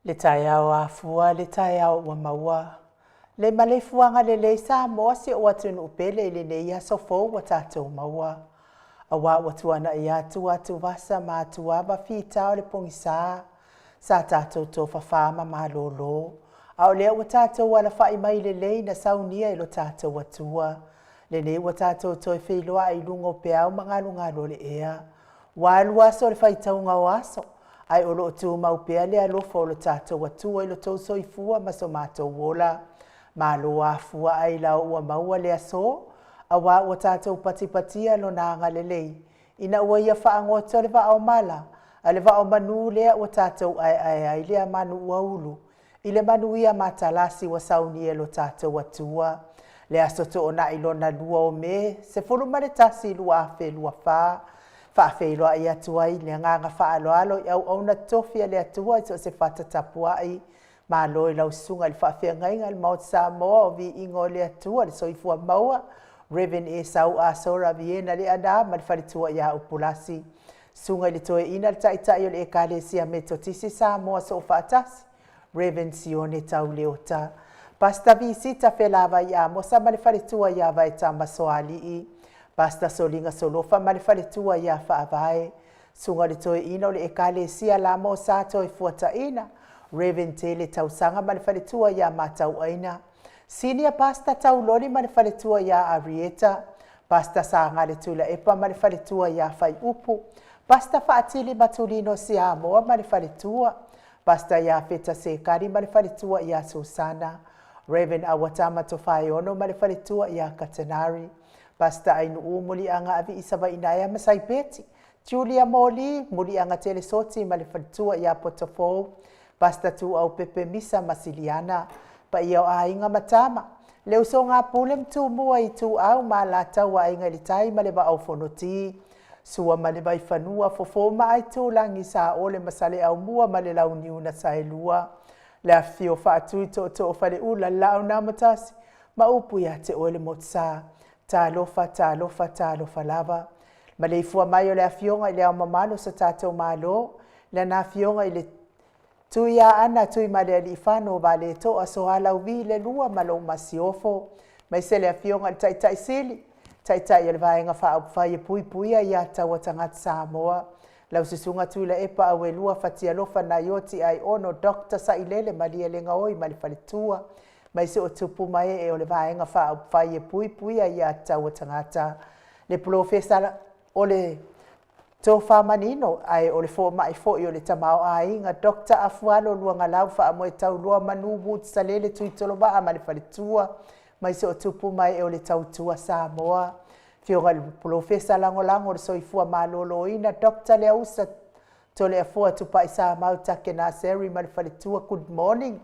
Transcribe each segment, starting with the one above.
Le taeao afua, le taeao ua maua. Le maleifuaga lelei Samoa si ou atunuu pele i lenei aso fou ua tatou maua. Aua ua tuanai atu atuvasa ma atuava fita o le pogisa, sa tatou tofafa ma malolo, a o lea ua tatou alafai mai lelei na saunia e lo tatou Atua. Lenei ua tatou toe feiloai i luga o peau ma galugalu o le ea. Ua alu aso o le faitauga o aso, ae o lo o tumau pea le alofa o lo tatou Atua i lo outou soifua ma so matou ola. Malo afua ailao ua maua le aso, aua ua tatou patipatia Lona agalelei ina ua Ia faagoto le vaa o mala, a le vaa o manu lea ua tatou aeae ai lea manu ua ulu i le manuia matalasi ua saunia e lo tatou Atua. Le aso Toonai lona lua o Me 11 2024, faafeiloai atu ai le agaga faaaloalo i auauna totofi a le Atua i so o se fata tapuai. Malo i lau susuga i le faafeagaiga i le Maota Samoa o Viiga o le Atua, le Soifua Maua, Reverend Esau Asora Viena Leaana ma le faletua ia Upulasi. Susuga i le Toeaina le Taitai o le Ekalesia Metotisi Samoa Soofaatasi, Rev. Sione Tauleota. Pastor Visita Felavai Amosa ma le faletua ia Vaetama Soalii. Pastor Soliga Solofa ma le faletua ia Faavae. Susuga i le Toeaina o le Ekalesia Lamo Sa Toefuataina, Rev. Tele Tausaga ma le faletua ia Matauaina. Senior Pastor Tauloli ma le faletua ia Arieta. Pastor Sagale Tuilaepa ma le faletua ia Faiupu. Pastor Faatili Matulino Siamoa ma le faletua. Pastor Iafeta Sekari ma le faletua ia Susana. Rev. Awatama Tofaeono ma le faletua ia Katenari. Pastor Ainuu Muliaga Aviisavainaea ma Saipeti. Julia Moli Muliaga Telesoti ma le faletua ia Potofou. Pastor Tuau Pepe Misa ma Siliana. Paia o aiga ma tama. Le usoga a Pule ma Tumua i Ituau ma Alataua Aiga i le Tai ma le Vaa o Fonoti. Sua ma le Vaifanua, Fofo ma Aitulagi, Saole ma Saleaaumua ma le Launiu na Saelua. Le afifio o Faatui, Tootoo o Faleula, le Laau na Amotasi, ma upu ia te oe le Motusa. Talofa, talofa, talofa lava. Maleifua mai o le Afioga i le Ao Mamalu o so tatou Malo, Lana Afioga i le Tuiaana Tuimalealiifano Vaaletoa Sualauvi le Lua ma lou Masiofo, aemaise le Afioga i le Taitai Sili, Taitai o le Vaega Faaupufai e Puipuia Aia Tatau a Tagata Samoa, lau Susuga Tuilaepa Auelua Fatialofa Naioti Aiono Dr. Sailele Malielegaoi ma le Faletua, aemaise o tupu ma ee o le Vaega Faaupufai e Puipuia Aia Tatau a Tagata, le Polofesa o le Tofa manino, ae o le fomai foi o le tamaoaiga, Doctor Afualo Luagalau Faamoetauloa Manu Woods Salele Tuitolovaa ma le faletua, aemaise o tupu ma ee o le Tautua Samoa. Afioga i le Polofesa Lagolago o le Soifua Maloloina, Doctor Leausa Toleafoa Tupai Samau Takenaseri ma le faletua, good morning.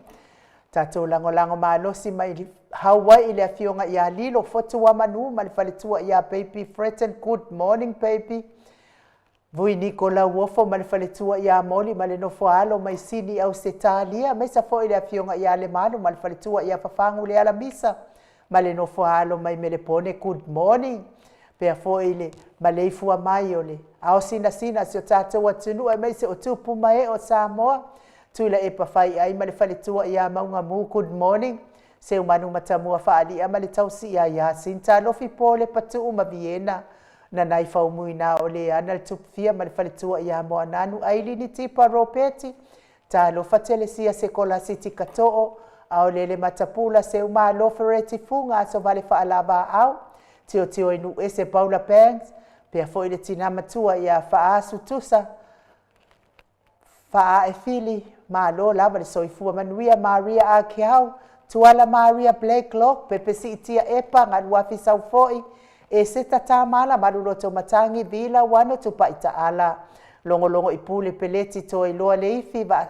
Tatou lagolago malosi mai Hawaii i le afioga ia Lilo Fotuamanu ma le faletua ia Baby Fretton, good morning baby. Vui Niko Lauofo ma le faletua ia Moli ma le nofo a alo mai Sini Ausetalia, aemaise foi le afioga ia Lemalu ma le faletua ia Fafagu Lealamisa ma le nofo a alo mai Melepone, good morning. Pea foi le maleifua mai o le ao sinasina o si o tatou atunuu aemaise o tupu ma ee o Samoa. Tuilaepa Faiai ma le faletua ia Maugamu, good morning. Seumanu Matamua Faalia ma le tausi ia Yasinta Alofi Pole Patuu ma Viena Nanai Faumuina o Leana le Tupufia ma le faletua ia Moananu Ailini Tipa Ropeti Talofa Telesia Sekolasi Tikatoo Aolele Matapula Seumalo Fereti Fuga Asovale Faalavaau Tiotio i Nuuese Paula Banks Pea foi le tina matua ia Faasu Tusa Faaefili, malo lava le soifua manuia Maria Akeau, Tuala Maria Blacklock, Pepe Siitia Epa, Galuafi Saufoi, Eseta Tamala, Maluloto Matangi, Vila Wano Tupai Taala, Logologo i Pule Peleti Toiloa Leifi, va,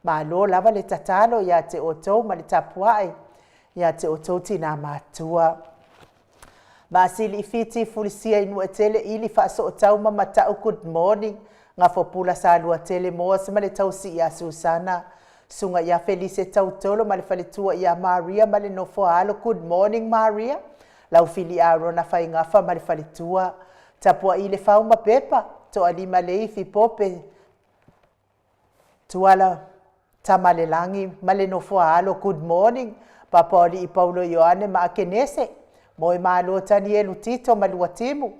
malo lava le tatalo ia te outou ma le tapuai ia te outou tinā matutua. Vaasili i Fiti Fulisia i Nuuetele ili Faasootau ma Matau good morning Gafopula Saluatele Moas ma le tausi ia Susana Susuga ia Felise Tautolo ma le faletua ia Maria ma le nofo a alo good morning Maria Laufili Arona Faigafa ma le faletua Tapuai Lefau ma Pepa Toalima Leifi Pope Tuala. Tamalelagi ma le nofo a alo, good morning. Papaoalii Paulo Ioane ma Akenese, Moemalo Tanielu Tito ma Luatimu,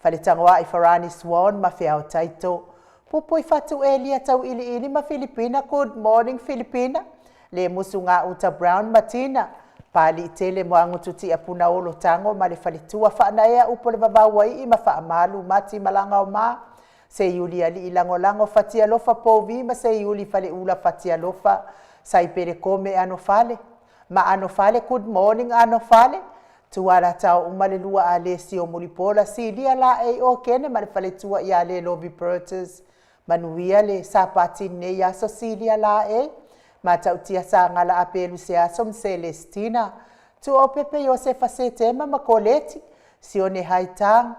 Faletagoai Farani Swan ma Feao Taito. Pupui Fatu Elia Tauiliili ma Filipina, good morning Filipina. Le Musu Gauta Brown ma Tina, Paaliitele Moagutu Tiapunaolo Tago ma le faletua, Faanaea upu o le Vavauaii ma Faamalu Mati Malagaoma, Seiuli Alii Lagolago Fatialofa Povi ma Seiuli Faleula Fatialofa, Saipele Kome Anofale ma Anofale, good morning Anofale. Tuala Tao uma le lua Alesio Mulipola Silia Laei o Kene ma le faletua ia le Lovi Pertus, manuia le Sapati nei aso Silia Laei. Matautia Sagala Apelu Seaso ma Celestina, Tuaopepe Iosefa Setema ma Koleti, Sione Haitang,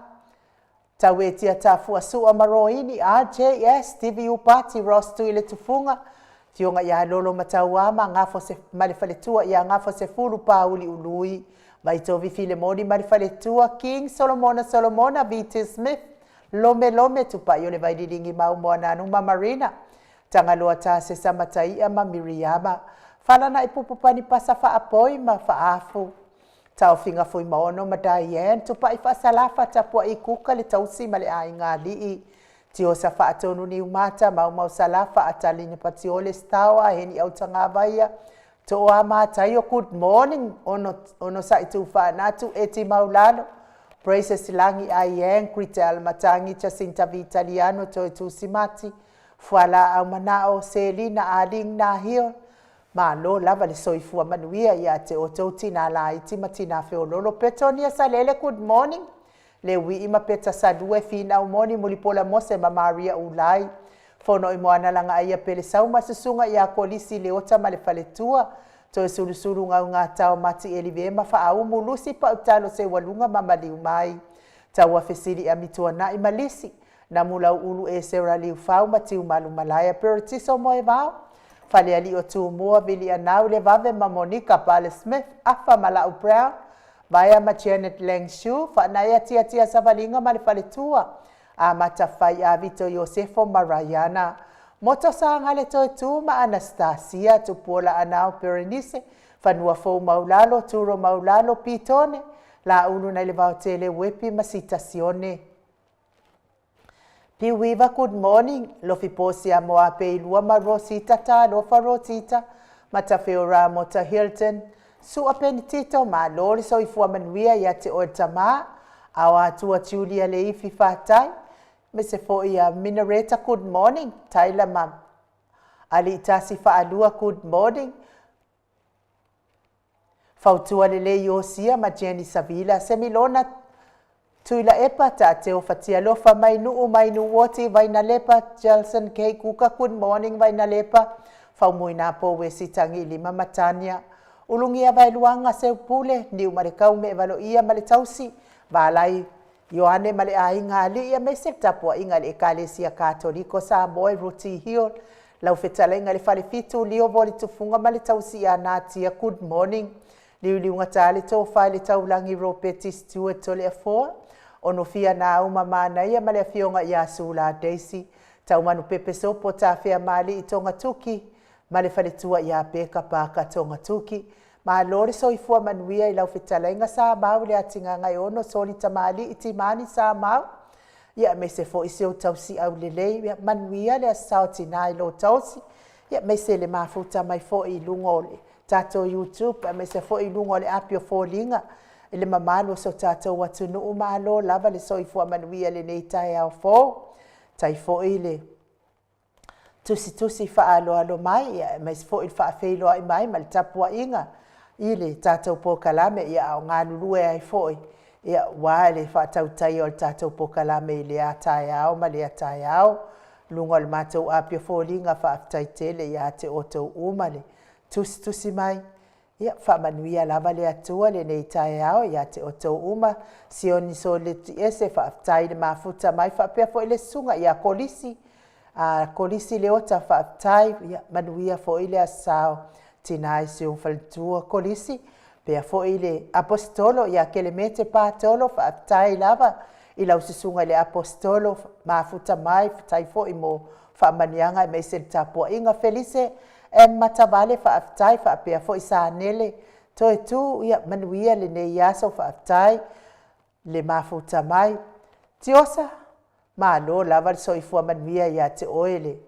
Tauetia Tafuasua ma Roini, RJS, TVU Party, Ross Tui le Tufuga, Fioga ia Lolo Matauā ma Gafo ma le faletua ia Gafo Sefulu Pauli Ului, Vaitovi Filemoni ma le faletua, King Solomona Solomona, VT Smith, Lome Lome Tupai o le Vaililigi Mau Moananu ma Marina, Tagaloa Tasesa Mataia ma Miriama, Falana i Pupupani Pasa Faapoi ma Faafu, Taofiga Fuimaono ma Diane, Tupai Faasalafa Tapuai Kuka le tausi ma le aiga alii, Tiosa Faatonu Niumata, Maumau Salafa Atalina Patiole Staoa Heni Autagavaia, Toa Mataio, good morning, ono ono sa itu whanatu e Maulalo, Praises Langi Aieng, Kritel Matangi, Jacinta Vitaliano, Toi Tusimati, Fuala Aumanao, Selina Aling Nahio, Malo lava le soifua manuia ia te o tau tina laiti ma tina feololo. Petonia Salele, good morning. Le wii ma Peta Salue Fina Umoni Mulipola Mose ma Maria Ulai. Fono i moana langa aia pele sauma susunga ia Kolisi Leota ma le faletua. Toe sulusulu ngau ngā tau mati elive ma faaumu lusi pa utalo se walunga ma maliu mai. Taua fesili amitua na i malisi. Namulau ulu e sera liu fau ma tiu malu malaya peratiso moe vau. Faleali o Tumua, Vili Anau, Le Vave ma Monica Pale Smith, Afa Malau Brown, Vaea ma Janet Langshu, Faanaia Tia Tia Savalinga ma le faletua, Amata Fai a Vito Iosefo ma Rayana, Moto Saga le Toe ma Anastasia, Tupuola Anau Berenice, Fanua Fou Maulalo, Turo Maulalo, Pitone, La Ulu na le Vaotele Wepi ma Sitasione. Piuiva, good morning. Lofi Posia Moape Ilua ma Rosita Talofa Rosita, Matafeora Mota Hilton, Sua Penitito, malo le soifua manuia ia te oe tamā, ao atua Julia Leifi fatai, me se foi ia Minareta, good morning. Tyler ma Aliitasi Faalua, good morning. Fautua Lelei Iosia ma Jenny Savila, Semilona Tuilaepa, Taateo Fatialofa, Mainuu, Mainuoti, Vainalepa, Jelson K. Kuka, good morning, Vainalepa, Faumuina po Wesi Tangi Lima Matania, Ulungia Vailuanga Seupule, Niu Marekau me Valoia ma le tausi, Valai Ioane ma le aiga alii, aemaise le tapuaiga le Ekalesia Katoliko Samoa, Ruti Hill, lau fetalaiga le Falefitu, Lio Voli Tufuga ma le tausi ia Natia, good morning. Liuliugata le tofa i le taulagi Ropeti Stewart Toleafoa, Onofia na uma manaia ma le afioga ia Sula Daisy, Taumanu Pepe Sopo Tafea Mali i Togatuki, ma le faletua ia Peka Paka Togatuki. Malo le soifua manuia i lau fetalaiga Sa Mau le atigaga e ono soli tamalii timani Sa Mau. Ia aemaise foi si ou tausi aulelei, ia manuia le aso sao tinā i lō tausi. Ia aemaise le mafuta mai foi i luga o le tatou YouTube, aemaise foi i luga o le api o foliga i le mamalu o so tatou atunuu. Malo lava le soifua manuia lenei taeao fou. Tai foi le tusitusi faaaloalo mai, ia aemaise foi le faafeiloai mai ma le tapuaiga i le tatou polokalame, ia a o galulue ai foi, ia ua le faatautaia o le tatou polokalame i lea taeao ma lea taeao luga o le matou api o foliga. Faafetai tele ia te outou uma le tusitusi mai. Ia faamanuia lava le Atua lenei taeao ia te outou uma. Sioni Soleti ese faafetai le mafuta mai faapea foi le susuga ia Kolisi, a Kolisi Leota, faafetai. Ia manuia foi le aso sao tinā i si ou faletua Kolisi. Pea foi le Aposetolo ia Kelemete Patolo, faafetai lava i lau susuga i le Aposetolo mafuta mai, faafetai foi mo faamanuiaga aemaise le tapuaiga. Felise M Matavale faafetai faapea foi Sanele Toetu, ia manuia lenei aso faafetai le mafuta mai. Tiosa, malo lava le soifua manuia ia te oe le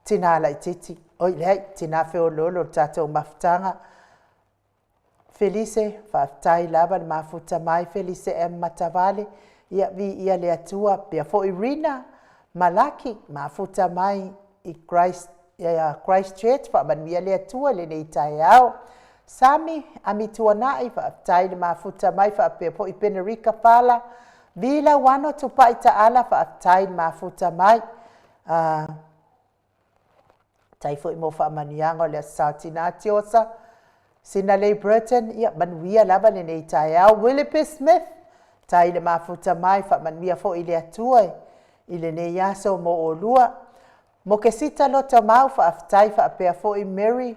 tina laititi, oi leai, tina feoloolo o le tatou mafutaga. Felise, faafetai lava le mafuta mai Felise M. Matavale, ia viia le Atua. Faapea foi Rina Malaki, mafuta mai i Christchurch, faamanuia le Atua i lenei taeao. Sami Amituanai, faafetai le mafuta mai, faapea foi Penerika Fala, Vi Lauano Tupai Taala, faafetai le mafuta mai. Faafetai foi mo faamanuiaga o le Aso Sa o Tina Tiosa, Sinalei Burton, ia manuia lava lenei taeao. Willie P. Smith, faafetai le mafuta mai, faamanuia foi le Atua i lenei aso mo oulua. Mokesita Lotomau, faafetai faapea foi Mary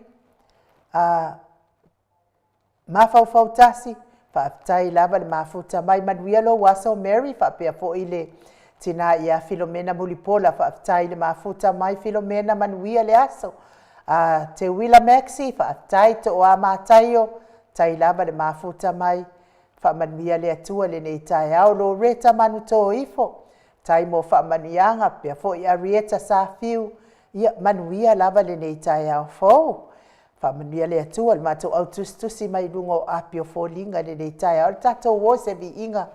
Mafaufau Tasi, faafetai lava le mafuta mai, manuia lou aso Mary, faapea foi le tina ia Filomena Mulipola, faafetai le mafuta mai Filomena, manuia le aso. Teuila Maxie, faafetai. Toa Mataio, faafetai lava le mafuta mai, faamanuia le Atua i lenei taeao. Loreta Manutoifo, faafetai mo faamanuiaga, faapea foi Arieta Safiu, ia manuia lava lenei taeao fou. Faamanuia le Atua i le matou au tusitusi mai luga o api o foliga i lenei taeao. Le tatou o i se viiga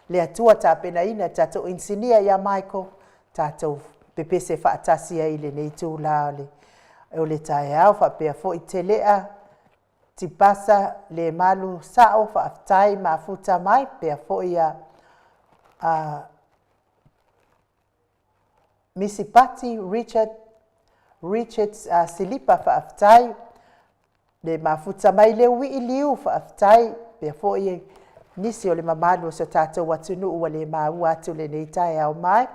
le Atua tapenaina e le tatou inisinia ia Michael, tatou pepese faatasi ai i lenei itula o le taeao. Faapea foi Telea Tipasa Lemalu Sao, faafetai mafuta mai, faapea foi ia Misi Pati Richard Silipa, faafetai le mafuta mai. Leuii Liu, faafetai, faapea foi nisi o le mamalu o si o tatou atunuu ua le maua atu i lenei taeao mai.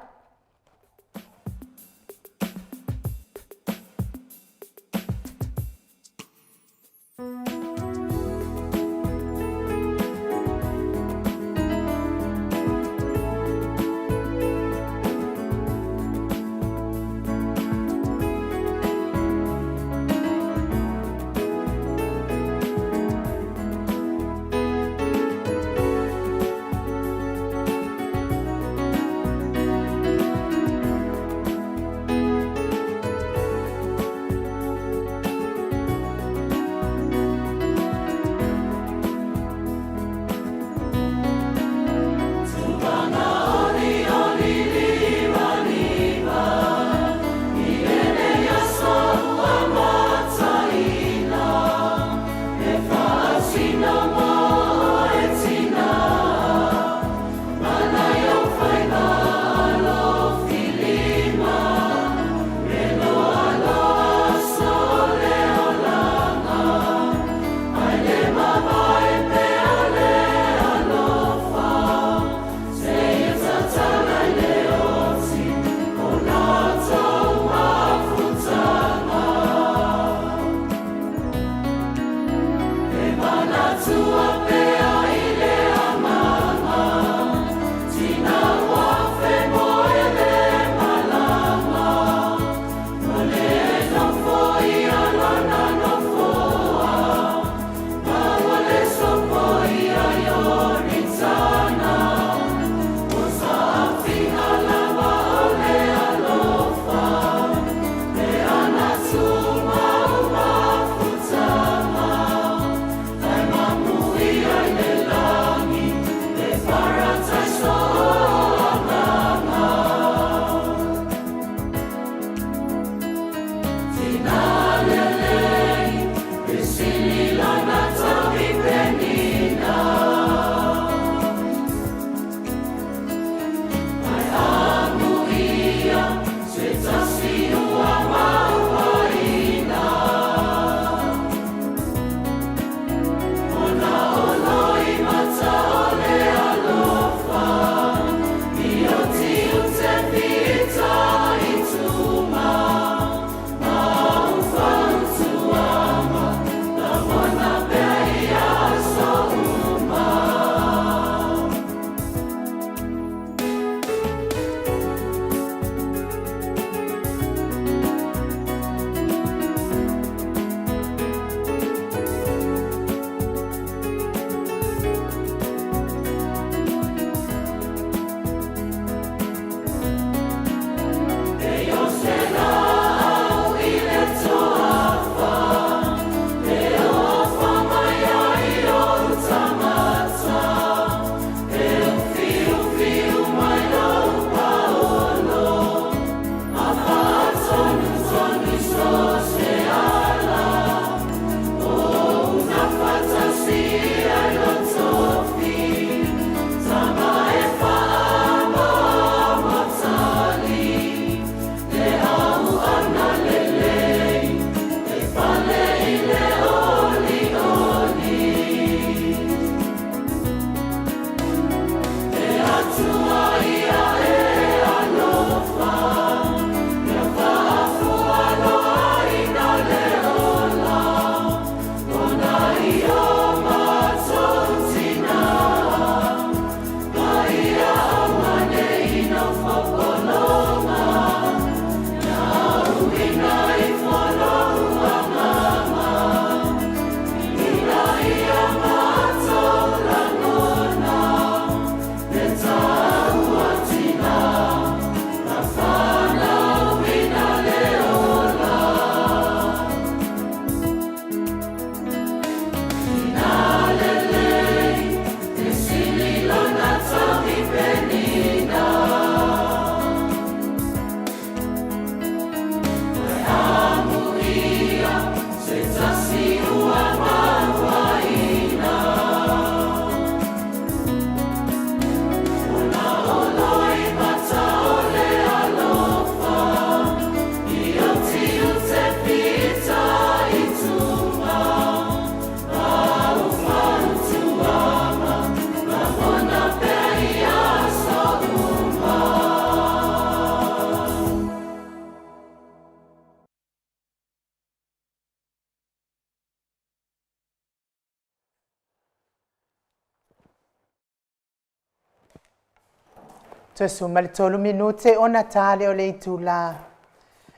13 minute ona ta lea o le itula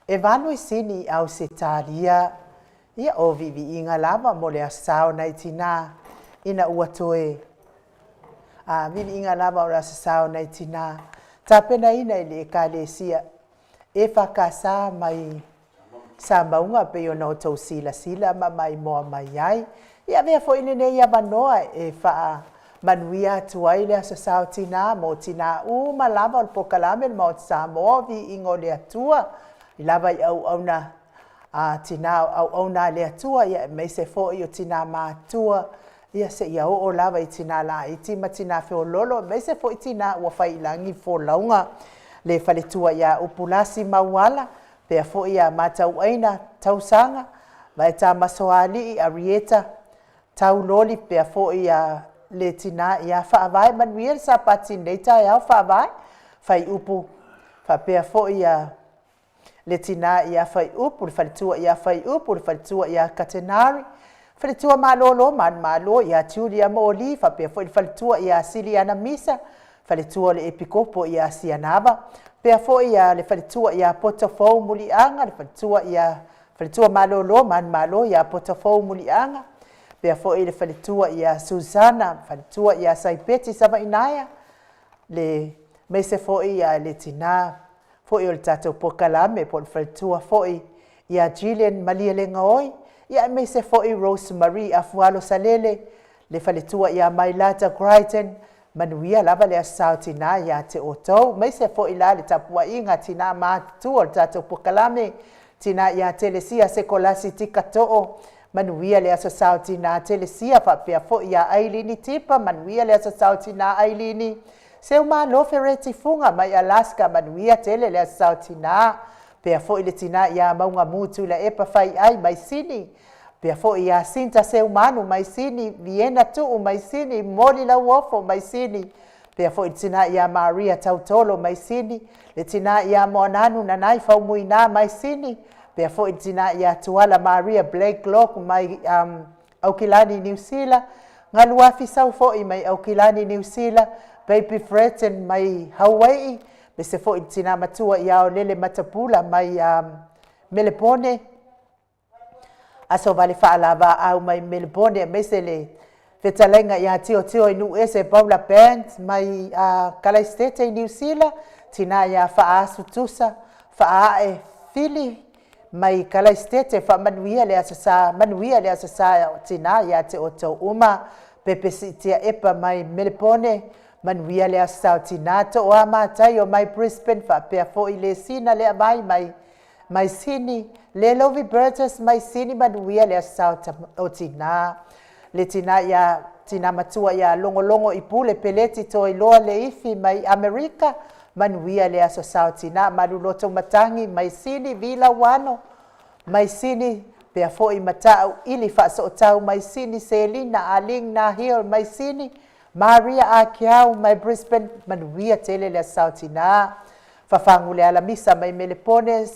e 8 i Sini i Ausetalia. Ia, o viiviiga lava mo le Aso Sa o nai tinā ina ua toe a viiviiga lava o le Aso Sa o nai tinā tapenaina i le Ekalesia EFKS mai Samauga pei ona outou silasila ma maimoa mai ai. Ia avea foi lenei avanoa e faamanuia atu ai le Aso Sa o Tinā mo tinā uma lava o le polokalame le Maota Samoa o Viiga o le Atua i lava i auauna a tinā o auauna a le Atua, ia aemaise foi o tinā matutua, ia seia oo lava i tinā laiti ma tinā feoloolo, aemaise foi tinā ua fai i lagi folauga. Le faletua ia Upulasi Mauala, pea foi ia Matauaina Tausaga, Vaeta Masoalii, Arieta Tauloli, pea foi ia le tinā ia Faavae. Manuia le Sapati i lenei taeao Faavae, Faiupu, faapea foi ia le tinā ia Faiupu, le faletua ia Faiupu, le faletua ia Katenari, faletua malolo manumalo ia Julia Moli, faapea foi le faletua ia Siliana Misa, faletua o le Epikopo ia Sianava, pea foi ia le faletua ia Potofou Muliaga, le faletua ia faletua malolo manumalo ia Potofou Muliaga, pea foi le faletua ia Susana, faletua ia Saipeti Savainaea, le maise foi ia le tinā foi o le tatou polokalame po o le faletua foi ia Gillian Malielegaoi, ia aemaise foi Rose Marie Afualo Salele, le faletua ia Mailata Crichton. Manuia lava le Aso Sa o Tinā ia te outou, maise foi la le tapuaiga a tinā matutua o le tatou polokalame, tinā ia Telesia Sekolasi Tikato'o. Manuia le Aso Sa o Tinā Telesia, faapea foi ia Ailini Tipa. Manuia le Aso Sa o Tinā Ailini. Seumalo Fereti Fuga mai Alaska, manuia tele le Aso Sa o Tinā. Pea foi le tinā ia Maugamu Tuilaepa Faiai mai Sini, pea foi ia Sinta Seumanu mai Sini, Viena Tuu mai Sini, Moli Lauofo mai Sini, pea foi le tinā ia Maria Tautolo mai Sini, le tinā ia Moananu Nanai Faumuina mai Sini, pea foi le tinā ia Tuala Maria Blakelock mai Aukilani Niu Sila, Galuafi Sau foi mai Aukilani Niu Sila, Baby Freton mai Hawai'i, mese foi le tinā matua ia Olele Matapula mai Melepone, Aso Vale Faalavaau mai Melepone, aemaise le fetalaiga ia Tiotio i Nuuese Paula Band mai Kalaistete i Niu Sila, tinā ia Faaasu Tusa Faae Fili mai Kalaistete. Faamanuia le Aso Sa, manuia le Aso Sa o Tinā ia te outou uma. Pepe Siitia Epa mai Melepone, manuia le Aso Sa o Tinā. To'a Mataio mai Brisbane, faapea foi le Sina le Avai mai Sini, le Lovi Burgess mai Sini, manuia le Aso Sa o Tinā. Le tinā ia tinā matua ia Logologo i Pule Peleti Toiloa le Ifi mai Amerika, manuia le Aso Sa o Tinā. Maluloto Matangi mai Sini, Vila Uano mai Sini, pea foi Mata'u Ili Faasootau mai Sini, Selina Aling Nahil mai Sini, Maria Akiau mai Brisbane, manuia tele le Aso Sa o Tinā. Fafagu le Alamisa mai Melepone,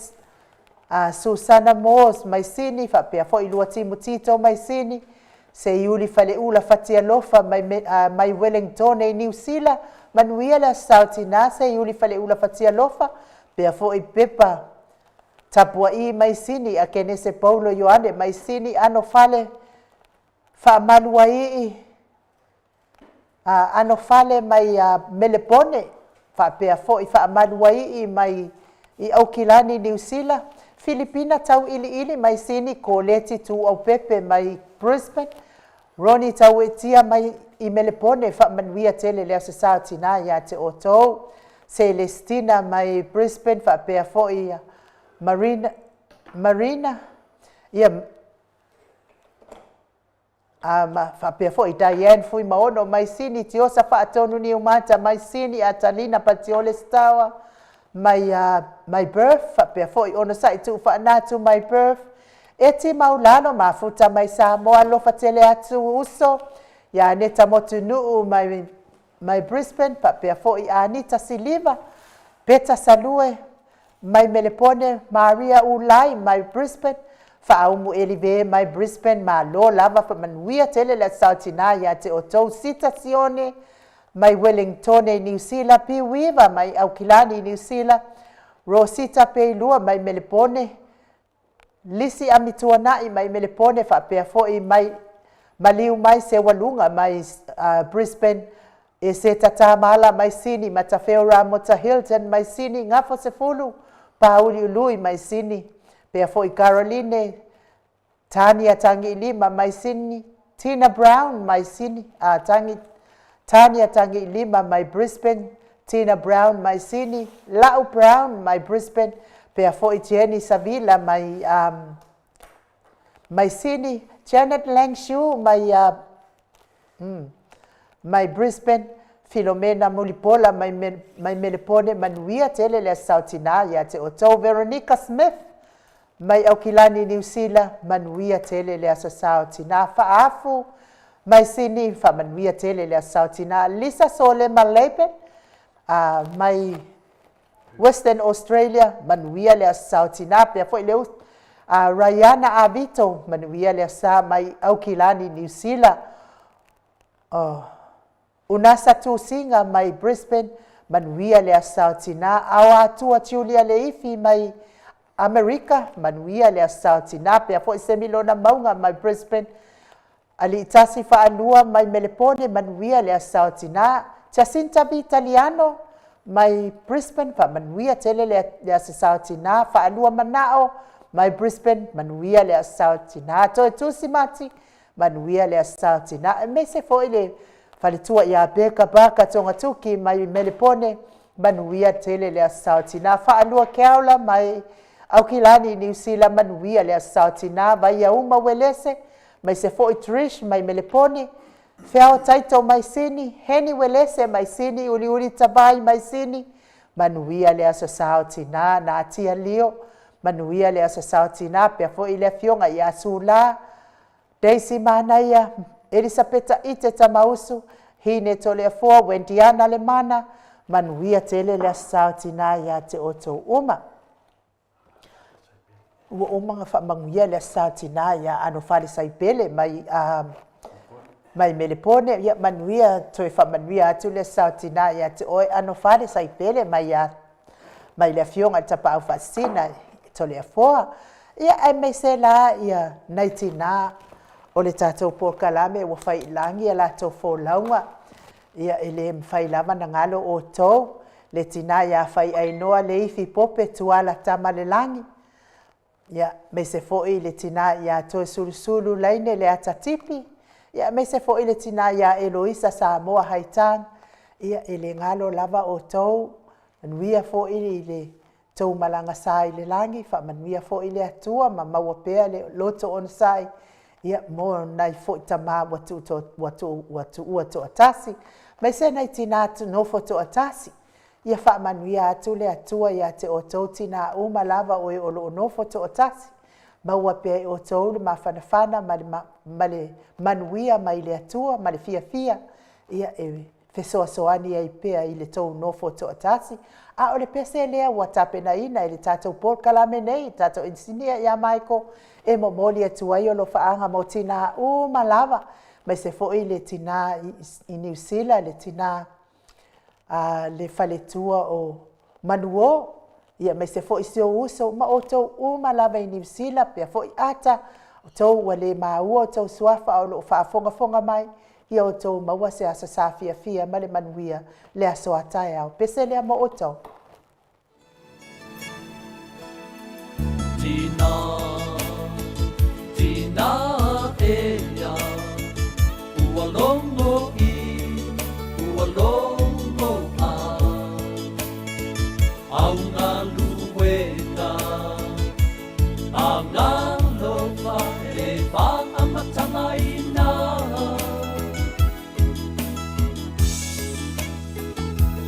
Susana Moores mai Sini, faapea foi Luatimu Tito mai Sini, Seiuli Faleula Fatialofa mai Wellington i Niu Sila, manuia le Aso Sa o Tinā Seiuli Faleula Fatialofa, pea foi Pepa Tapua'i mai Sini, Akenese Paulo Ioane mai Sini, Ano Fale Faamaluai'i Ano Fale mai Melepone, faapea foi Faamaluai'i mai i Aukilani Niu Sila, Filipina Tauiliili mai Sini, Koleti Tuaupepe mai Brisbane, Ronnie Tauetia mai i Melepone. Faamanuia tele le Aso Sa o Tinā ia te outou. Celestina mai Brisbane, faapea foi Marina, Marina ia ma faapea foi Diane Fuimaono mai Sini, Tiosa Faatonu Niumata mai Sini, Atalina Patiole Stawa mai Perth, faapea foi Onosai Tuufaanatu mai Perth, Eti Maulalo Mafuta mai Samoa, alofa tele atu uso ia Aneta Motunuu mai Brisbane, faapea foi Anita Siliva, Peta Salue mai Melepone, Maria Ulai mai Brisbane, Faaumu Elive mai Brisbane, malo lava, faamanuia tele le Aso Sa o Tinā ia te outou. Sita Sione mai Wellingtone i Niu Sila, Bill Weaver mai Aukilani i Niu Sila, Rosita Peilua mai Melepone, Lisi Amituanai mai Melepone faapea foi mai maliu mai Seualuga mai Brisbane, Eseta Tamala mai Sini, Matafeo Ramota Hilton mai Sini, Gafo Sefulu Pauliului mai Sini, pea foi Caroline Tania Tagiilima mai Sini, Tina Brown mai Sini, Tania Tagiilima mai Brisbane, Tina Brown mai Sini, Lau Brown mai Brisbane, pea foi Jenny Savila mai mai Sini, Janet Langshu mai mai Brisbane, Filomena Mulipola mai mai Melepone, manuia tele le aso sa o tinā ia te outou. Veronica Smith mai Aukilani Niu Sila, manuia tele le aso sa o tinā. Faafu mai Sini, faamanuia tele le aso sa o tinā. Lisa Solema Leipen mai Western Australia, manuia le aso sa o tinā. Pea foi le Rayana Avito, manuia le aso sa mai Aukilani Niu Sila. Oh. Unasa Tusiga mai Brisbane, manuia le aso sa o tinā. Aoatua Julia Leifi mai Amerika, manuia le aso sa o tinā. Pea foi Semilona Mauga mai Brisbane, Aliitasi Faalua mai Melepone, manuia le aso sa o tinā. Jacinta Vitaliano mai Brisbane, faamanuia tele le aso sa o tinā. Faalua Manao mai Brisbane, manuia le aso sa o tinā. Toe Tusi Mati, manuia le aso sa o tinā. Aemaise foi le faletua ia Beka Baka Togatuki mai Melepone, manuia tele le aso sa o tinā. Faalua Keaula mai Aukilani Niu Sila, manuia le aso sa o tinā. Vaiauma Uelese, aemaise foi Trish mai Melepone, Feao Taito mai Sini, Heni Uelese mai Sini, Uliuli Tavai mai Sini, manuia le aso sa o tinā. Natia Lio, manuia le aso sa o tinā. Pea foi le afioga ia Sulā, Daisy Manaia, Elisapeta Ite Tamausu, Hine Toleafoa, Wendiana Lemana, manuia tele le aso sa o tinā ia te outou uma. Ua uma ona faamanuia le aso sa o tinā ia Ano Fale Saipele mai mai Melepone. Ia manuia, toe faamanuia atu le aso sa o tinā ia te oe Ano Fale Saipele mai mai le afioga i le Tapaau Faasisina Toleafoa. Ia aemaise la ia nai tinā o le tatou polokalame ua fai i lagi a latou folauga. Ia e le mafai lava ona galo outou, le tinā ia Faiainoa Leifi Pope Tuala Tamalelagi, ia aemaise foi le tinā ia Toesulusulu Laine Leata Tipi, ia aemaise foi le tinā ia Eloisa Samoa Haitang. Ia e le galo lava outou, manuia foi i le tou malaga sa i le lagi, faamanuia foi le Atua ma maua pea le loto onosai, ia mo nai foi tama ua tuu ua tuu ua tuua toatasi, aemaise nai tinā nofo toatasi. Ia faamanuia atu le Atua ia te outou tinā uma lava o e o lo o nofo toatasi. Maua pea e outou le mafanafana ma le ma le manuia mai le Atua ma le fiafia, ia e fesoasoani ai pea i le tou nofo toatasi. A o le pese lea ua tapenaina e le tatou polokalame nei, tatou inisinia ia Michael, e momoli atu ai alofaaga mo tinā uma lava, aemaise foi le tinā i Niu Sila, le tinā a le faletua o Manuō, ia aemaise foi si ou uso ma outou uma lava i Niu Sila, pea foi Ata, outou ua le maua outou suafa a o lo o faafogafoga mai, ia outou maua se aso sa fiafia ma le manuia le aso a taeao. Pese lea mo outou. Tina, tina ea, ua logo i, ua logo a, au galuega, a galofa e whaamatagaina.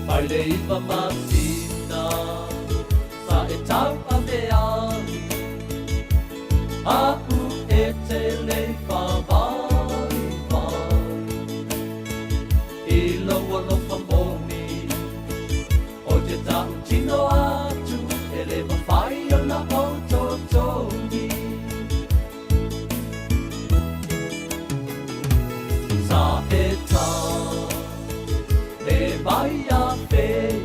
Mai le iwa masina sa e tauave ai, Aʻu e te lei whāwaiwai. I lou alofa moni, o te tautino atu e le mawhai ona ou totogi. Sa e ta. Le mai a fei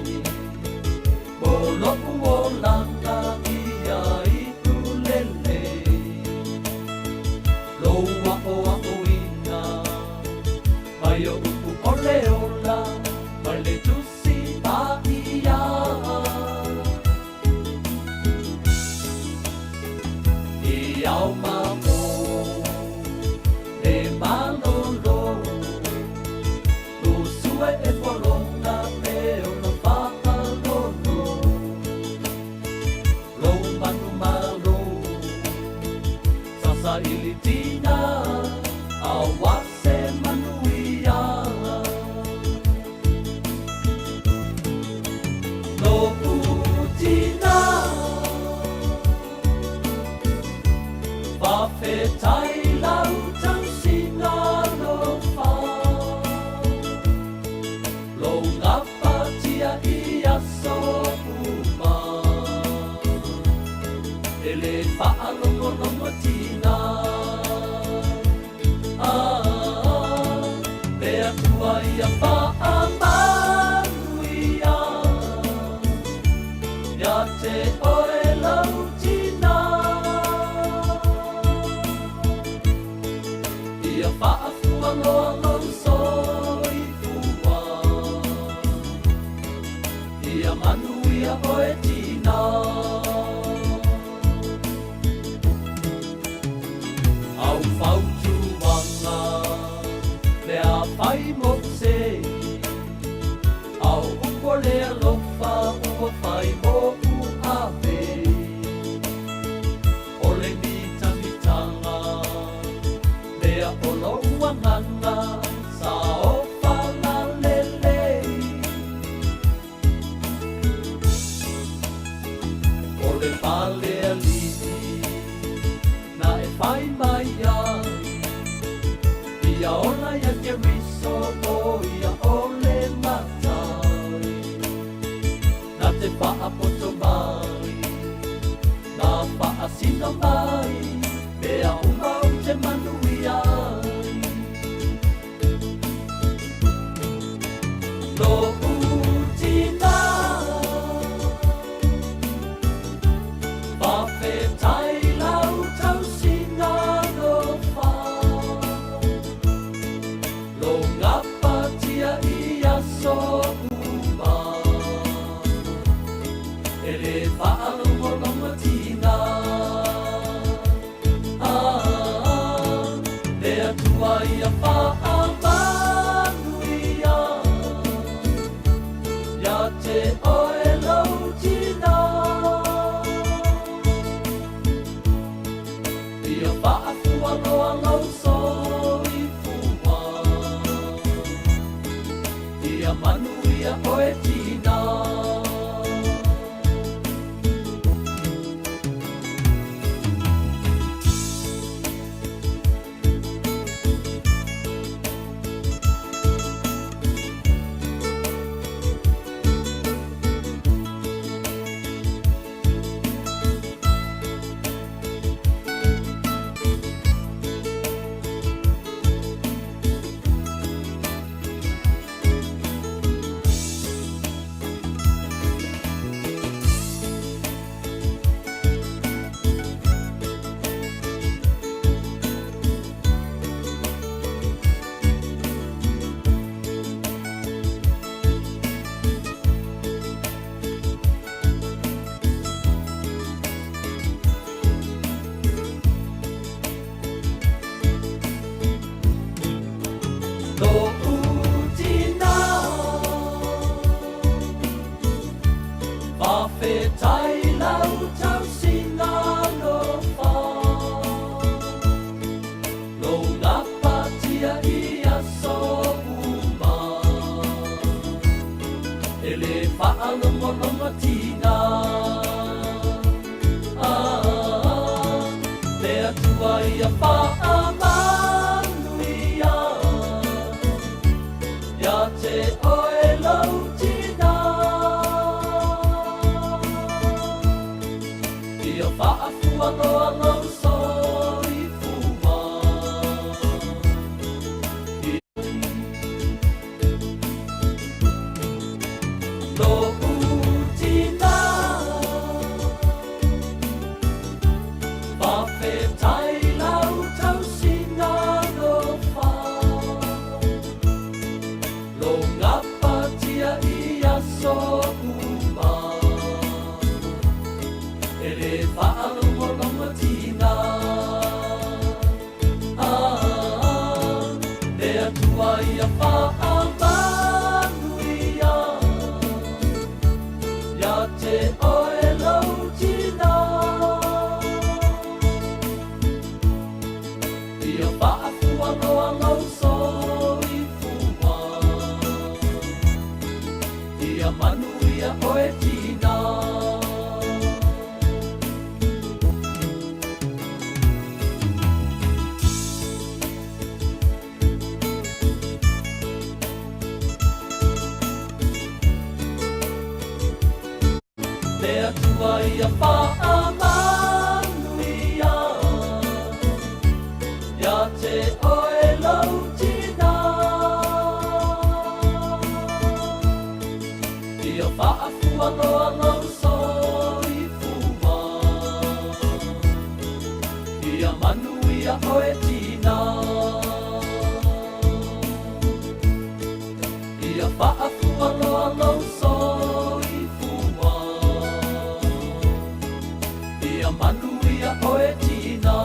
mo lo'u olaga ia iulelei. Lou a'oa'oina mai o upu o le ola mai le Tusi Paia. I ao ma po le malolo, lusue e pologa me ona faalolo. Lou manumalo sasaili tina aua se manuia. Lo'u tina, faafetai lau tausiga alofa, lou gapatia i aso uma. E lē faalogologotiga. Ah, le Atua ia faamanuia ia te oe lau tina. Ia faafualoa lou soifua. Ia manuia oe tina. Au fautuaga lea fai mo'u sei, au upu o le alofa ua fai mo'u ave. O le mitamitaga lea o lou agaga sa ofalalelei. O le fale alii na e fai mai ai, ia ola ia Keriso o ia o le Matai. Na te faapoto mai, na faasino mai, mea uma ou te manuia ai. Lo'u tina, faafetai lau tausiga alofa, lou gapatia i aso uma. E lē faalogologotiga. Ah, le Atua ia faamanuia ia te oe lau tina. Ia faafualoa lou soifua. Ia manuia oe tina. Lo'u tina, faafetai lau tausiga alofa, lou gapatia i aso uma. E lē faalogologotiga. Ah, le Atua ia faamanuia ia te oe lau tina. Ia faafualoa lou soifua. Ia manuia oe tina. Le Atua ia faamanuia ia te oe lou tina. Ia faafualoa lou soifua. Ia manuia oe tina. Ia faafualoa lou soifua. Ia manuia oe tina.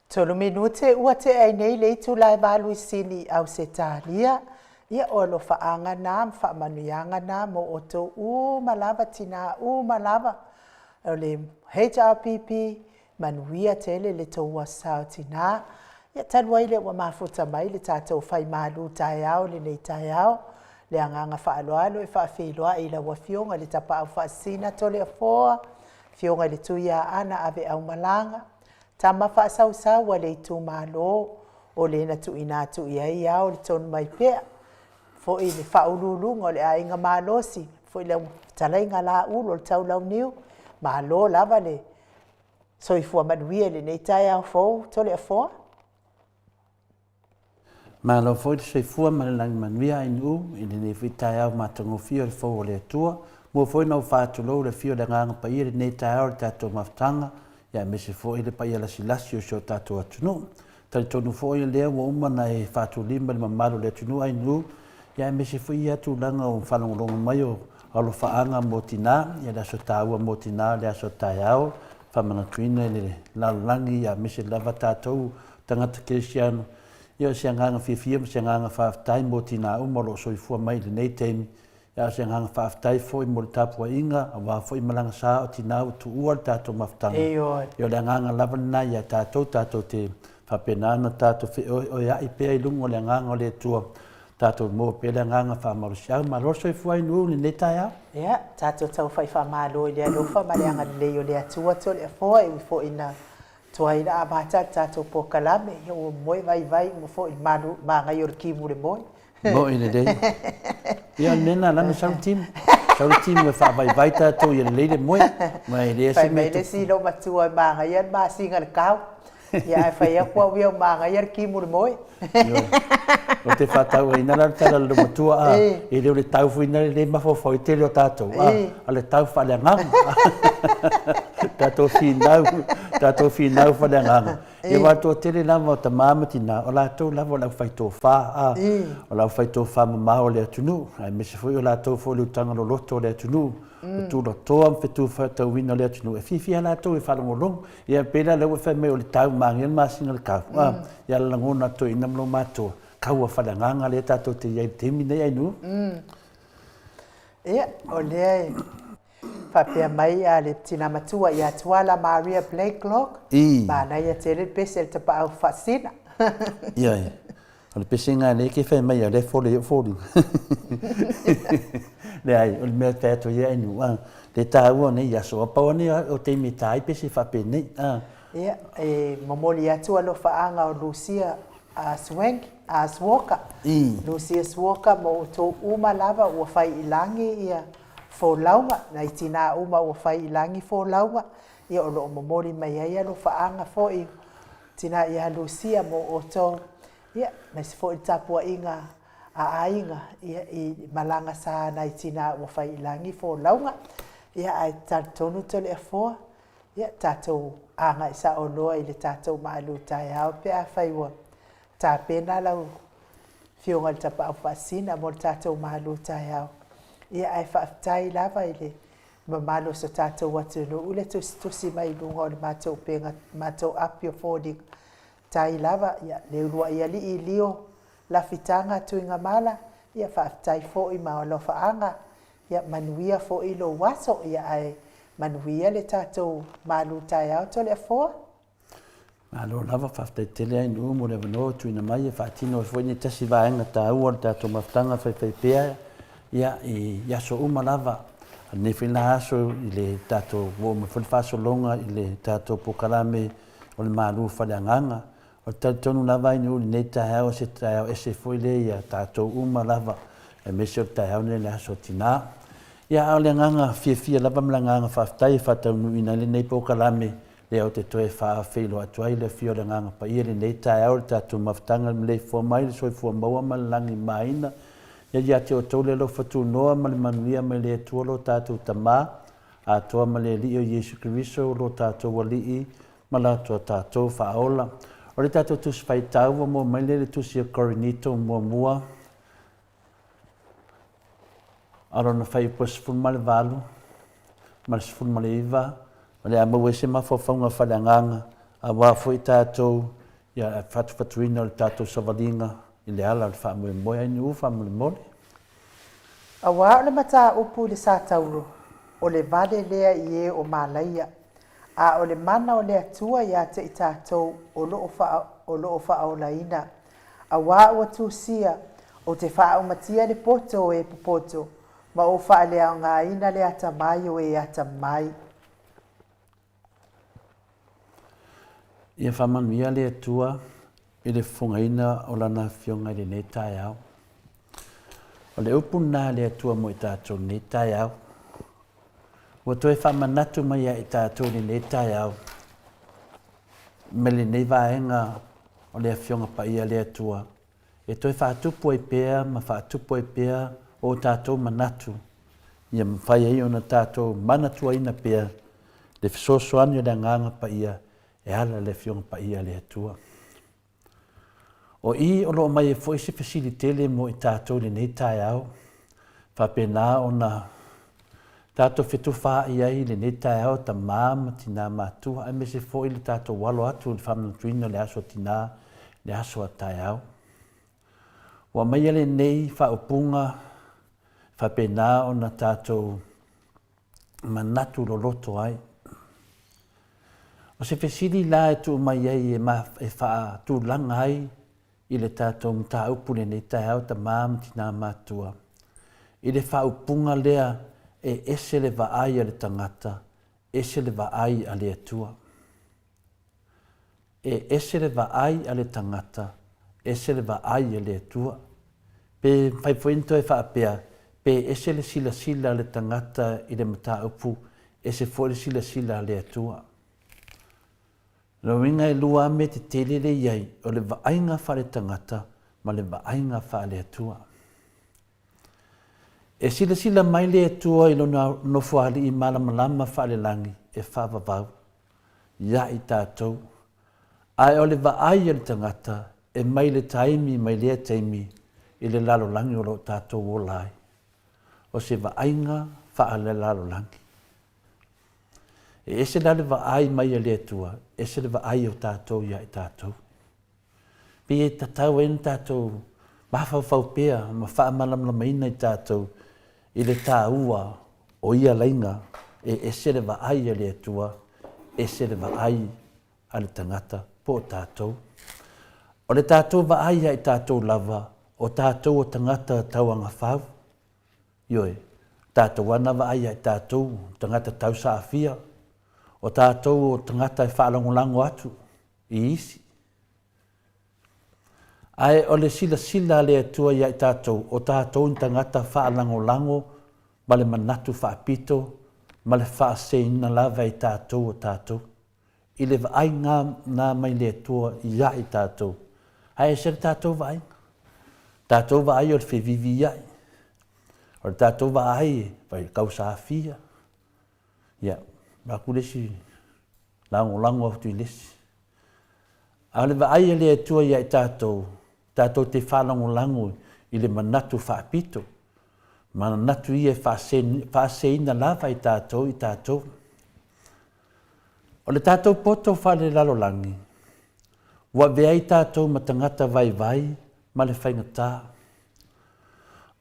Tolu minute ua tea ai nei le itula e valu i Sini i Ausetalia. Ia, o alofaaga na ma faamanuiaga na mo outou uma lava, tinā uma lava o le HRPP, manuia tele le tou aso tinā. Ia, talu ai lea ua mafuta mai le tatou fai malu taeao lenei taeao, le agaga faaaloalo e faafeiloai i lau Afioga i le Tapaau Faasisina Toleafoa, Afioga i le Tuiaana Aveaumalaga, tama faasausau a le itumalo o le na tuuina atu i ai ao le tonu mai pea, foi le faauluuluga o le aiga malosi, foi le fetalaiga Laulu o le Taulauniu, malo lava le soifua manuia i lenei taeao fou Toleafoa. Malo foi le soifua ma le lagi manuia Ainuu i lenei foi taeao matagofie o le fou o le Atua. Mua foi ona ou faatulou le afio o le Agaga Paia i lenei taeao i le tatou mafutaga, ia aemaise foi le paia lasilasi o si o tatou atunuu. Talitonu foi o lea ua uma ona e faatulima i le mamalu o le atunuu Ainuu, ia aemaise foi ia tulaga o faalogologo mai o alofaaga mo tina, ia le aso taua mo tina, le aso taeao, faamanatuina i le lalolagi, ia aemaise lava tatou tagata kerisiano, ia o se agaga fiafia ma se agaga faafetai mo tina uma o lo o soifua mai i lenei taimi, a o se agaga faafetai foi mo le tapuaiga aua foi malaga sa o tina ua tuua le tatou mafutaga. Ia o le agaga lava lena ia tatou, tatou te faapena ona tatou feoeoea'i pea i luga o le agaga o le Atua, tatou maua pea le agaga faamalosiau. Malo le soifua i nuu i lenei taeao. Ia, tatou taufai faamalo i le alofa ma le agalelei o le Atua Toleafoa e ui foi ina Tuai ina amata le tatou polokalame, ia ua moe vaivai uma foi i le malu, manaia o le timu i le moe. Moe lelei. Ia o le mea lena la na sau le timu. Sau le timu e faavaivai tatou ia lelei le moe. Ma e leai se mea. Fai mai le isi loomatua e manaia le masina i le kau. Ia ae fai atu au ia ua manaia le timu i le moe. Ioe. Ou te faatauaina la le tala a le loomatua a, e le o le tau foi lena e mafaufau ai le tele o tatou a, a o le tau faaleagaga. Tatou finau, tatou finau faaleagaga. Ia aua o le toatele lava o tama ma tina, o latou lava o le aufaitofa a, o le aufaitofa mamao a le atunuu, aemaise foi o latou foi o le utaga loloto o le atunuu, o tulatoa ma fetufaatauina o le atunuu, e fiafia latou e faalogologo. Ia pei la lea ua fai mai o le tau manaia le masina o le kau. A, ia lagona atu toeaina ma loomatutua, kau a faaleagaga lea tatou te i ai i le taimi lenei Ainuu. Ia, o lea e faapea mai a le tina matua ia Tuala Maria Blakelock, manaia tele le pese a le tapaau faasina. Ioe. O le pesega lea e te fai mai o lea e fole i ou foliga. Leai, o le mea e fai atu ai ia Ainuu, a, le taua o nei aso, a pau lava nei o taimi e ta ai pese faapenei, a. Ia, e momoli atu alofaaga o Lucia Swank, Suoka, Lucia Suoka ma outou uma lava ua fai i lagi ia folauga, nai tinā uma ua fai i lagi folauga, ia o lo o momoli mai ai alofaaga foi Tina ia Lucia mo outou, ia, aemaise foi le tapuaiga a aiga, ia, i malaga sa nai tina ua fai i lagi folauga, ia, ae talitonu Toleafoa, ia, tatou agai sao loa i le tatou malu taeao pe afai ua tapena lau Afioga i le Tapaau Faasisina mo le tatou malu taeao. Ia, ae faafetai lava i le mamalu o so tatou atunuu le tusitusi mai i luga o le matou upega, matou api o foliga. Tai lava, ia, le uluai alii lio Lafitaga Tuigamala, ia faafetai foi ma alofaaga. Ia manuia foi lou aso, ia ae manuia le tatou malu taeao Toleafoa. Malo lava, faafetai tele Ainuu mo le avanoa ua tuuina mai e faatino ai foi nei tasi vaega taua o le tatou mafutaga faifaipea ia i aso uma lava. A o lenei foi la aso i le tatou ua oo mai foi le faasologa i le tatou polokalame o le malu faaleagaga. Ou te talitonu lava Ainuu i lenei taeao o se taeao ese foi lea ia tatou uma lava aemaise o le taeao lenei o le Aso Tina. Ia a o le agaga fiafia lava ma le agaga faafetai e faataunuuina ai lenei polokalame lea ou te toe faafeiloai atu ai le afio o le Agaga Paia i lenei taeao i le tatou mafutaga i le maleifua mai i le soifua maua ma le lagimaina. Ia ia te outou le alofa tunoa ma le manuia mai le Atua lo tatou Tama atoa ma le Alii o Iesu Keriso lo tatou Alii ma le Atua tatou Faaola. O le tatou Tusi Faitau ua maua mai lea i le Tusi a Korinito muamua A o lona fuaiupu e 18 ma le 19, o le a maua ai se mafaufauga faaleagaga aua foi tatou ia fatufatuina o le tatou savaliga i le ala o le faamoemoe. Ai ni u faamolemole. Aua o le mataupu i le Satauro, o le vale lea i e o Malaia, a o le mana o le Atua ia te i tatou o lo o o lo o faaolaina, aua ua tusia, ou te faaaumatia le poto o e popoto, ma ou faaleaogaina le atamai o e atamai. Ia faamanuia le Atua i le fofogaina o Lana Afioga i lenei taeao. O le upu lena a le Atua mo i tatou i lenei taeao. Ua toe faamanatu mai ia i tatou i lenei taeao me lenei vaega o le Afioga Paia a le Atua e toe faatupu ai pea ma faatupu ai pea o tatou manatu ia mafai ai ona tatou manatuaina pea le fesoasoani o le Agaga Paia e ala i le Afioga Paia a le Atua. O i o lo o mai ai foi se fesili tele mo i tatou i lenei taeao, faapena ona tatou fetufaai ai i lenei taeao tama ma tina matua aemaise foi le tatou alo atu i le faamanatuina o le aso a tina, le aso a taeao. Ua aumaia lenei faaupuga faapena ona tatou manatu loloto ai. O se fesili la e tuu mai ai e faatulaga ai i le tatou mataupu i lenei taeao tama ma tina matua, i le faaupuga lea e ese le vaai a le tagata, ese le vaai a le Atua. E ese le vaai a le tagata, ese le vaai a le Atua. Pe mafai foi ona toe faapea, pe ese le silasila a le tagata i le mataupu, ese foi le silasila a le Atua. O lona uiga e lua lava mea tetele lea e i ai, o le vaaiga faale-tagata ma le vaaiga faale-Atua. E silasila mai le Atua i Lona Nofoalii malamalama faalelagi e faavavau ia i tatou, ae o le vaai a le tagata e mai le taimi mai lea taimi i le lalolagi o lo o tatou ola ai. O se vaaiga faalelalolagi. E ese la le vaai mai a le Atua, ese le vaai o tatou ia i tatou. Pei e tatau ai ona tatou mafaufau pea ma faamalamalamaina i tatou i le taua o ia laina e ese le vaai a le Atua, ese le vaai a le tagata po o tatou. O le tatou vaai ia i tatou lava, o tatou o tagata tauagafau, ioe, tatou lava na vaai ia i tatou o tagata tausaafia, o tatou o tagata e faalagolago atu i isi. Ae o le silasila a le Atua ia i tatou, o tatou ni tagata faalagolago ma le manatu faapito ma le faaseseina lava e tatou o tatou, i le vaaiga na mai le Atua ia i tatou. Ae ese le tatou vaaiga. Tatou vaai o le feviviai. O le tatou vaai e fai kausafia. Ia, avatu le isi lagolago atu i le isi. A o le vaai a le Atua ia i tatou, tatou te faalagolago i le manatu faapito, manatu ia e faaseseina lava e tatou i tatou. O le tatou poto faalelalolagi, ua avea ai tatou ma tagata vaivai ma le faigata.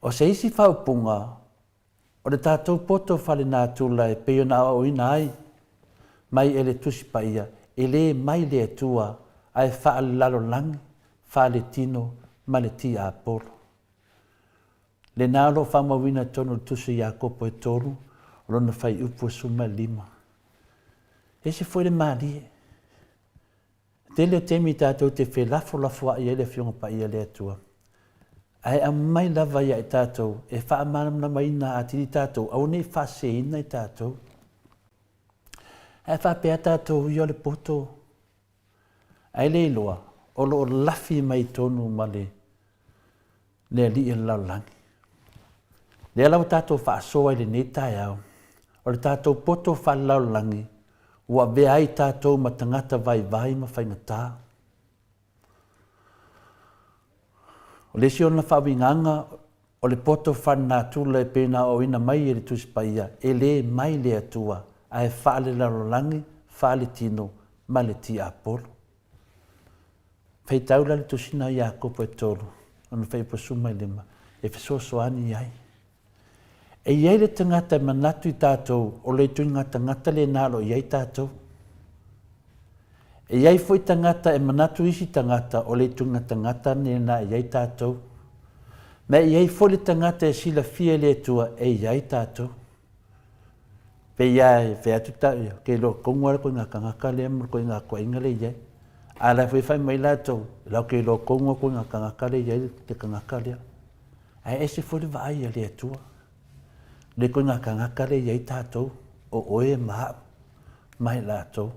O se isi faaupuga, O le tatou poto faalenatura e pei ona aoaoina ai mai e le Tusi Paia, e le mai le Atua ae faalelalolagi, faaletino ma le tiapolo. Lena o lo o faamauina i totonu o le Tusi a Iakopo e tolu, o lona fuaiupu e 15. E ese foi le malie. Tele o taimi tatou te felafolafoai ai le Afioga Paia a le Atua, ae aumai lava ia i tatou e faamalamalamaina atili tatou, aua ne i faaseseina i tatou. Ae faapea tatou ia o le poto, ae le iloa o lo o lafi mai tonu ma le le alii o le lalolagi. Lea la ua tatou faasoa i lenei taeao, o le tatou poto faalelalolagi ua avea ai tatou ma tagata vaivai ma faigata. O le isi ona faauigaga o le poto faalenatura e pei ona aoaoina mai e le Tusi Paia, e le mai le Atua, ae faalelalolagi, faaletino ma le tiapolo. Faitau la le tusina o Iakopo e tolu, ona 15, e fesoasoani ai. E i ai le tagata e manatu i tatou o le ituaiga tagata lena o lo o i ai tatou. E i ai foi tagata e manatu isi tagata o le ituaiga tagata lena e i ai tatou. Ma e i ai foi le tagata e silafia e le Atua e i ai tatou. Pei lava e fai atu ta, ke iloa tonu lava le koiga tagata lea ma le koiga toaiga lea e i ai. A o la foi e fai mai latou, latou te iloa tonu lava le koiga tagata lea e i ai le tagata lea. Ae ese foi le vaai a le Atua, le koiga tagata lea e i ai tatou, o oe ma au, ma i latou.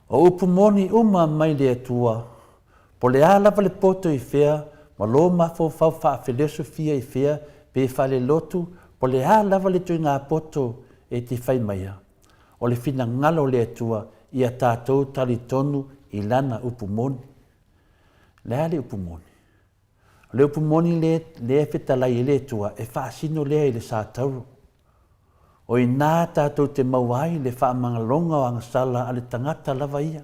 O upu moni uma mai le Atua, po le a lava le poto i fea, ma lou mafaufau faafilosofia i fea, pe faalelotu, po le a lava le ituaiga poto e te fai maia, o le finagalo o le Atua ia tatou talitonu i Lana upu moni. Le a le upu moni? O le upu moni lea e fetalai ai le Atua, e faasino lea i le sa tauro. O i ina tatou te maua ai le faamagaloga o agasala a le tagata lava ia,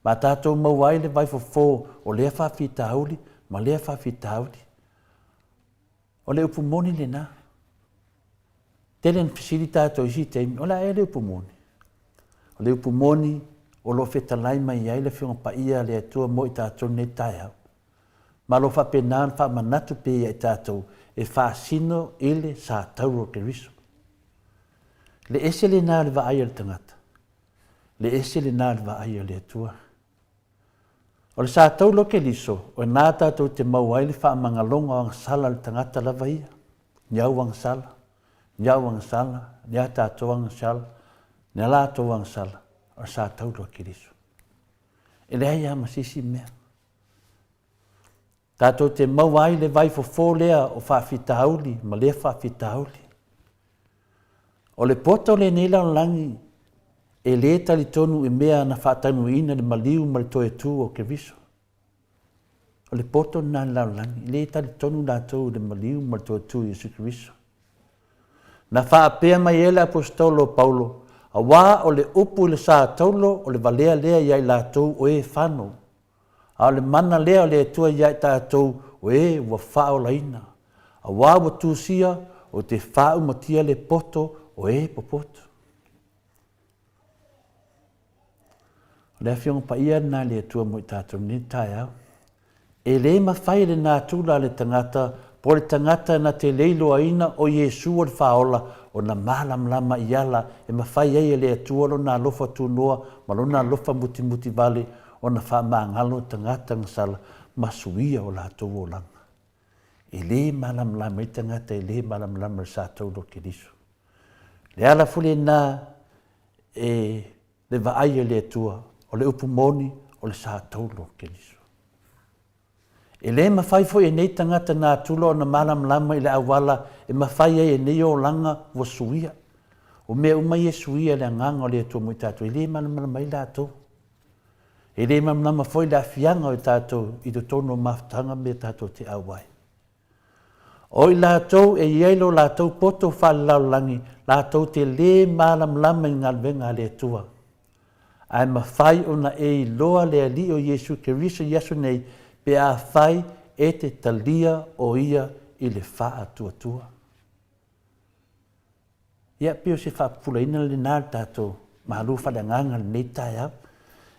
ma tatou maua ai le vaifofo o lea faafitauli ma lea faafitauli. O le upu moni lena. Tele ina fesili tatou i isi taimi, o le a ea le upu moni? O le upu moni o lo o fetalai mai ai le Afioga Paia a le Atua mo i tatou nei taeao. Ma o lo o faapena ona faamanatu pea ia i tatou e faasino i le sa tauro o Keriso. Le ese lena o le vaai a le tagata, le ese lena o le vaai a le Atua. O le sa tauro o Keriso, o ina tatou te maua ai le faamagaloga o agasala a le tagata lava ia, ni au agasala, ni au agasala, ni a tatou agasala, ni a latou agasala, o le sa tauro a Keriso. E leai lava ma se isi mea. Tatou te maua ai le vai fofo lea o faafitauli ma lea faafitauli. O le poto lenei lalolagi e lē talitonu i mea na faataunuuina le maliu ma le toe tu o Keriso. O le poto lena le lalolagi, e lē talitonu latou i le maliu ma le toe tu o Iesu Keriso. Na faapea mai ai le Aposetolo o Paulo, Auā o le upu i le sa taulo o le valea lea ia i latou o e fano, A o le mana lea o le Atua ia i tatou o e ua faaolaina, auā ua tusia o te faaumatia le poto o e popoto. O le Afioga Paia lena a le Atua mo i tatou nei taeao. E lē mafai e le natura a le tagata po o le tagata na te le iloaina o Iesu o le Faaola ona malamalama i ala e mafai ai e le Atua Lona alofa tunoa ma Lona alofa mutimuti vale ona faamagalo tagata gasala ma suia o latou olaga. E lē malamalama ai tagata e lē malamalama i le sa taula o Keriso. Le ala foi lena e le vaai a le Atua, o le upu moni, o le sa taula o Keriso. E lē mafai foi e nei tagata natura ona malamalama i le auala e mafai ai e nei olaga ua suia. O mea uma ia e suia e le Agaga o le Atua mo i tatou, e lē malamalama ai latou. E lē malamalama foi le aafiaga o i tatou i totonu o mafutaga ma mea tatou te auai. O i latou e i ai lo latou poto faalelalolagi, latou te lē malamalama i galuega a le Atua. Ae mafai ona e iloa le Alii o Iesu Keriso i aso nei pe afai e te talia o Ia i le faatuatua. Ia, pei o se faapupulaina lena o le tatou malu faaleagaga i lenei taeao.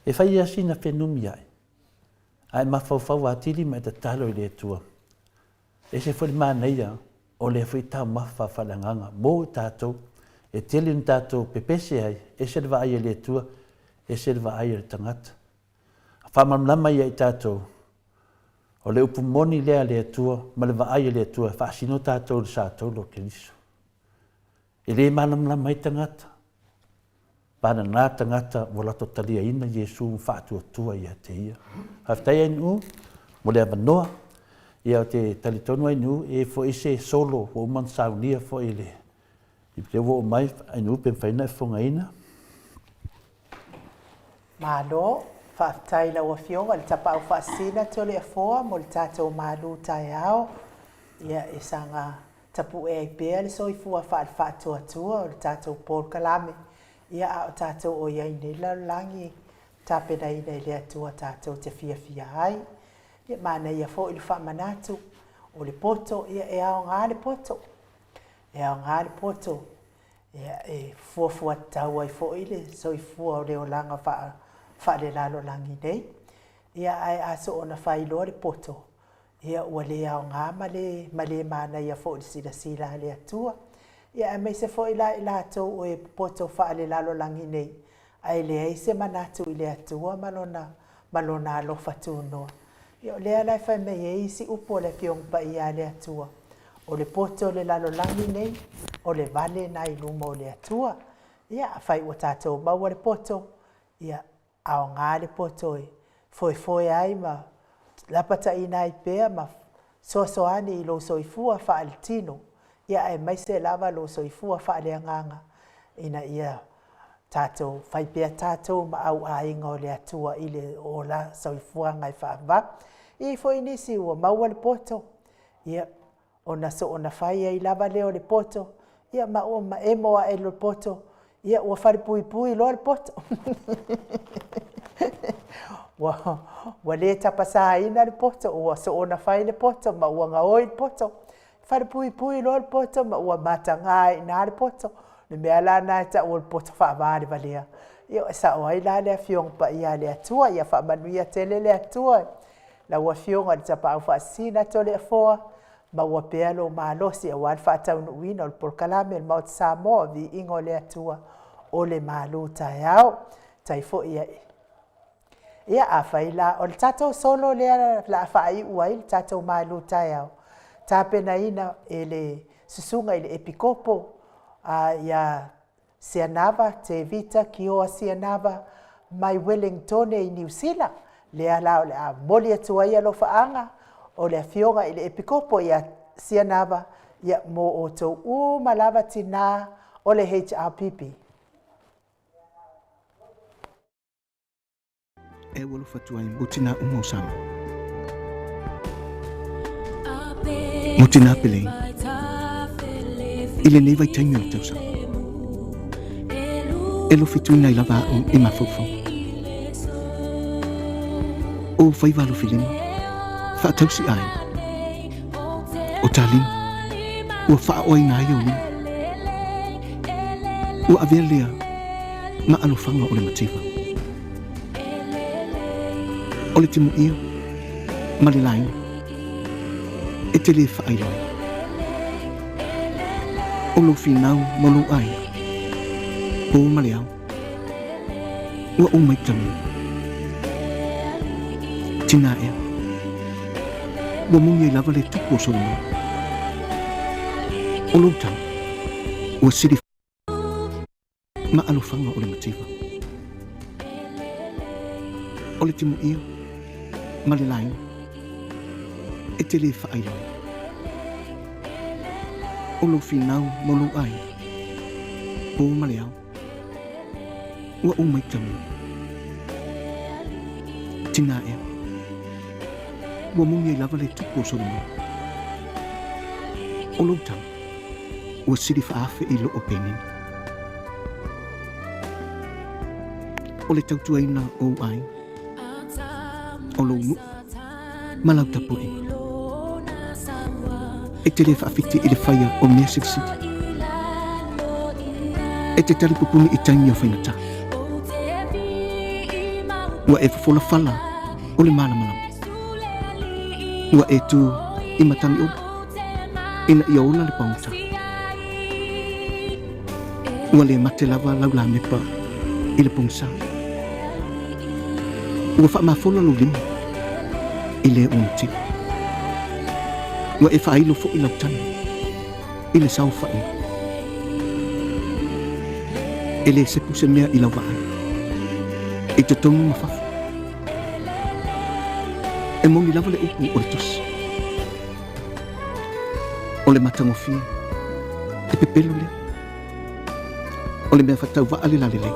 E fai lava sina fenumi ae, ae mafaufau atili ma e tatalo i le Atua. E ese foi le manaia o lea foi taumafa faaleagaga mo i tatou. E tele ina tatou pepese ai, ese le vaai a le Atua, ese le vaai a le tagata. Faamalamalama ia i tatou, o le upu moni lea a le Atua ma le vaai a le Atua e faasino tatou i le sa taula o Keriso. E le malamalama ai tagata, vagana tagata ua latou taliaina Iesu ma faatuatua ia te ia. Faafetai Ainuu mo le avanoa. Ia ou te talitonu Ainuu e i ai foi se solo ua uma ona saunia foi i le lea ua oo mai Ainuu pe mafai ona e fofogaina. Malo, faafetai i lau Afioga i le Tapaau Faasisina Toleafoa mo le tatou malu taeao. Ia e saga tapue ai pea le soifua faale-faatuatua o le tatou polokalame, ia a o tatou o i ai nei lalolagi tapenaina e le Atua tatou te fiafia ai. Ia manaia foi le faamanatu o le poto, ia e aoga le poto, e aoga le poto ia e fuafua tatau ai foi le soifua o le olaga faalelalolagi nei. Ia ae a soona fai loa le poto, Ia, ua le aoga ma le, ma le manaia foi i le silasila a le Atua. Ia, aemaise foi la i latou o e popoto faalelalolagi nei, ae leai se manatu i le Atua ma Lona, ma Lona alofa tunoa. Ia, o lea la e fai mai ai isi upu a le Afioga Paia a le Atua, O le poto o le lalolagi nei, o le vale na i luma o le Atua. Ia, afai ua tatou maua le poto, ia, aoga le poto e foefoe ai ma lapataiina ai pea ma fesoasoani i lou soifua faaletino, ia aemaise lava lou soifua faaleagaga ina ia tatou fai pea tatou ma auaiga o le Atua i le ola soifuaga e faavavau. E i ai foi nisi ua maua le poto, ia ona soona fai ai lava lea o le poto, ia ma ua maemo ae le poto, ia ua falepuipui loa le poto. Ua, ua le tapasaina le poto, ua soona fai le poto ma ua gaoi le poto. Falepuipui loa le poto ma ua mataga ai i ina le poto. Le mea la lena e tau o le poto faavalevalea. Ia e sao ai la le Afioga Paia a le Atua, ia faamanuia tele le Atua Lau Afioga i le Tapaau Faasisina Toleafoa, maua pea lou malosi aua le faataunuuina o le polokalame a le Maota Samoa, Viiga o le Atua, o le malu taeao. Tai foi ia. Ia, afai la, o le tatou solo lea o le a faaiu ai le tatou malu taeao, tapenaina e le Susuga i le Epikopo a ia Sianava Tevita Kioa Sianava mai Welengtone i Niu Sila, lea la o le a momoli atu ai alofaaga o le Afioga i le Epikopo ia Sianava, ia mo outou uma lava tinā o le HRPP. E ua alofa atu ai mo tinā uma o Samoa. Mo tinā Pelei, i lenei vaitaimi o le tausaga. E lofi tuina ai lava au i mafaufau. O faiva alofi lima, faatausi aiga. O ta lima, ua faaoaina ai ou lima. Ua avea lea ma alofaga o le mativa. O le timuia ma le laina e te lē faailoaina. O lou finau ma lou aiga, pō ma le ao, ua ou maitauina. Tinā ea, ua moni ai lava le tupu o Solomona. O lou tau, ua sili ma alofaga o le mativa. O le timuia ma le laina e te lē faailoaina. O lou finau ma lou aiga, pō ma le ao, ua ou maitauina. Tinā ea, ua moni ai lava le tupu o Solomona. O lou tau, ua sili faaafe i loo Penina. O le tautuaina o ou aiga, o lou nuu ma lau tapuaiga. E te le faafiti i le faia o mea silisili. E te talipupuni i taimi o faigata. Ua e fofola fala o le malamalama. Ua e tu i Matagiolo ina ia ola le pagota. Ua le mate lava lau lamepa i le pogisa. Ua faamafola lou lima i le ua mativa. Ua e faailo foi lau tagi i le saofaiga. E le sepu se mea i lau vaai, i totonu ma fafo. E moni lava le upu o le Tusi, O le matagofie, e pepelo lea. O le mea faatauvaa le lalelei,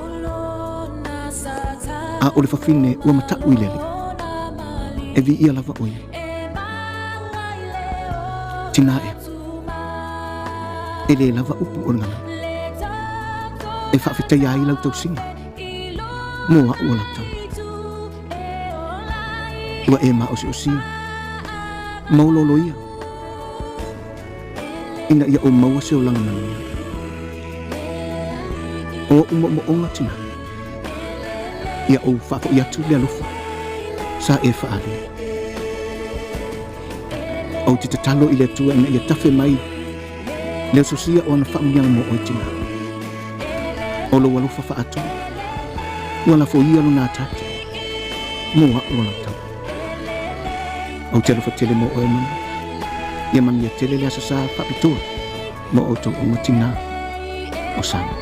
a o le fafine ua mataʻu i le Alii, e viia lava ʻo ia. Tinā ea, e lē lava upu o le gagana e faafetaia ai lau tausiga mo aʻu o lau tama. Ua e maosiosia ma olooloia ina ia ou maua se olaga manuia. O oʻu moʻomoʻoga tinā, ia ou faafoʻi atu le alofa sa e faaalia. Ou te tatalo i le Atua ina ia tafe mai le ososia o ana faamanuiaga mo oe tinā. O lou alofa faaatoa, ua lafoia lona ataata mo aʻu o lau tama. Ou te alofa tele mo oe mama. Ia manuia tele le aso sa faapitoa mo outou uma tinā o Samoa.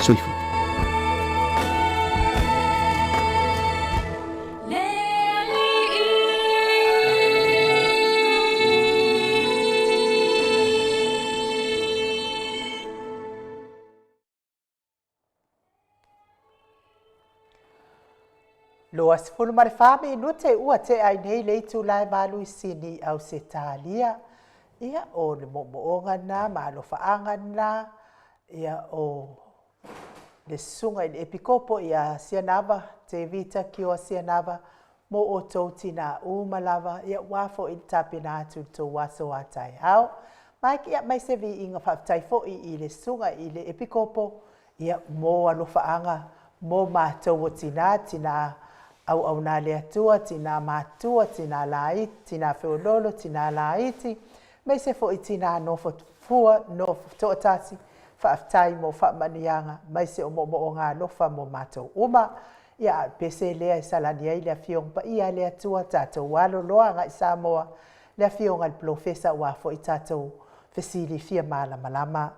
Soifua. 24 minute ua tea ai nei le itula e valu i Sini, Ausetalia. Ia, o le moomooga lena ma alofaaga lena, ia, o le susuga i le Epikopo ia Sianava, Tevita Kioa Sianava, mo outou tinā uma lava, ia ua foi le tapena atu i le tou aso a taeao. Ma ia mai se viiga faafetai foi i le susuga i le Epikopo, ia mo alofaaga mo matou o tinā, tinā auauna a le Atua, tinā matua, tinā laiti, tinā feoloolo, tinā laiti, maise foi tinā nofo fua, nofo toatasi, faafetai mo faamanuiaga, maise o moomooga alofa mo matou uma. Ia, a o le pese lea e salani ai le Afioga Paia a le Atua, tatou alo loa agai Samoa, le Afioga i le Polofesa aua foi tatou fesili fia malamalama.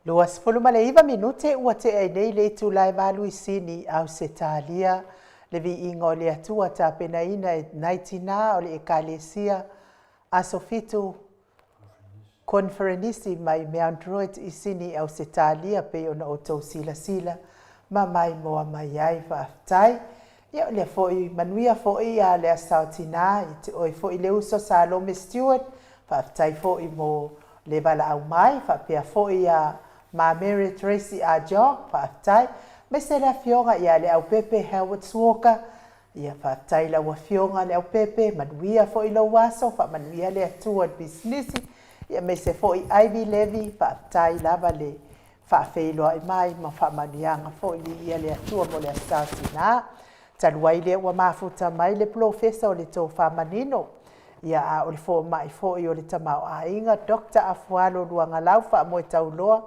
29 minute ua tea ai nei le itula e valu i Sini, Ausetalia, le viiga o le Atua tapenaina e nai tinā o le Ekalesia Aso Fitu Koniferenisi mai Mount Druitt i Sini, Ausetalia pei ona outou silasila ma maimoa mai ai. Faafetai. Ia o lea foi, manuia foi a le Aso Tinā i te oe foi le uso Salome Stewart, faafetai foi mo le valaau mai, faapea foi ia Ma Mary Tracy Ajong, faafetai, aemaise le Afioga ia Leaupepe Howard Walker, ia faafetai i lau Afioga Leaupepe, manuia foi lou aso, faamanuia le Atua i le pisinisi, ia aemaise foi Ivy Levy, faafetai lava le faafeiloai mai ma faamanuiaga foi, viia le Atua mo le Aso Tinā. Talu ai lea ua mafuta mai le polofesa o le tofa manino, ia a o le fomai foi o le tamaoaiga Doctor Afualo Luagalau Faamoetauloa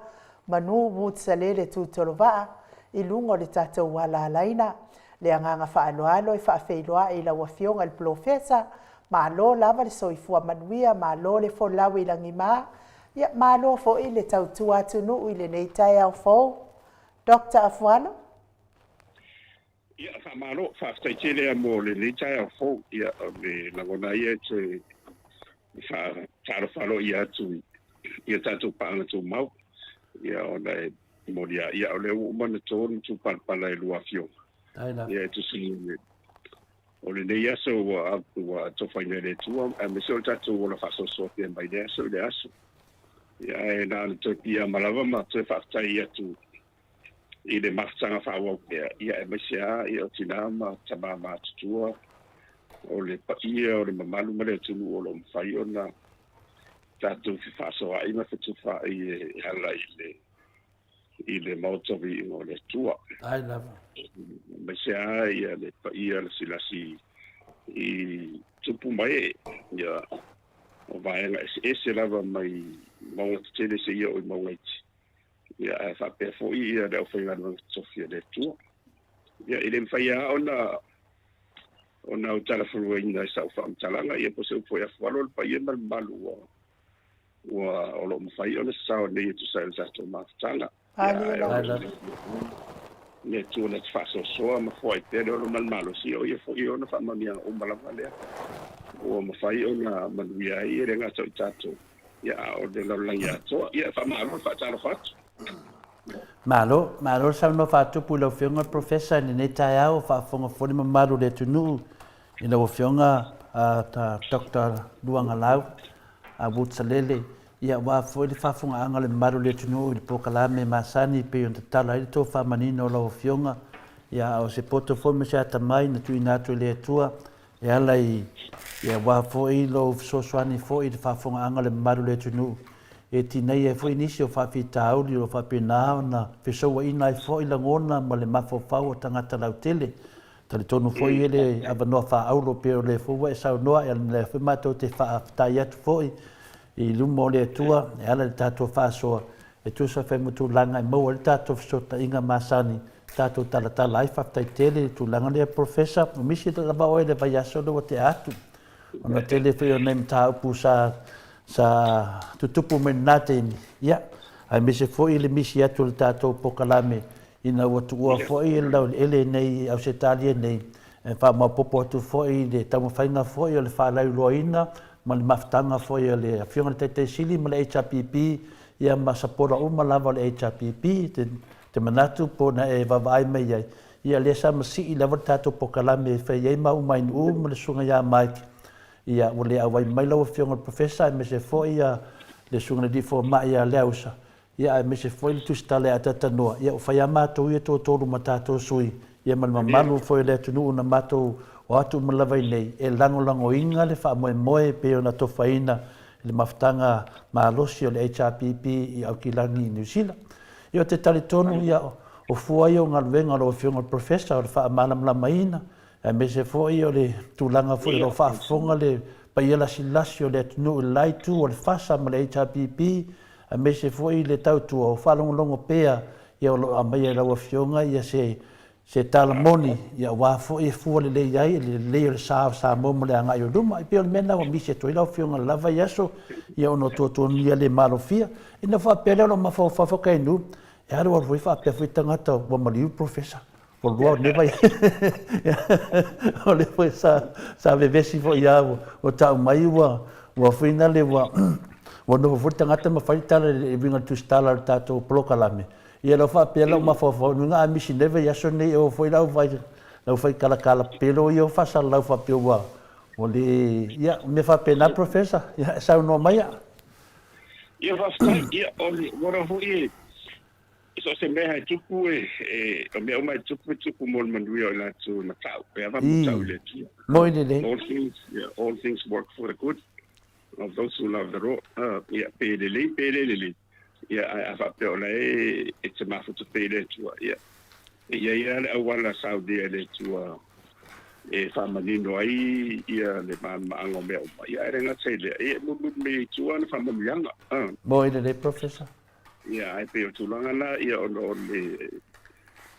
Manu Woods Salele Tutolovaa i luga o le tatou alalaina. Le agaga faaaloalo e faafeiloai i lau Afioga i le Polofesa, malo lava le soifua manuia, malo le folau i lagima, ia malo foi le tautua atunuu i lenei taeao fou. Doctor Afualo. Ia, faamalo, faafetai tele lava mo lenei taeao fou. Ia, o le lagona ia e toe faatalofa aloaia atu i a tatou paaga tumau. Ia, ona e momoli lava, ia, o lea ua uma ona to le matupalapala e lua afioga. Ia, e tusa o lenei aso ua atofaina e le Atua, aemaise o le tatou ola faasoasoa pea mai lea aso i le aso. Ia, ae na ona toe piiama lava ma toe faafetai atu i le mafutaga faaauau pea, ia aemaise lava ia o tina ma tama matutua, o le paia o le mamalu ma le atunuu o lo o mafai ona tatou fefaasoaai ma fetufaai e ala i le i le Maota Viiga o le Atua. Ai lava. Aemaise lava ia le paia lasilasi i tupu ma ee, ia o vaega eseese lava mai mauga tetele seia oo i mauga iti. Ia ae faapea foi ia le aufaigaluega totofi a le Atua. Ia e le mafai lava ona ona ou talafaluaina i sau faamatalaga ia po o se upu foi afualo le paia ma le mamalu ua ua o lo o mafai ona sasao nei e tusa ai o le tatou mafutaga. Ia, ae le Atua na te faasoasoa ma foai pea le ola ma le malosi, o ia foi ona faamanuiaga uma lava lea ua mafai ona manuia ai, e le gata o i tatou, ia, a o le lalolagi atoa. Ia, faamalo le faatalofa atu. Malo, malo le saunoa faatupu i lau Afioga le Professor i lenei taeao o faafofoga foi le mamalu o le atunuu i lau Afioga Doctor Luagalau Woods-Salele, ia aua foi le faafofogaaga a le mamalu o le atunuu i le polokalame masani e pei ona tatala ai le tofa manino o lau Afioga, ia a o se poto foi ma se atamai na tuuina atu e le Atua e ala i, ia aua foi lou fesoasoani foi i le faafofogaaga a le mamalu o le atunuu e tineia ai foi nisi o faafitauli o lo o faapena ona fesouaina ai foi lagona ma le mafaufau o tagata lautele. Talitonu foi e le avanoa faaauro pei o lea foi ua e saunoa, o lea foi matou te faafetai atu foi i luma o le Atua e ala i le tatou faasoa e tusa fai ma tulaga e maua ai le tatou fesootaiga masani, tatou talatala ai. Faafetai tele i le tulaga lea Professor. Ua misi lava oe i le vaiaso lea ua tea atu ona tele foi o nai mataupu sa sa tutupu mai lena taimi, ia, aemaise foi le misi atu o le tatou polokalame ina ua tuua foi le laueleele nei i Ausetalia nei, e faamaopoopo atu foi i le taumafaiga foi o le faalauiloaina ma le mafutaga foi a le Afioga i le Taitai Sili ma le HRPP, ia ma sapola uma lava o le HRPP, te manatu po na e vaavaai mai ai, ia lea sa masii lava le tatou polokalame e fai ai ma uma ai ma le Susuga ia Mike, ia ua le auai mai lau Afioga i le Professor aemaise foi ia le Susuga i le Alii Fomai ia Leausa, ia aemaise foi le Tusitala ia Atatanoa, ia ua fai lava matou ia toatolu ma tatou sui, ia ma le mamalu foi o le atunuu na matou o atu uma lava i inei e lagolagoina le faamoemoe e pei ona tofaina i le mafutaga malosi o le HRPP i Aukilani i Niu Sila. Ia ou te talitonu ia o fua ia o galuega a lau Afioga i le Professor o le faamalamalamaina aemaise foi o le tulaga foi o lo o faafofoga le paia lasilasi o le atunuu i le la itu o le FASA ma le HRPP aemaise foi le tautua o faalogologo pea ia o lo o aumaia e lau Afioga ia se Se tala moni, ia aua foi e fua lelei ai le lelei o le sa o Samoa mo le agai o luma. E pei o le mea lena ua misi atu ai lau Afioga i le la vaiaso, ia ona o tuatuagia le malofia. Ina faapea lea o lou mafaufau faakainu, e alu alu foi faapea foi tagata ua maliu le Professor. Ua lua o lenei vai. O lea foi sa, sa vevesi foi ia ua tau mai ua ua foi na le ua ua nofo foi le tagata ma fai le tala i le uiga o le tusitala o le tatou polokalame. Ia lau faapea lau mafaufau luga a misi nei vaiaso nei e o foi lau vai lau fai kalakala pelo ia o faasalalau faapea ua ua le ia mea faapena Professor ia e saunoa mai a. Ia faafetai ia o le ua foi e so o se mea e tupu e o mea uma e tupu e tupu mo le manuia o i latou e matau e ava matau i le Atua. Moi lelei. All things yeah, all things work for the good of those who love the Lord. Ia pe lelei pe le lelei. Ia, ae a faapea o la e e te mafuta pea i le Atua, ia, e i ai lava le auala saunia e le Atua e faamanino ai ia le malamaanga o mea uma. Ia, ae le gata i lea, ia e mulimuli mai ai i tua ana faamanuiaga. A. Moi lelei, Professor. Ia, ae pei o tulaga na, ia, ona o le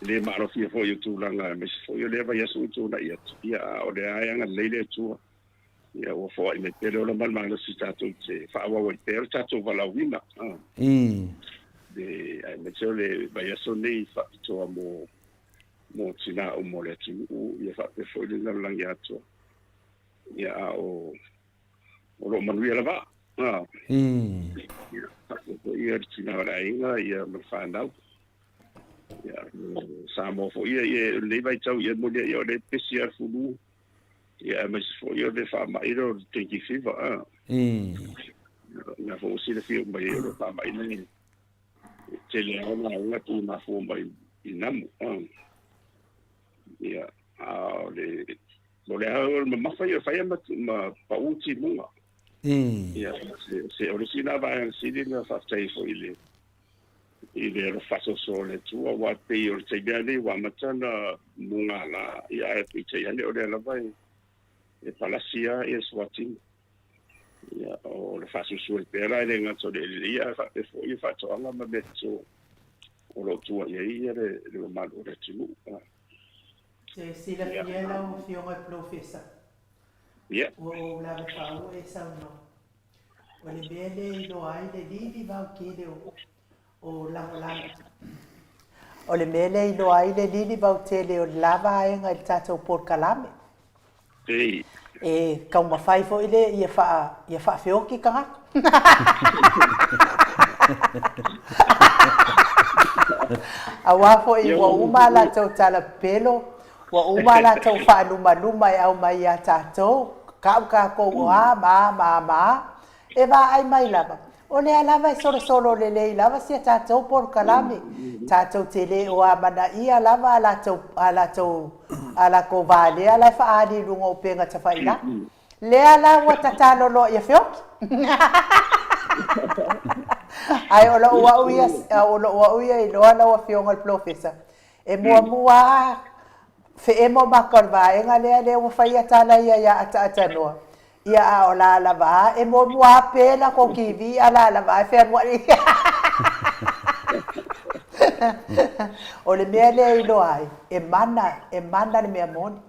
le maalofia foi o tulaga, aemaise foi o lea vaiaso ua tuanai atu, ia, a o lea lava e agalelei le Atua. Ia, ua foai mai pea le ola ma le malosi tatou te faaauau ai pea le tatou valaauina. Ii. Le, aemaise o le vaiaso nei faapitoa mo, mo tinā uma o le atunuu, ia faapea foi le lalolagi atoa. Ia, a o, o lo o manuia lava. Ii. Ia, faapea foi ia le tinā o le aiga, ia ma le fanau. Ia, Samoa foi ia, ia, o lenei vaitau, ia, moni ai, ia, o lea e pesi lava le fulu. Ia, aemaise foi o le faamai lea o le dengue fever, a. Na foi ua silafia uma i ai o le faamai lenei. E tele lava ona auga e mafua mai i namu, a. Ia, a o le, o le a o le mamafa ia, fai ma, ma pau timuga. Ia, se, se, o le isi lena vaega sili ona faafetai ai foi i le, i le alofa faasoasoa o le Atua, aua e pei o le taimi lava lenei ua amata ona mugala, ia ae peitai ane o lea lava e palasi lava ia suatini. Ia, o le faasoasoa ai pea la e le gata o le eleele, ia ae faapea foi ia faatoaga ma mea toto o lo o tua i ai ia le mamalu o le atunuu. E silafia lau Afioga i le Polofesa, Ia. ua ou lave faauu e saunoa. O le mea lea e iloa ai le lilivau tele o lagolago. O le mea lea e iloa ai le lilivau tele o le la vaega i le tatou polokalame. E taumafai foi lea ia faa, ia faafeoti tagata. Aua foi ua uma a latou tala pepelo, ua uma a latou faalumaluma e aumai ia tatou, tau tatou o a ma a ma a ma a, e vaai mai lava, o lea lava e solosolo lelei lava si a tatou polokalame, tatou te le o amanaia lava a latou, a latou, a latou valea la e faaali i luga o upega tafailagi. Lea la ua tatalo loa ia feoki. Ae o lou au ia, o lou au ia iloa lau Afioga i le Polofesa, e muamua lava feemo maka o le vaega lea, lea ua fai tala ia ia Ataatanoa. Ia a o la lava a, e muamua lava pe latou TV a la lava a e fealuai. O le mea lea e iloa ai, e mana, e mana le mea moni.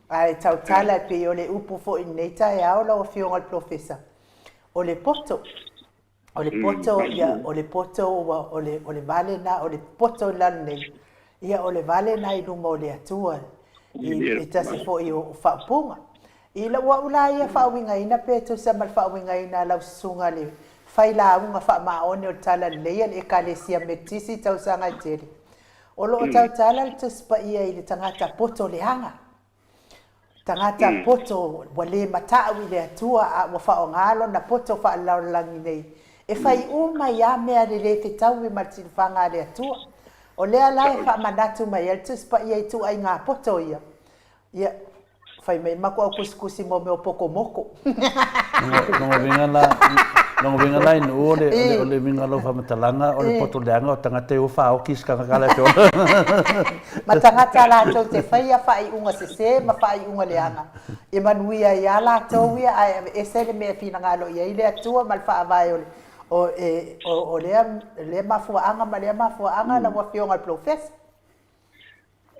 Ae tautala e pei o le upu foi i lenei taeao lau Afioga i le Polofesa, o le poto, o le poto, ia, o le poto ua, o le, o le vale na, o le poto i lalo nei, ia, o le vale na i luma o le Atua, i, i tasi foi o faaupuga. I lou au la ia faauigaina pe tusa ma le faauigaina a lau susuga le failauga faamaoni o le Talalelei a le Ekalesia Metotisi i tausaga e tele, O lo o tautala le Tusi Paia i le tagata poto leaga, tagata poto ua le matau i le Atua a ua faaaoga lona poto faalelalolagi nei e fai uma ai lava mea le fetaui ma le silafaga a le Atua. O lea la e faamanatu mai ai le Tusi Paia i ituaiga poto ia, Ia, fai mai maku au kusikusi mo mea o poko moko. Lona uiga la, lona uiga la inu o le, o le uiga o lau faamatalaga, o le poto leaga o tagata e o faaoki i se tagata la e te ola. Ma tagata latou te faia faaiuga sese ma faaiuga leaga, e manuia ai lava latou ia, ae aveese le mea e finagalo i ai le Atua ma le faavae o le, o, e, o, o lea, lea mafuaaga ma lea mafuaaga lau Afioga i le Polofesa.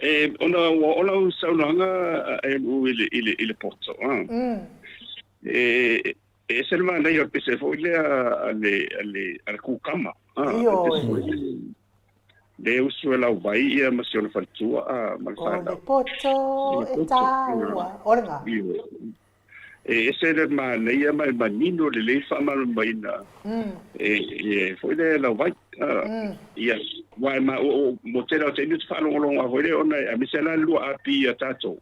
E, ona ua oo lau saunoaga a Lu i le, i le, i le poto, a. E, e ese le manaia o le pese foi lea a le, a le, a le kukama, a. Le pese foi lea, le usu e lauvai ia ma si ona faletua, a, ma le fanau. O le poto e taua, o lena. Ioe. E ese le manaia ma e manino lelei faamalamalamaina e foi lea e lauvai. Ia, aua e ma, o, mo tele o taimi ou te faalogologo lava foi lea ona e aemaise la le lua AP a tatou.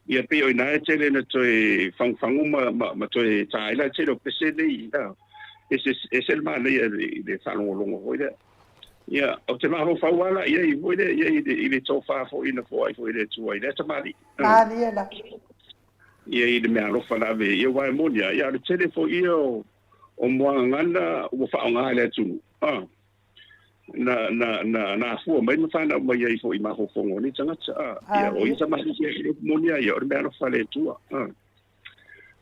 Ia pei o i ina e tele ina toe fagufagu ma, ma, ma toe ta ai la le tele o pese nei. Ese, ese le manaia i le faalogologo foi lea. Ia, ou te mafaufau lava la i ai foi lea i ai i le tofa foi na foai foi e le Atua i lea tamalii. Malie la. Ia i le mea alofa na ave ia aua e moni lava, ia o le tele foi ia o, o muagagana ua faaaoga e le atunuu, a, na, na, na, na afua mai ma fanau mai ai foi i mafaufauga o nei tagata, a, ia o ia tamalii ia, e moni lava ia, o le mea alofa a le Atua, a.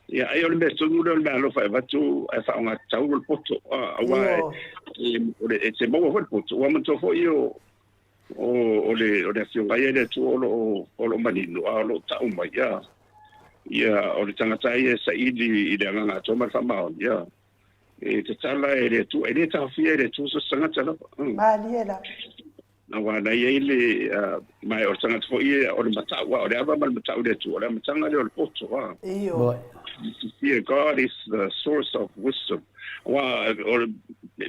Ia, ai o le mea tonu lea o le mea alofa e avatu ae faaaoga tatau le poto, a, aua e, o le, e te maua foi le poto, ua manatua foi o, o, o le, o le afioga ia i le Atua o lo o, o lo o manino, a o lo o tau mai, a, ia, o le tagata ia e saili i le agaga atoa ma le faamaoni, a, e tatala e le Atua, e le taofia e le Atua so o se tagata lava. Malie la. Aua na i ai le, ma o le tagata foi ia, o le matau, o le ava ma le matau i le Atua, o le amataga lea o le poto. Ioe. To fear God is the source of wisdom. Aua o le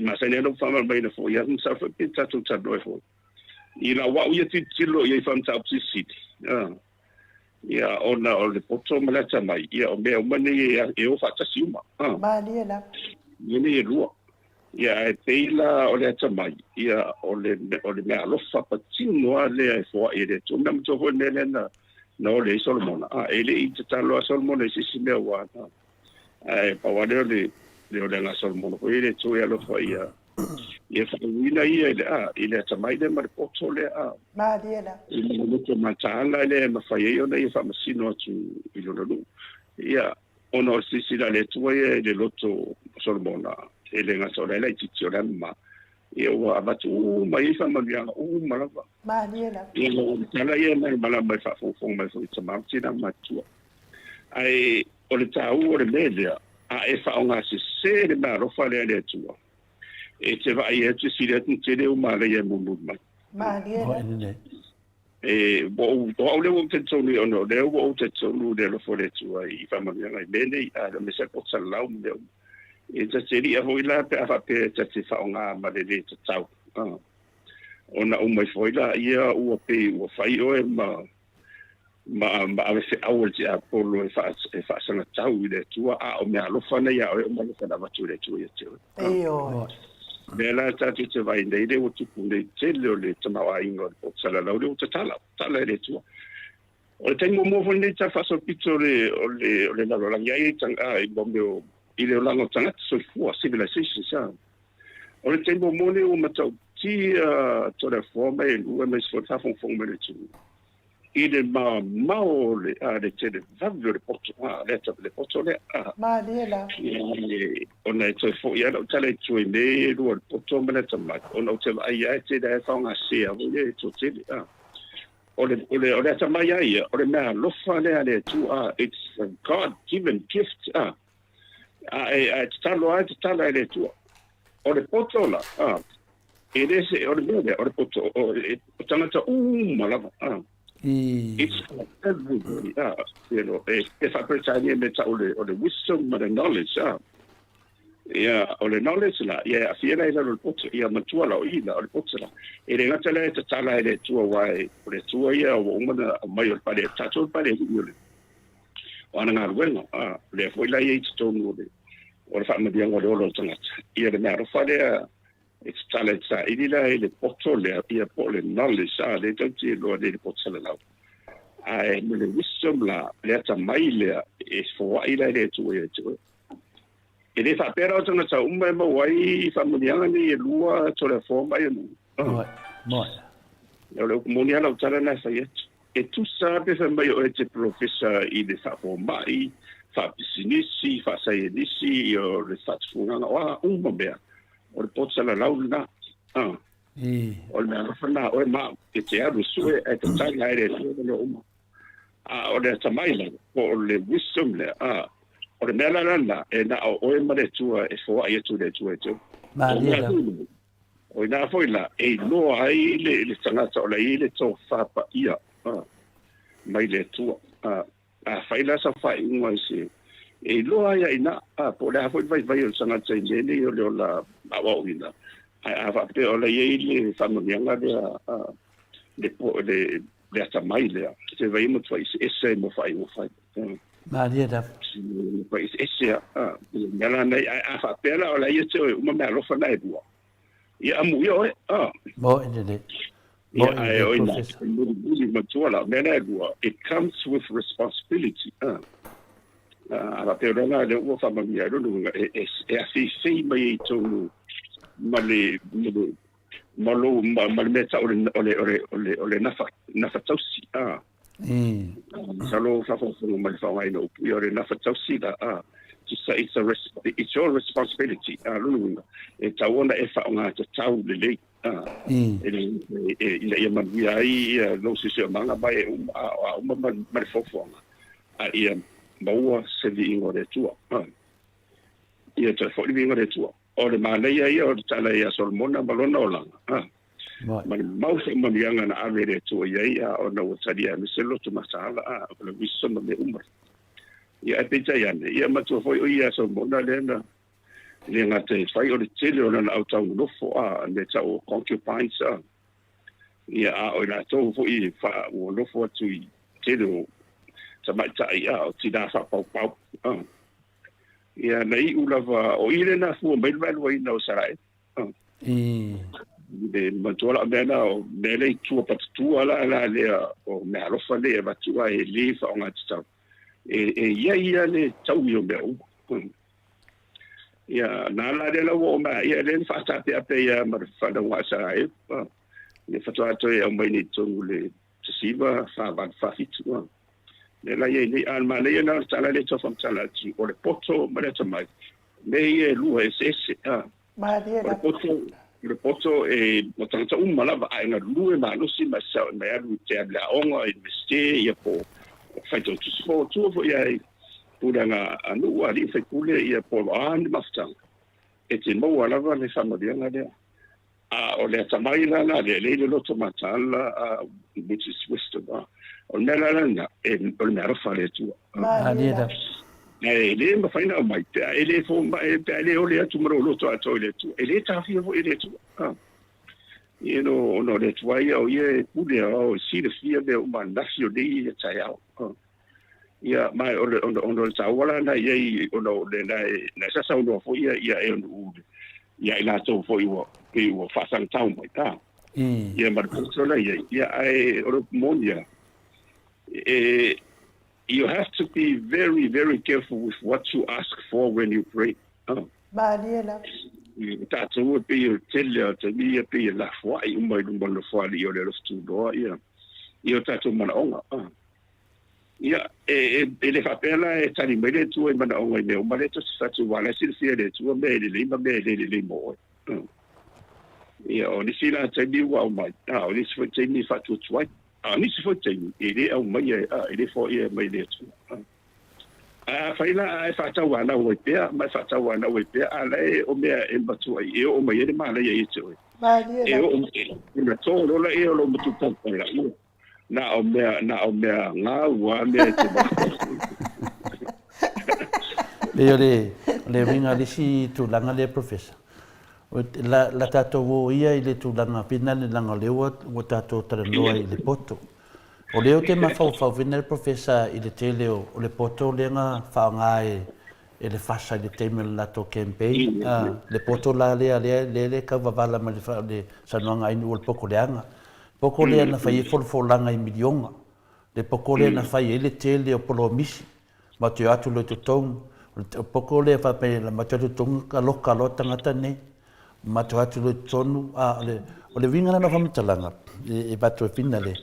masani ai lou faamalamalamaina foi, ia masalo foi pe tatou talanoa ai foi. I lau au ia tilotilo i ai faamataupu silisili, ia, ona o le poto ma le atamai, ia o mea uma nei e o faatasi uma. Malie lava. Mea nei e lua. Ia, ae pei la o le atamai, ia, o le, o le meaalofa patino lava lea e foai e le Atua. Mea matua foi le mea lea na, na ole ai Solomona. A, e le i tatalo lava Solomona i se isi mea ua ana. Ae pau lava lea o le, le oleaga a Solomona foi e le Atua e alofa ia, ia faauuina ia i le, a, i le atamai lea ma le poto lea, a. Malie la. I le loto mataala lea e mafai ai ona ia faamasino atu i lona nuu. Ia, Ona o le silasila a le Atua ia i le loto o Solomona, e le gata o la e laitiiti, o la e mama, ia ua avatu uma i ai faamanuiaga uma lava. Malie lava. Ia, o le tala ia e malamalama i faafogafoga mai foi i tama ma tina ma matua. Ae o le taua o le mea lea, a e faaaogasese le meaalofa lea a le Atua, e te vaai atu e sili atu ona tele ou malaia e mulimuli mai. Malie lava. E, ua ou, o au lea ua ou talitonu i ona o lea ua ou talitonu i le alofa o le Atua i faamanuiaga i mea nei, a aemaise lava po o salalau ma mea uma. E ta te li'a foi la pe a faapea ta te faaaoga ma le lē tatau, a. Ona uma ifo ai laia ua pei ua fai oe ma, ma, ma ave feau a le tiapolo e faa, e faasagatau i le Atua, a o meaalofa na iā oe o meaalofa na avatu e le Atua ia te oe. Ioe. Mea la tatou te vaai nei lea ua tupu nei tele o le tamaoaiga o le poto salalau lea ua tatala, tatala e le Atua. O le taimi muamua foi lenei tala faasolopito o le, o le, o le lalolagi ai i, i mo mea o, i le olaga o tagata soifua, civilizations, a. O le taimi muamua lenei ua matautia Toleafoa ma Elua aemaise foi le faafogafoga mai a le atunuu i le mamao o le, a, le televave o le poto, a, le ata, le poto lea, a. Malie la. Ia, ona e toe foi lava lau tala i tua i mea ia e lua o le poto ma le atamai, ona ou te vaai lava e tele lava e faaaogasea foi lea e toatele, a. O le, o le, o le atamai lava ia, o le mea alofa lea a le Atua, a, it's a God given gift, a. A e, a e tatalo lava e tatala e le Atua. O le poto la, a, E le se, o le mea lea, o le poto, o, e, o tagata uma lava, a. It's for everybody, a. You know, e, e faa-Peretania me tau o le, o le wisdom ma le knowledge, a. Ia, o le knowledge la, ia e aafia la i lalo o le poto, ia matua la o i la, o le poto la. E le gata lea e tatala e le Atua, aua e, o le Atua ia ua uma ona aumai o le pale, tatou le pale alii o le, o ana galuega, a. O lea foi la e i ai i totonu o le, o le faamanuiaga o le ola o le tagata. Ia le meaalofa lea, E tatala e saili la i le poto lea, ia po o le knowledge, a, lea tatou te iloa nei i le poto salalau. Ae ma le wisdom la, le atamai lea, e foai la e le Atua ia te oe. E le faapea la o tagata uma e maua ai faamanuiaga nei e lua, Toleafoa ma Ionuu. Moe, moe. O le upu moni lava lau tala lena e fai atu. E tusa lava pe fai mai oe e te polofesa i le faafomai, faapisinisi, faasaienisi, o le faatufugaga, o a uma mea, o le poto salalau lena. O le mea alofa lena a oe ma au, e te alu e sue ae tatala ai le Atua ma mea uma. A o le atamai lava, po o le wisdom lea, a, o le mea la lena, e na o oe ma le Atua e foai atu i le Atua e te ola. O Malie mea lava. foi nei, o ina foi la e iloa ai le, le tagata o la e i ai le tofa paia, a, mai le Atua. A, Afai la sau faaiuga i se e iloa ai a ina, a, po o le a foi le vaivai o le tagata i mea nei o le ola aoaoina, ae a faapea o la e i ai le faamanuiaga lea, a, le, po, le, le atamai lea, se vai e matuai eseese ai mo faaiuga fai. Malie lava. Matuai eseese a, a, le mea la nei, ae a faapea la o la ia te oe uma meaalofa na e lua, ia amuia oe, a. Moe lelei. Ia, ae o ina, e mulimuli matua la, mea la e lua, it comes with responsibility. A, a faapea o lea la lea ua faamanuia ai lona uiga, e, e, e afeifei mai ai i tonu ma le, ma le, ma lou, ma, ma le mea tau o le, o le, o le, o le, o le nafa, nafa tausi. A, masalo faafogafoga ma le faaaogaina o upu ia, o le nafa tausi la, a, it's a, it's a, it's your responsibility. A, lona uiga, e tatau ona e faaaoga tatau lelei. Ina ia manuia ai lou siosiomaga ma e uma, a uma ma le foafoaga, a ia maua se viiga o le Atua. Ia toe foi le viiga o le Atua. O le manaia ia o le tala ia Solomona ma lona olaga, ma le mau faamanuiaga na ave e le Atua i ai, a ona ua talia aemaise le loto mataala, a o le wisdom ma mea uma. Ia ae peitai ane, ia matua foi o ia Solomona lea na E le gata e fai o le tele o lana autau nonofo a mea tau o concubines a, ia a o i latou foi e fa ua nofo atu i tele o tamaitai a o tinā faapaupau a. Ia na iu lava o i lea na afua mai le vaeluaina o Isaraelu a. I. Le manatua la o mea na o mea lea i tua patatua la la lea o meaalofa nei e avatu ae le faaaoga tatau. E e i ai ia le taui o mea uma. Ia, na la lea la ua oo mai ia lea na faataapeape ia ma le faanauga a Isaraelu. Ia faatoa toe aumai nei i totonu le 1947. Lea la i ai nei, a o le manaia lena o le tala lea e tau faamatala atu, o le poto ma le atamai, mea ia e lua e eseese. Malie O le lava. poto, o le poto e o tagata uma lava a e galulue malosi ma e sao e mai alu i te alu i le aoga, Universite, ia po o faitautusi po o tua foi i pulega a nuu, alii ma faipule, ia po o a ni mafutaga, e te maua lava le faamanuiaga lea. A o le atamai la la lea, lea i le loto mataala, which is wisdom, o le mea la lena, o le meaalofa a le Atua. Malie lava. E le mafai ona aumai pe a e le fomai, pe a e le ole atu ma lou loto atoa i le Atua. E le taofia foi e le Atua. You know, ona o le Atua ia, o ia e pule ao, e silafia mea uma ananafi o nei ia taeao. Ia, ma o le, ona, ona o le taua la na i ai, ona o le, na e, na e sasaunoa foi ia, ia e ona ule, ia i latou foi ua, pei ua faasagatau mai, a. Ia, ma le poto la i ai, ia, ae o le upu moni lava, e, You have to be very, very careful with what you ask for when you pray. Oh. Malie lava. E tatou e pei o le tele o taimi ia pei e lafoai uma i luma o le Nofoalii o le Alofa Tunoa ia ia o tatou manaoga. Oh. Ia, e, e, e le faapea la e tali mai le Atua i manaoga i mea uma lea tou te fatu aua la e silafia e le Atua mea e lelei ma mea e le lelei mo oe. Oh. Ia, o nisi la taimi ua aumai, a o nisi foi taimi e faatuatuai. A o nisi foi taimi, e le aumaia, a, e le foaia mai le Atua. A, afai la a e faatauanau ai pea, ma e faatauanau ai pea, a la e o mea e matuai e oo mai ai le mānaia ia te oe. Malie E lava. oo mai, ona tō loa lea o lou matutautala, ia, na o mea, na o mea gau lava mea e te mafaufau. Pei o le, o le uiga o le isi tulaga lea Professor, La, la tatou o ia i le tulaga finale leaga o lea ua, ua tatou talanoa i le poto. O lea ou te mafaufau finale Professor i le tele o, o le poto lea na faaaoga e, e le FASA i le taimi o le latou campaign, a, le poto la lea, lea, lea le tau vavala mai le, le saunoaga a Ainuu o le poto leaga. Poto lea na fai ai folafolaga i miliona. Le poto lea na fai ai le tele o polomisi. Matou te o atu loa i totonu, o le poko lea faapea matou te o atu i totonu ka loka loa tagata nei. Matou o atu loa i totonu, a o le, o le uiga lena o faamatalaga e avatu ai finale,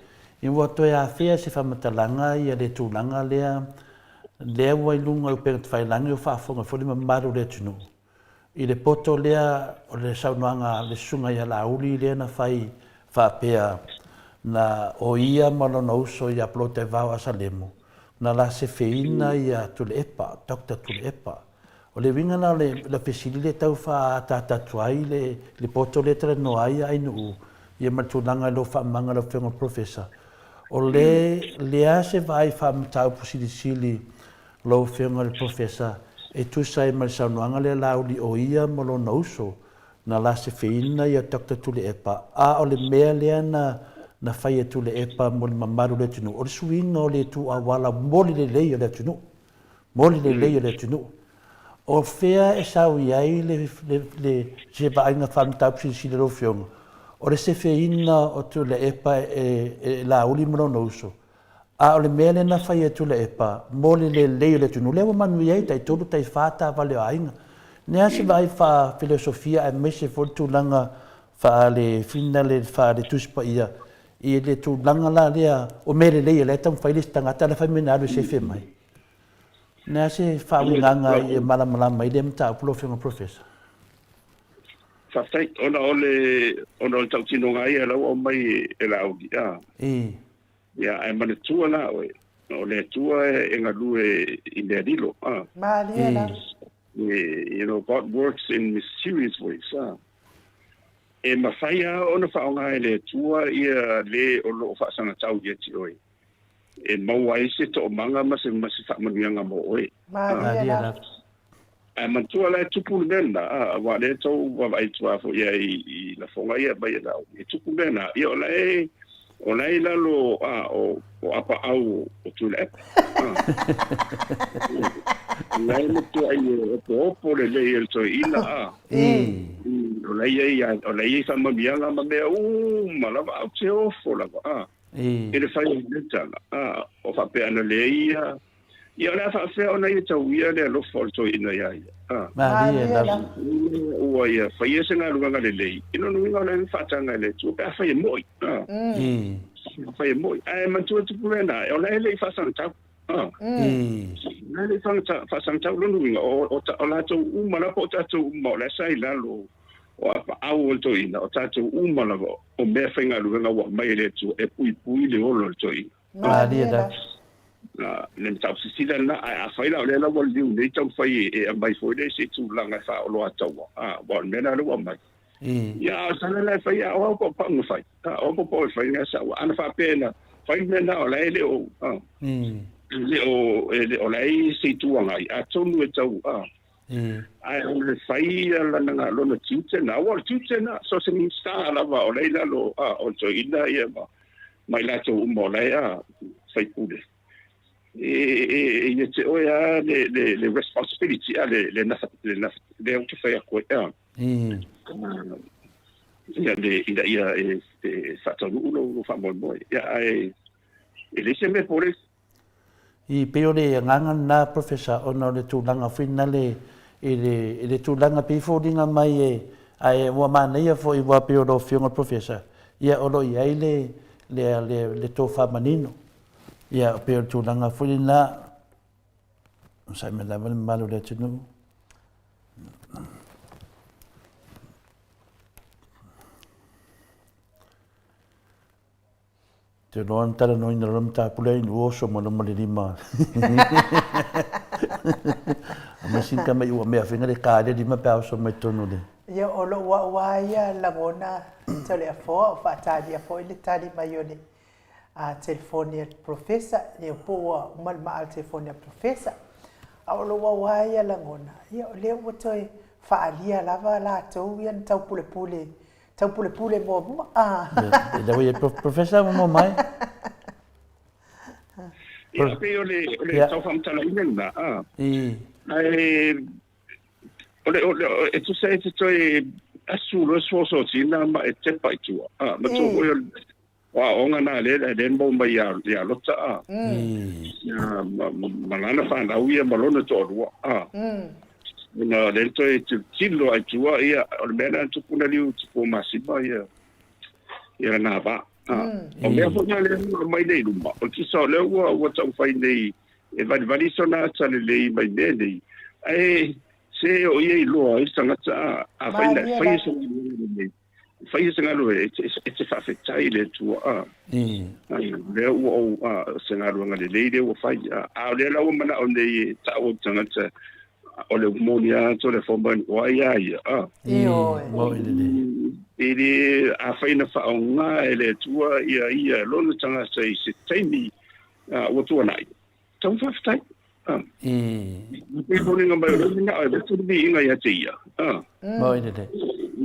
ina ua toe afea se faamatalaga ia le tulaga lea, lea ua i luga o upega tafailagi o faafofoga foi le mamalu o le atunuu. i le poto lea o le saunoaga a le Susuga ia Laauli lea na fai faapea na o ia ma lona uso ia Polataivao Asalemo na la sefeina ia Tuilaepa, Doctor Tuilaepa. O le uiga la o le fesili lea e tau faaataata atu ai le poto lea e talanoa ai Ainuu ia ma le tulaga i lou faamamaga lau Afioga i le Polofesa, o le lea se vaai faamataupu silisili lau Afioga i le Polofesa e tusa ai ma le saunoaga lea Laauli o ia ma lona uso na lasefeina ia Doctor Tuilaepa, a o le mea lea na na fai e Tuilaepa mo le mamalu o le atunuu, o le suiga o le itu auala mo le lelei o le atunuu. Mo le lelei o le atunuu. O fea e sau i ai le, le, le, se vaaiga faamataupu silisili a lau Afioga, o le sefeina o Tuilaepa e, e Laauli ma lona uso, A o le mea lea na fai e Tuilaepa mo le lelei o le atunuu, lea ua manuia ai tai tolu tai fa taavale o aiga. Le a se vaai faa-filosofia aemaise foi le tulaga faa-le finale faa-le Tusi Paia i le tulaga la lea o mea lelei o la e taumafai le isi tagata la e fai mai na alu e sefe mai. Le a se faauigaga e malamalama ai lea mataupu lau Afioga Professor? Faafetai. Ona o le ona o le tautinoga ia la ua aumai e Laauli, a. Ia, ae manatua la oe, o le Atua e galue i mea lilo. Ah. Malie lava. You know, God works in mysterious ways. Ah. E mafai lava ona faaaoga e le Atua ia le o lo o faasagatau ia te oe, e maua ai se toomaga ma se, ma se faamanuiaga mo oe. Malie lava. Ae manatua la e tupu le mea lena, aua o lea e tou vaavaai atu lava foi i ai i lafoga ia e aumai e lau, e tupu mea na, ia o la e, o la e i lalo a, o, o apaau o Tuilaepa. O la e matuai e opoopo lelei e le toeaina, a. O la e i ai, o la e i ai faamanuiaga ma mea uma lava, a ou te ofo lava, a. I le fai o le tala, a, o faapea ana leai ia, Ia o le a faafefea ona ia tauia le alofa o le toeaina iā ia? A. Malie lava. Ua ia faia se galuega lelei, i lona uiga o la e faataga e le Atua pe afai e mo'i. A. Afai e mo'i. Ae manatua tupu mea na, o la e le i faasagatau. A. O la e le i faasagatau lona uiga, o, o, o latou uma lava po o tatou uma o la e sa i lalo o apaau o le toeaina, o tatou uma lava o mea faigaluega ua aumai e le Atua e puipui le ola o le toeaina. Malie lava. Le mataupu sisila lena, ae afai la o lea la ua liliu nei taumafai e aumai foi lea i se tulaga e faaoloataua, a, aua o le mea lena lea ua aumai. Ia, a o le tala la e fai, a o au paupau na fai, a o au paupau e fai na sau, ana faapea na fai le mea lena o la e le o, a, e le o, e le o la e i se Itu Agai, atonu e tau, a, ae o le fai ia lana, lona tiute na, aua o le tiute na, so o se Minisita lava o la e i lalo, a, o le toeaina ia ma, ma i latou uma o la e a faipule e e ia te oe a le le le responsibility a le le nafa le nafa le ou te fai atu ai a ia le ina ia e e faataunuu lou lou faamoemoe ia ae e leai se mea pole. I pei o le agaga lena Professor ona o le tulaga foi nale i le i le tulaga pei foliga mai e ae ua manaia foi aua pei o lau Afioga i le Professor ia o lo o i ai le le le le tofa manino ia pei o le tulaga foi lena onosai mai lava le mamalu o le atunuu. Te iloa na talanoaina loa le mataupu lea ina ua oso mai loa ma le lima. Aumai sina tama i ua mea faiga le ka le lima pe a oso mai totonu o le. Ia, o lou au lava ia lagona Toleafoa o faatalia foi le tali mai o le telefoni a le Polofesa, ia po ua uma le maa o le telefoni a le Polofesa. A o lou au lava ia lagona, ia o lea ua toe faaalia lava latou ia na taupulepule Taupulepule muamua. Lea ua i ai Professor ua maua mai. Ia, pei o le, o le tau faamatalaina lena, a. Ae, o le, o le, e tusa e te toe asu loa soasoatina ma e tepa i tua. A, matua foi o le, o aoaoga na lea, lea na maua mai ia, ia Lota, a. Ia, ma, ma lana fanau ia ma lona toalua, a. Ona o lea na toe tilotilo lava i tua, ia, o le mea lena na tupu na liu i Tupuamasima ia, ia lana va. A, o mea foi na lea ua aumai nei i luma, o le tusa o lea ua, ua taumafai nei e valivali sona ata lelei mai mea nei, ae se o ia iloa ai le tagata, a, afai na e faia se galuega lelei, faia se galuega e te faafetai i le Atua, a, lea ua ou, a, se galuega lelei lea ua fai, a, a o lea la ua manao nei e tau au tagata o le moni lava atu o le fomai o ai a ia, a. Ioe. Moni lelei. E le, afai na faaaoga e le Atua ia ia lona tagata i se taimi ua tuanai, tau faafetai. I foliga mai o le manao e avatu le viiga ia te ia. Moni lelei.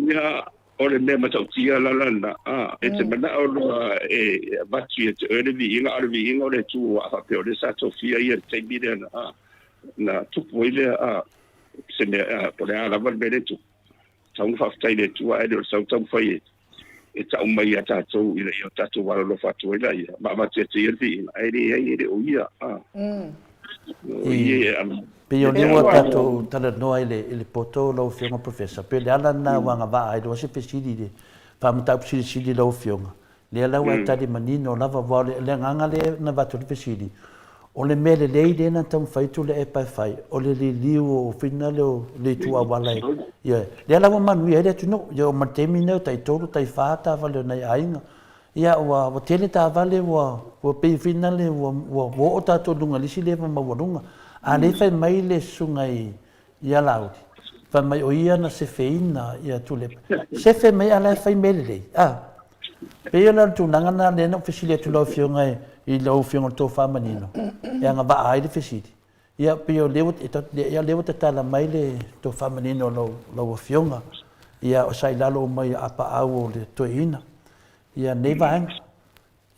Ia, o le mea matautia la lana, e te manao loa e avatu ia te oe le viiga, a o le viiga o le Atua, a faapea o lea sa tofia ia i le taimi lea na, na tupu ai lea, a, se mea, a, po o le a lava le mea lea e tupu. Tatau ona faafetai i le Atua, ae le o le sau taumafai e, e tau mai ia tatou ina ia o tatou alolofa atu ai laia, ma avatu ia te ia le viiga, ae leai, e le o ia, a. O ia e Pei o lea ua tatou talanoa i le, i le poto lau Afioga Professor, pei o le ala lena ua agavaa ai loa se fesili i le faamataupu silisili i lau Afioga, lea la ua e tali manino lava, aua o le agaga lea na avatu ai le fesili, o le mea lelei lea na taumafai atu le epa e fai, o le liliu o fina lea o le itu auala e, ioe, lea la ua manuia ai le atunuu, ia oo mai le taimi lenei ua tai tolu, tai fa taavale o nai aiga, ia ua, ua tele taavale ua, ua pei fina lea ua, ua oo tatou i luga i le isi level maualuga. A o lea e fai mai le susuga i, i Laauli, fai mai o ia na sefeina ia Tuilaepa. Sefe mai a o la e fai mea lelei, a. Pei o le tulaga lena lea na ou fesili atu i lau Afioga i lau Afioga i le Tofa Manino e agavaa ai le fesili. Ia pei o lea ua, ia lea ua tatala mai le tofa manino o lau, lau Afioga, ia sa i lalo uma i apaau o le toeaina ia nei vaega.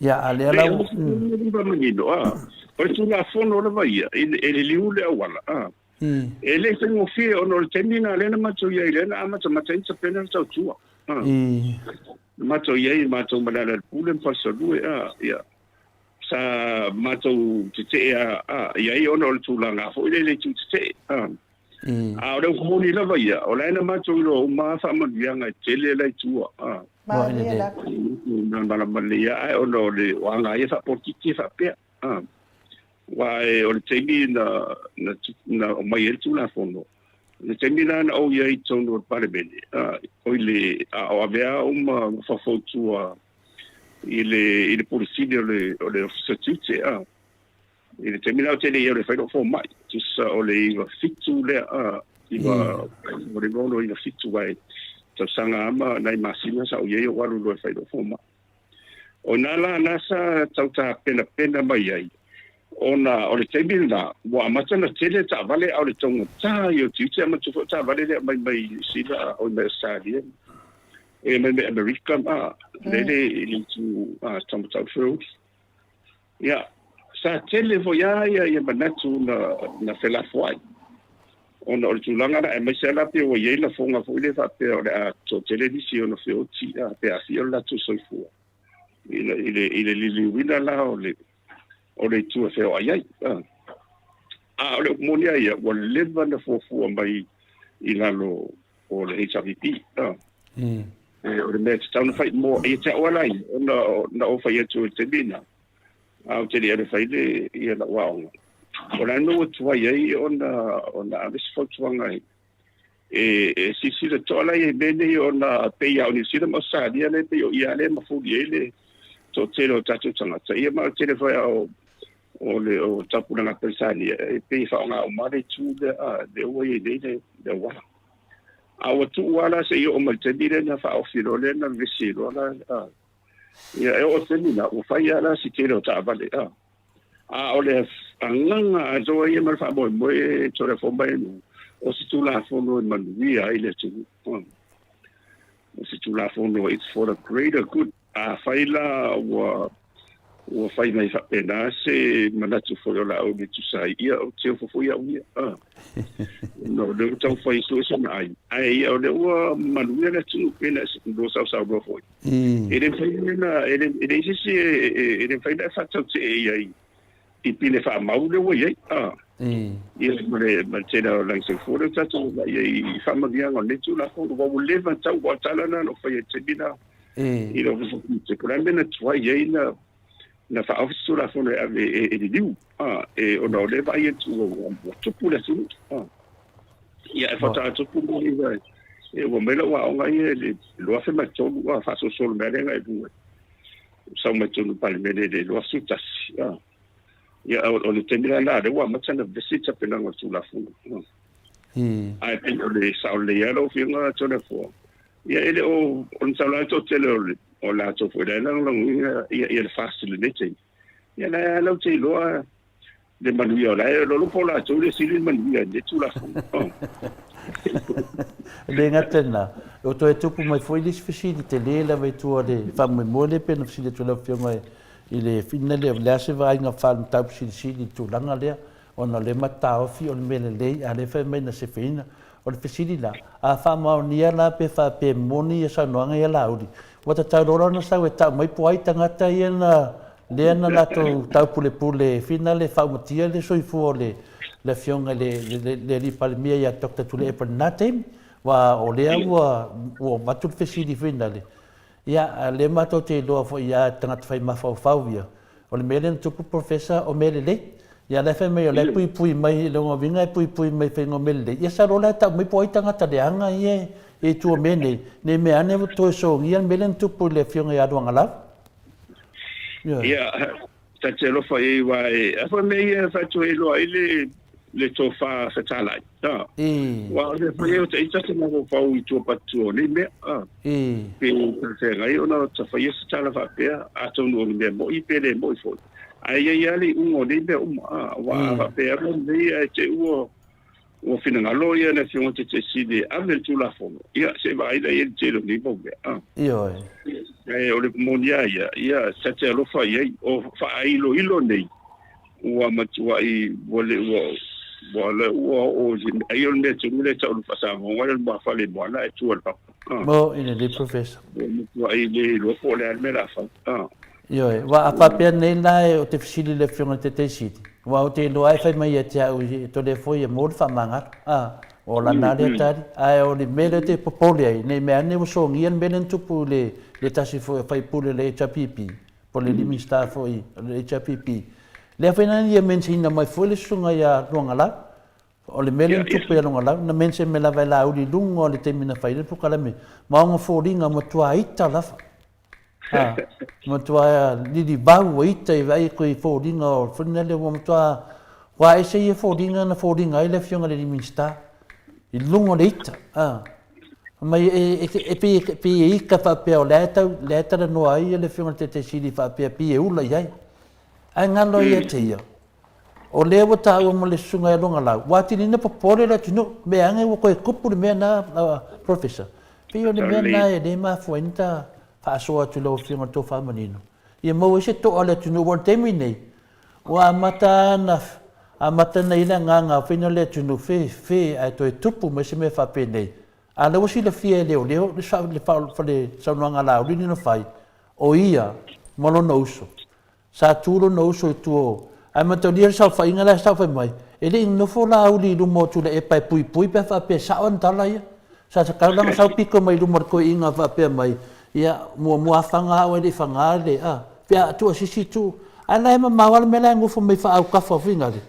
Ia a lea la ua. Lea manino, a, o le Tulafono lava ia, e liliu le auala, a. E le i faigofie ona o le taimi lena lea na matou i ai, lea na amatamata ai ona tapena le tautua. A. Na matou i ai, matou ma Lealailepule ma Falesolue, a, ia. Sa matou tetee a i ai ona o le tulaga foi lele i itu tetee. A A o le upu moni lava ia, o la e na matou iloa uma lava faamanuiaga e tele la i tua. A Malamalama lelei lava ae ona o le o aga ia faapolokiki e faapea. A Aua o le taimi na na na aumai ai le Tulafono, o le taimi la na ou i ai i totonu o le Palemene, a oi le a o avea au ma faufautua i le i le Pule Sili o le o le Ofisa Tiute a i le taimi la ou te le i alu e fai lou fomai tusa o le 97 lea a iva o le 697 ae tausaga lava ma nai masina sa ou i ai ou alu loa e fai lou fomai. O ina la na sa tau tapenapena mai ai ona o le taimi lena ua amata ona tele taavale a o le taugata ia o tiute amata foi taavale lea aumai mai Niu Sila oi mai Ausetalia e mai mai Amerika ma lele i le itu taumatau feoai. Ia, sa tele foi lava ia, ia manatu na, na felafoai ona o le tulaga la, aemaise lava la pei ua i ai lafoga foi lea faapea o le a toatele nisi e ono feoti a pe aafia lo latou soifua i le, i le, i le liliuina la o le, o le itu e feoai ai. A o le upu moni lava ia, ua leva ona fuafua mai i lalo o le HRPP. O le mea e tatau ona fai mo ia te au lava ia, ona na ou fai atu i le taimi lena, a ou te le i alu e fai le, ia lau aoga, o le a le mea ua tuai ai ona, ona ave se fautuaga e, e, e silasila totoa la ia i mea nei ona pei lava o Niu Sila ma Ausetalia lea pei o i a lea e mafuli ai le toatele o tatou tagata, ia ma o le tele foi lava o o le o taupulega Peretania e pei e faaaoga uma le itu lea a lea ua i ai nei le le auala. A ua tuu lava la seia oo mai i le taimi lea na faaofi loa lea na vevesi loa la a ia e oo i le taimi lena ua fai lava la si tele o taavale a. A o le agaga atoa ia ma le faamoemoe e Tolefo mai o se Tulafono e manuia ai le atunuu. O se Tulafono it's for the greater good. Afai la ua ua fai mai faapena se manatu foi o Laauli e tusa ai, ia ou te ofo foi au ia. A. Ona o lea ua taumafai e sue sona ai, ae ia o lea ua manuia le atunuu pei ona e lua sausaunoa foi. E le mafai ona e le e leai se isi e le mafai ona e faatautee i ai i pine faamau lea ua i ai. A. Ia ma le ma le tele o lagi soifua lea ua tatou vaai ai i faamanuiaga o lenei Tulafono. Aua ua leva ona tau, aua o le tala lena na ou faia i le taimi lena. I le Ofisa Tiute, po o le a le mea na tuai ai na na faaofi se Tulafono e ave e liliu, a, e ona o lea e vaai atu ua tupu le atunuu. A. Ia, e faatoa tupu mai ia, e ua mai lau aoga ia i le 2003, a, faasolosolo mai lea agai i luga. Sau mai totonu o le Palemene i le 2011, a. Ia, o le taimi la lena lea ua amata ona vevesi le tapenaga o le Tulafono. Ae pei o le sao lelei lava lau Afioga Toleafoa, ia e le o, o le masalo lava le toatele o le, o latou foi la e lagolagoina ia, ia le FAST i lenei taimi, ia la e latou te iloa le manuia o la e lolo po o latou le sili le manuia i lenei Tulafono. E le gata i lena, ua toe tupu mai foi le isi fesili tele lava i tua o le faamoemoe lea pei ona fesili atu ai lau Afioga i le fina lea, o le a se vaaiga faa-mataupu silisili i le tulaga lea, ona o lea ma te taofi o le mea lelei, a o lea e fai mai na sefeina. O le fesili la, a faamaonia la pe faapea e moni ia saunoaga ia Laauli, ua tatau loa la ona sau e tau mai po o ai tagata ia na lea na latou taupulepule fina le faaumatia le soifua o le le afioga i le le le alii Palemia ia Doctor Tuilaepa i lena taimi, aua o lea ua ua avatu le fesili foi lale, ia a lea matou te iloa foi ia tagata fai mafaufau ia, O le mea lea na tupu Professor o mea lelei. Ia la e fai mai o la e puipui mai i lona uiga e puipui mai faiga o mea lelei. Ia salo la e tau mai po o ai tagata leaga ia e i tua o mea nei, ne i mea ane ua toe sogia le mea lea na tupu i le afioga ia Luagalau. Ioe. Ia, ta te alofa i ai aua e, a foi mea ia e faatuailoa ai le le tofa fetalai. A. Aua o le mea foi o ita te mafaufau i tua patu o nei mea. A. Pe talafeagai ona ta faia se tala faapea, atonu o le mea mo'i pe le mo'i foi. Ae i ai lava le iuga o nei mea uma. A. Aua a faapea lava lenei ae te i ua ua finagalo ia le Afioga Taitaisili e ave le Tulafono, ia se i vaai la i ai le tele o nei mau mea. A. Ioe. Ae o le moni lava ia, ia ta te alofa i ai. O faailoilo nei, Ua matuai ua le ua ua le ua oo i se ai o le mea tonu lea e tau o le faasamoa le lumafale i moana ae tua i le papa. Ah. Mo i le Professor. Ua matuai le iloa po o le a le mea o le a fai. Ah. Ioe, aua a faapea nei la ou te fesili i le Afioga i le Taitaisili, aua ou te iloa lava e fai mai ia te au e tole foi e mo le faamagalo. Ah, o lana lea tali, ae o le mea lea ou te popole ai, ne i mea ane ua sogia le mea lea na tupu i le tasi foi o faipule o le HRPP, po o le alii Minisita foi o le HRPP, lea foi na ia mention ina mai foi le susuga ia Luagalau. O le mea lea na tupu ia Luagalau, na mention mai lava e Laauli i luga o le taimi na fai ai le polokalame, ma ona foliga matua ita lava. Ha, matua lilivau ua ita i vaai atu i foliga o foi lea ua matua ua ese ia foliga na foliga ai le afioga i le alii Minisita i luga o le ita. Ha. Fai mai, e, e, e, pei, e, pei e ika faapea o lea e tau, lea e talanoa ai le Afioga i le Taitaisili faapea pei e ula i ai. Ae galo ia te ia, o lea ua taua ma le Susuga ia Luagalau, ua atili ina popole le atunuu, mea ane ua toe tupu le mea na, uh, Professor. Pei o le mea na e le mafua ai na ta faasoa atu i lau Afioga i le tofa manino, ia maua ai se toa o le atunuu, aua o le taimi lenei, Ua amata na amata nei le agaga fina le atunuu fe fe ae toe tupu mai se mea faapenei. A lea ua silafia e leoleo le le saunoaga a Laauli lea na fai, o ia ma lona uso. Sa tu lona uso i tua o Ae mataulia le saofaiga la e saofai mai, e le i nofo Laauli i luma o Tuilaepa e puipui pe a faapea e sao ana tala ia. Sa tatau la ona sau pito mai luma o le toeaina faapea mai, ia, muamua a faga au ae le i faga le, a, pe a tuuasisi tu. Ae la e mamao lava le mea la e nofo mai faaautafa foi nale,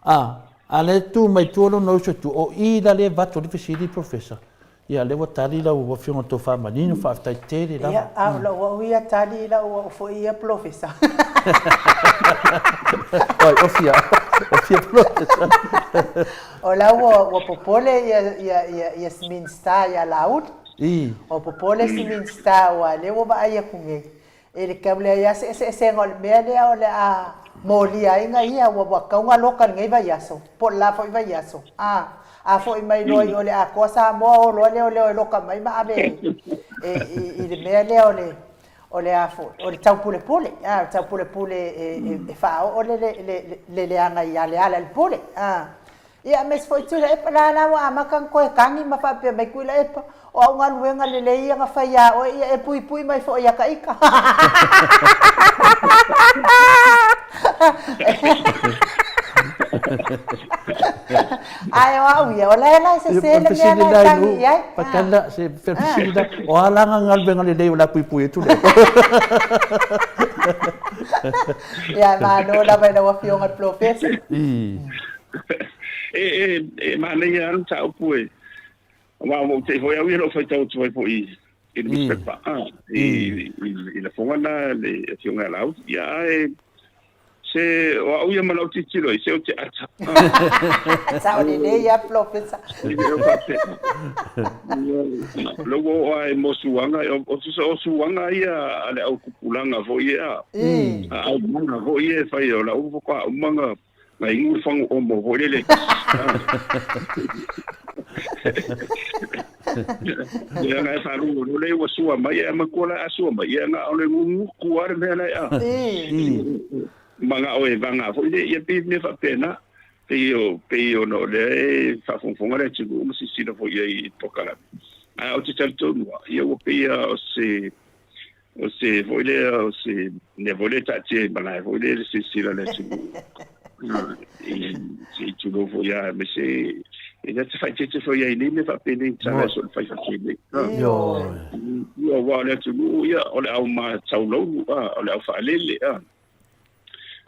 a, a la e tu mai tua lona uso i tua, o i la lea e avatu ai le fesili Professor. Ia, lea ua tali lau Afioga i le Tofa Manino, faafetai tele lava. Ia, a o lau au ia tali i lau au foi ia Polofesa. Oi, o fia, o fia Polofesa. O la ua, ua popole ia, ia, ia, ia si Minista ia Laauli. I. Ua popole si Minista aua lea ua vaai atu nei, e le tau leai lava se eseesega o le mea lea o le a molia ai na ia, ua, ua tatau ona loka i lenei vaiaso, po o le la foi vaiaso. A, a foi mai loa i o le atoa Samoa o loa leoleo e loka mai ma ave e, i, i le mea lea o le, o le a foi, o le taupulepule, a, o le taupulepule e, e, e faaoo le, le, le, le leaga i Alealealepule, a. Ia, aemaise foi Tuilaepa, la la ua amata ona toe tagi ma faapea mai Tuilaepa, o au galuega lelei ia na fai ia oe, ia e puipui mai foi ia ta ita. Ae o au ia, o la e la e sese le mea la e tagi i ai. Patala, se fesili la, o a la nga galuega lelei o la puipui atu le. Ia, malo lava i lau Afioga i le Polofesa. e, e, e manaia lava le mataupu e, aua ua ou te i foi au ia lou faitau atu ai foi i le nusipepa, i, i, i lafoga na a le Afioga ia Laauli. Ia, ae se o au ia ma lau tilotilo ai, se ou te ata. Sao lelei lava Polofesa. E le o faapea. Lea ua oo lava mo suaga, o tusa o suaga ia a le au tupulaga foi ia, a aumaga foi ia e fai, o lau faatoa uma ona na inu le fagu omo foi lele. Ia na e faalogo loa lea ua sua mai, ae matua la a sua mai, ia na o le gugutu lava le mea la e a. Manao e vaga foi lea, ia pei mea faapena. Pei o, pei ona o lea e faafogafoga le atunuu ma silasila foi i ai i polokalame. Ae ou te talitonu lava, ia ua pei lava o se, o se foi lea, o se mea foi lea e taatia i malae foi lea le silasila a le atunuu. I, se i tulou foi lava, aemaise e le te faaeteete foi ai i nei mea faapenei, masalo e so o le fai faapenei. Ioe. Ia, aua o le atunuu, ia, o le au mataulaulu, o le au faalele,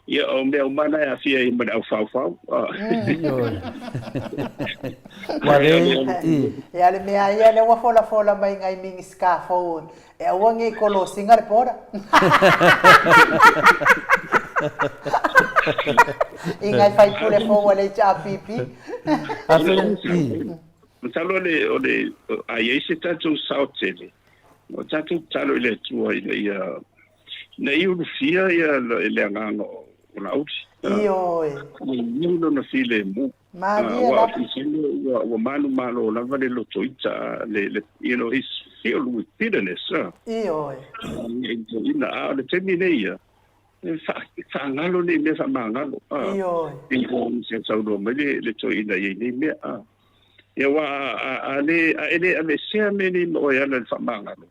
Ia, o mea uma na e aafia ai ma le aufaofao. Ioe. Ua le, i. Ia, le mea ia lea ua folafola mai nai Minisita fou e aua ne i kolosiga le border. I nai faipule fou a le HRPP. I. Masalo o le, a i ai se tatou sao tele, o tatou tatalo i le Atua ina ia Ina ia ulufia ia le agaga o Laauli. Ioe. Ia iu lona filemu. Malie lava. Aua o Tisele ua manumalo lava le loto ita, le, you know, he's filled with bitterness. Ioe. Ina, a o le taimi nei ia, e faagalo nei mea faamagalo. Ioe. I o se saunoa mai le toeaina i nei mea. Ia aua a le, a e le aveesea mea nei ma oe e ala i le faamagalo,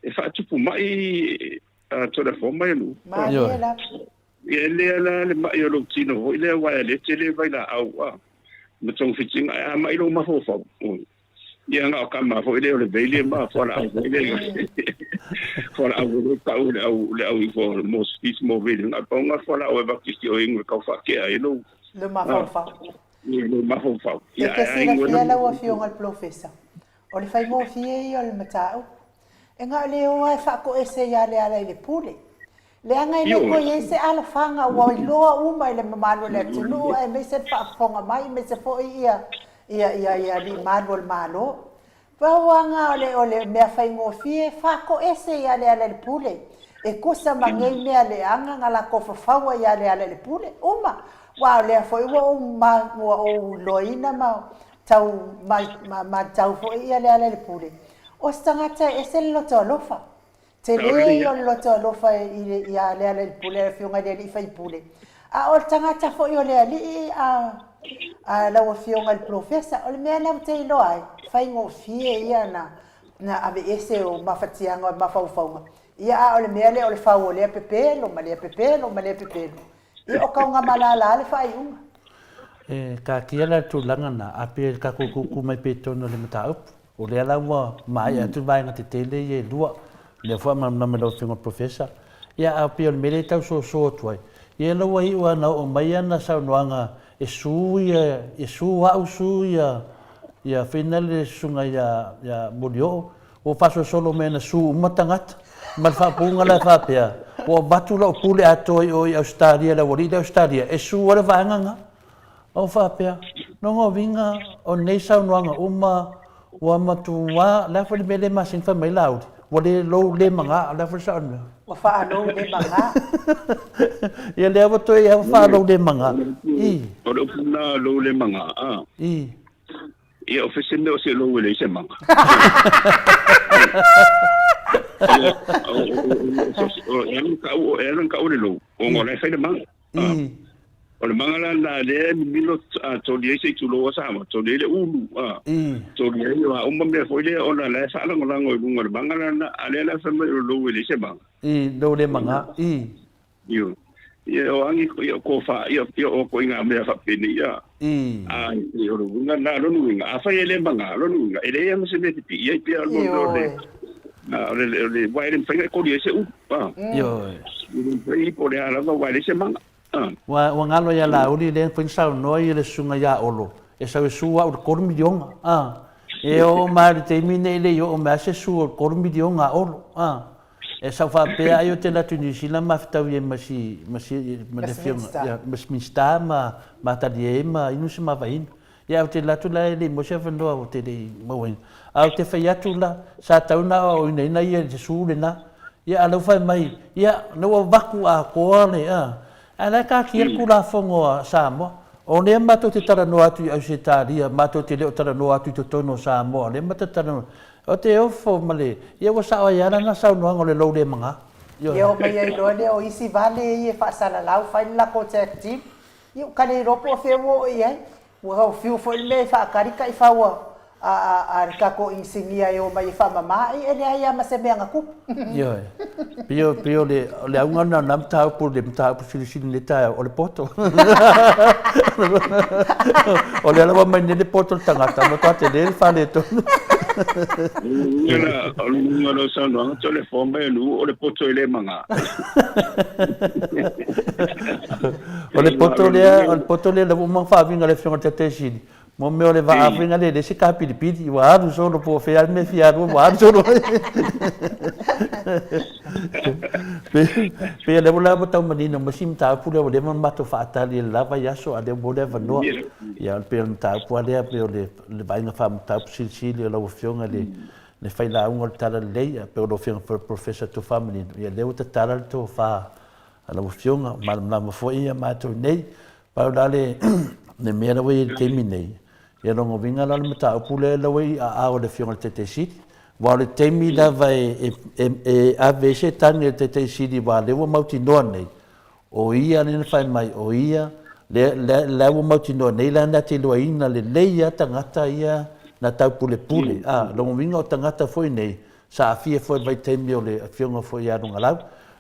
e faatupu mai Tolafono mai alu. Malie lava. Ia e le ala le mai o lou tino foi lea aua e le tele vailaau a ma togafitiga ae a mai lou mafaufau ia na o kama foi lea o le veili ma fualaau foi lea fualaau foi lea tau le au le au ifo mo spis mo veili na paunga fualaau e vaki ki o ingu kau whakea ai lou Lou mafaufau. Ia lou mafaufau. E te silafia lau Afioga i le Polofesa, o le faigofie ia o le mataupu. E na o le o lava e faatoese ia Lealailepule. Leaga e le toe i ai se alofaga ua iloa uma e le mamalu o le atunuu aemaise le faafofoga mai aemaise foi ia ia ia ia alii malu o le Malo. Pau lava na o le o le mea faigofie faatoese ia Lealailepule e tusa ma nei mea leaga na latou fafaua ia Lealailepule. Uma. Aua o lea foi ua ou ua ou iloaina ma tau matau foi ia Lealailepule, o se tagata e ese le loto alofa. Tele ia o le loto alofa ia Lealailepule, le afioga i le alii faipule. A o le tagata foi o le alii a lau afioga i le polofesa, o le mea lea ou te iloa ai, faigofie ia na aveese o mafatiaga o mafaufauga. Ia a o le mea lea o le fau o lea pepelo ma lea pepelo ma lea pepelo, Ia o Kaugamalala le faaiuga. E taatia la le tulaga na, a pei e tatou tuutuu mai pea i totonu o le mataupu. O lea la ua maea atu vaega tetele ia e lua, lea foi a malamalama i lau Afioga i le Professor. Ia a pei o le mea lea e tau soso atu ai, ia la ua iu lava ina oo mai ana saunoaga e su ia, e su au su ia, ia fina le susuga ia, ia Molioo, Ua faasolosolo mai na su uma tagata, ma le faaupuga la e faapea, Ua avatu lau pule atoa i o i Ausetalia, le aualii lea Ausetalia, e su ai le vaega na. A ua faapea, Lona uiga, o nei saunoaga uma ua matua, le a foi le mea lea e masani fai mai Laauli, ua le lou le maga, o le a foi le sao o le mea? Ua faalou le maga. Ia lea ua toe ua faalou le maga. I. O le upu lena lou le maga, a. I. Ia, o se mea o se lou e leai se maga. E ala ona tau o le lou, ona o la e fai le maga. O le maga la lena lea e mimilo toli ai se i tulou a Samoa, toli ai le ulu, toli ai o a uma mea foi lea ona la e faalagolago i luga o le maga la lena, a lea la fai mai o le lou e leai se maga. Lou le maga. Ioe. Ia o agi ia o kofa ia ia o ko inga mea faapeni ia. A e o le uiga na lona uiga afai e le maga lona uiga e leai ma se mea e pipii ai pea o le o le o le o le aua e le mafai ona e koli ai se ulu. Ioe. E le mafai po o le a lava aua e leai se maga. Ua galo ia Laauli lea na fai na saunoa ia le susuga ia Olo. e sau e sue au i le $3 miliona, a. E oo mai lava i le taimi nei e le i oo mai lava se sue o le $3 miliona a Olo, a. E sau faapea ai ou te alu atu i Niu Sila ma fetaui ai ma si, ma si, ma le afioga, ia, ma si Minisita ma ma talie ai ma inu se mavaina. Ia ou te alu atu la e le i maua se avanoa ou te le i mauaina. Ae ou te fai atu la, sa tatau ona aoaoina ia i le su lena. Ia a o lea ua fai mai, ia, na ua vaku atoa le, a, ae la e taatia le Tulafono a Samoa. O lea matou te talanoa atu i Ausetalia, matou te le o talanoa atu i totonu o Samoa, o lea matou te talanoa. Ou te ofo ma le, ia ua sao ai lava lana saunoaga o le lou le magā. Ioe. Ia oo mai ai loa lea o isi vale ia e faasalalau fai le latou tag team, ia ua ka le iloa po o fea ua oo i ai. Ua fiu foi le mea e faatali taifau a a le tatou inisinia e omai e faamama, ia e leai lava ma se mea na tupu. Ioe. Pei o, pei o le, o le auga lena o lena mataupu, le mataupu silisili i lenei taeao, o le poto. O lea lava mai nei le poto o le tagata, ua matua tele le faaletonu. O le uiga o lau saunoaga, te o le foa mai o Nu'u, o le poto e le magā. O le poto lea, o le poto lea, lea ua uma ona faaviga e le Afioga i le Taitaisili, Mo mea o le vaa foi na le se kapilipili, ua alu solo po o fea le mea e fia alu ai, ua alu solo ai. Pei o lea ua la ua tau manino mai si mataupu lea ua leva ona matou faatali i le la vaiaso a o lea ua maua le avanoa. Ia pei o le mataupu lava lea pei o le vaaiga faamataupu silisili o lau Afioga i le failauga o le Talalelei, pei o lau Afioga foi i le Polofesa Tofamanino, ia lea ua tatala le tofa a lau Afioga, ua malamalama foi ia matou nei. Pau la le le mea la ua i ai i le taimi nei, ia lona uiga la o le mataupu lea la ua i aao o le Afioga i le Taitai Sili. Aua o le taimi lava e e e ave ai se tagi a le Taitai Sili aua o lea ua mautinoa nei, o ia lea na fai mai, o ia lea lea la ua mautinoa nei la na te iloaina lelei lava tagata ia na taupulepule. A, lona uiga o tagata foi nei sa aafia foi i le vaitaimi o le Afioga foi ia Lugalau.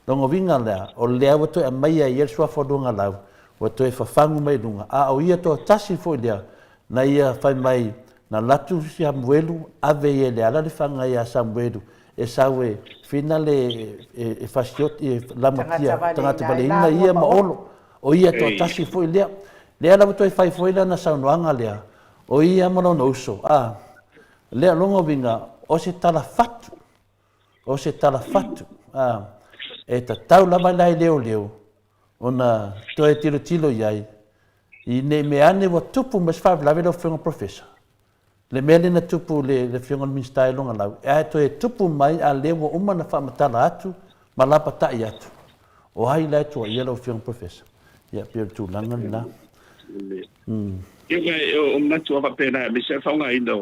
Lona uiga lea, o lea ua toe aumaia e ia le suafa o Lugalau ua toe fafagu mai luga, a o ia toatasi foi lea na ia fai mai, na alu atu Samuelu, ave ia e Leala le faga ia Samuelu, e sau e fina le e fasioti e lamatia tagata valeina ia ma Olo, o ia toatasi foi lea. Lea la ua toe fai foi lana saunoaga lea, o ia ma lona uso, a lea lona uiga o se tala fatu, o se tala fatu, a e tatau lava la i leoleo ona toe tilotilo i ai, i nei mea ane ua tupu mai se faalavelave lau Afioga Professor, le mea lea na tupu i le Afioga i le Minisita i Lugalau, ae toe tupu mai a lea ua uma ona faamatala atu ma lapatai atu, o ai la e tuuaia lau Afioga Professor? Ia, pei o le tulaga lena. Ia, o manatu lava faapena, aemaise lava le faaaogaina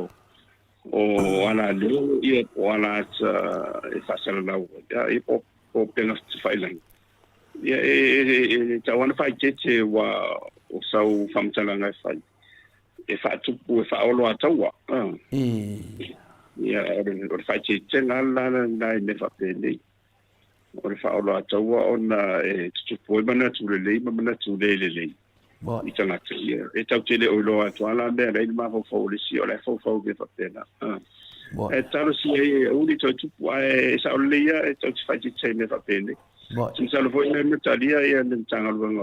o alaleo, ia, po o ala ata e faasalalau ai, ia, po o upega tafailagi. Ia, e tatau lava ona faaeteete aua o sau faamatalaga e fai, e faatupu, e faaoloataua. Ia, o le faaeteetega lava la lena i mea faapenei. O le faaoloataua ona e tutupu ai manatu lelei ma manatu le lelei i tagata. Ia, e tatou te le o iloa atu lava la mea la e i le mafaufau o le isi, o la e faufau i mea faapena. Ae talosia ia e aua ne i toe tupu, ae sao lelei lava e tatou te faaeteete ai i mea faapenei. Masalo foi na amatalia le Matagaluega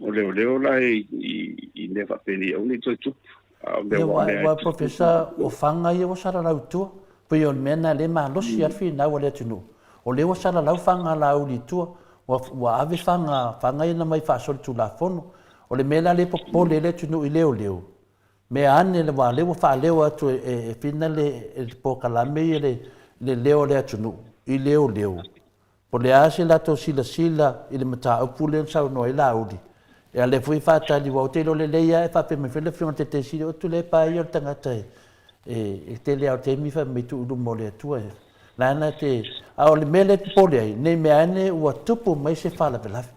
o Leoleo la i mea faapenei aua ne i toe tupu. A o mea ua mea. Aua Professor, o faga ia ua salalau i tua. Pei o le mea lena lea e malosi lava le finau a le atunuu. O lea ua salalau faga a Laauli i tua, ua ave faga, faga ia na aumai faasolitulafono. O le mea la lea e popole ai le atunuu i leoleo, mea ane aua o lea ua faaleo atu e Fina le polokalame ia le leo o le atunuu i leoleo. Po o le a se latou silasila i le mataupu lea na saunoa ai Laauli, a o lea foi e faatali, aua ou te iloa lelei lava e faapea mai foi le Afioga i le Taitaifono, o Tuilaepa ia o le tagata e tele lava o taimi fai mai tuu i luma o le Atua. Lana te, a o le mea lea e popole ai, ne i mea ane ua tupu mai se faalavelave.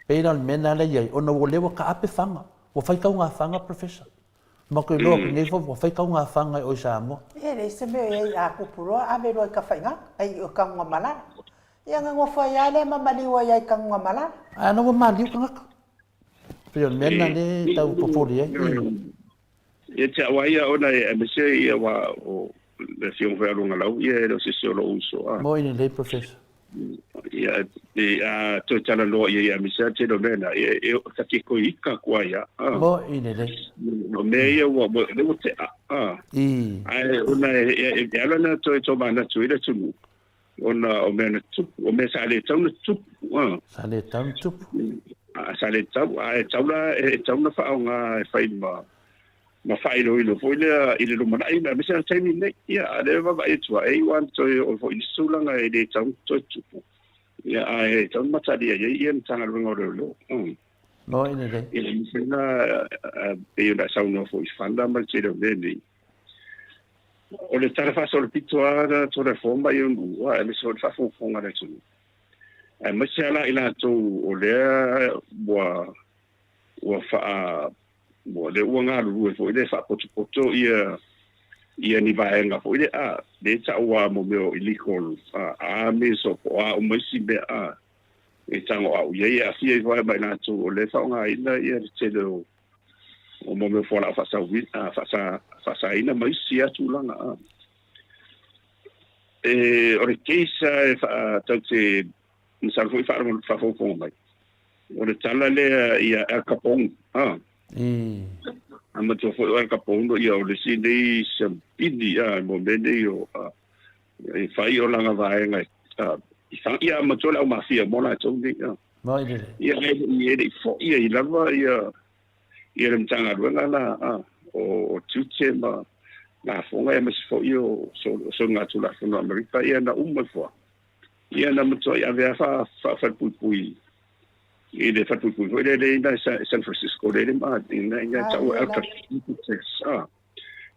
Pei la o le mea lena la e i ai, ona o lea ua taape faga, ua fai taugafaga Professor. Matou iloa atu nei foi ua fai taugafaga i o i Samoa. E leai se mea o i ai a tupu loa ave loa i Tafaigata, ai i Tanugamalala. Ia ona nofo ai lava lea ma maliu ai lava i Tanugamalala. Ae ana ua maliu tagata. Pei o le mea lena lea e tau popole ai. Ia te au lava ia ona e aemaise ia aua o le Afioga foi ia Luagalau ia e le o se isi o lou uso a. Moi lelei Professor. Ia, e, a toe talanoa i ai aemaise lava le tele o mea na, ia, e, ta te toe ika atu ai lava. A. Mo'i lelei. O mea ia ua, ua, lea ua tea. A. Ae ona e, e, e ala ona toe tomanatu ai le atunuu, ona o mea na tupu, o mea sa le tatau ona tupu. A. Sa le tatau ona tupu. A, sa le tatau, ae tatau la, e tatau ona faaaoga e fai ma, ma faailoilo foi lea i le lumanai aemaise lava le taimi lenei. Ia, a o lea e vaavaai atu lava, e iu lava ina toe oo foi i isi tulaga e le tatau ona toe tupu, ia, ae tatau ona matalia i ai ia le Matagaluega o Leoleo. No i lelei. Ia, aemaise la, pei ona e saunoa foi i fana ma le tele o mea nei. O le tala faasolopito lava na Tulafono ia ua, aemaise foi le faafogafoga a le atunuu, aemaise lava la i latou o lea ua ua faa ua lea ua galulue foi lea e faapotopoto ia ia ni vaega foi lea a lea e tau lava mo mea o illegal armies o po o a uma isi mea a e tago au i ai e aafia ifo ai ma i latou o lea e faaaogaina ia le tele o o mo mea o fualaau faasauina faasa faasaina ma isi lava tulaga a. E o le case lava e faa tatou te masalo foi faafogafoga mai o le tala lea ia Al Capone a. A matua foi o Al Capone ia o le isi nei siampini a mo mea nei o a e fai o lana vaega a ia matua le au mafia mo latou nei a. Ia e le i foi ai lava ia ia le Matagaluega la a o tiute ma lafoga aemaise foi o soligatulafono a Amerika ia na uma ifo lava. Ia na matuai ave lava faafalepuipui i le falepuipui foi lea i ina i San Francisco lea i ina e tau e Alcatraz. A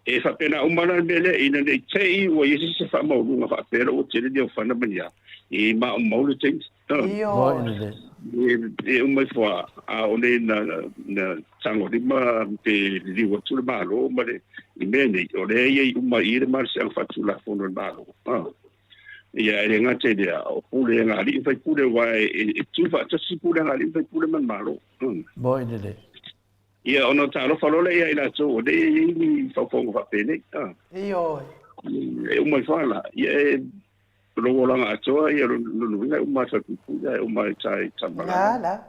e faapena uma la le mea lea ina ne i te i ua i ai se isi faamaualuga faapea ua tele ni aufana ma ni a, e maumau le taimi. Ioe. E uma ifo lava, a o le na na tagolima pe liliu atu le Malo ma le i mea nei, o lea e i ai uma i i le malosiaga faatulafono a le Malo. Ia, e le gata i lea, o pule a alii ma faipule, aua e tu faatasi pule a alii ma faipule ma le Malo. Moi lelei. Ia, ona talofa loa lea ia i latou o lea e i ai ni faufauga faapenei. Ioe. E uma ifo lava la, ia e lou olaga atoa, ia lona uiga e uma i falepuipui, ae uma i tai tamalala. La, la.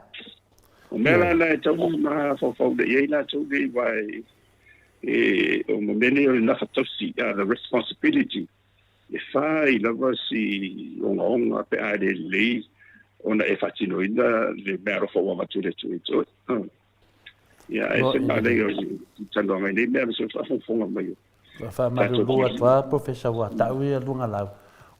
O mea la na e tatau ona mafaufau lelei i ai latou nei, aua e o mea nei o le nafa tausi, the responsibility, e fai lava si ogaoga pe a e le lelei ona e faatinoina le meaalofa ua avatu e le Atua ia te oe. Ia, ae se manaia o le talanoaga i nei mea ma se faafogafoga mai o Ua faamalulu atu lava Professor ua tau ia luga lau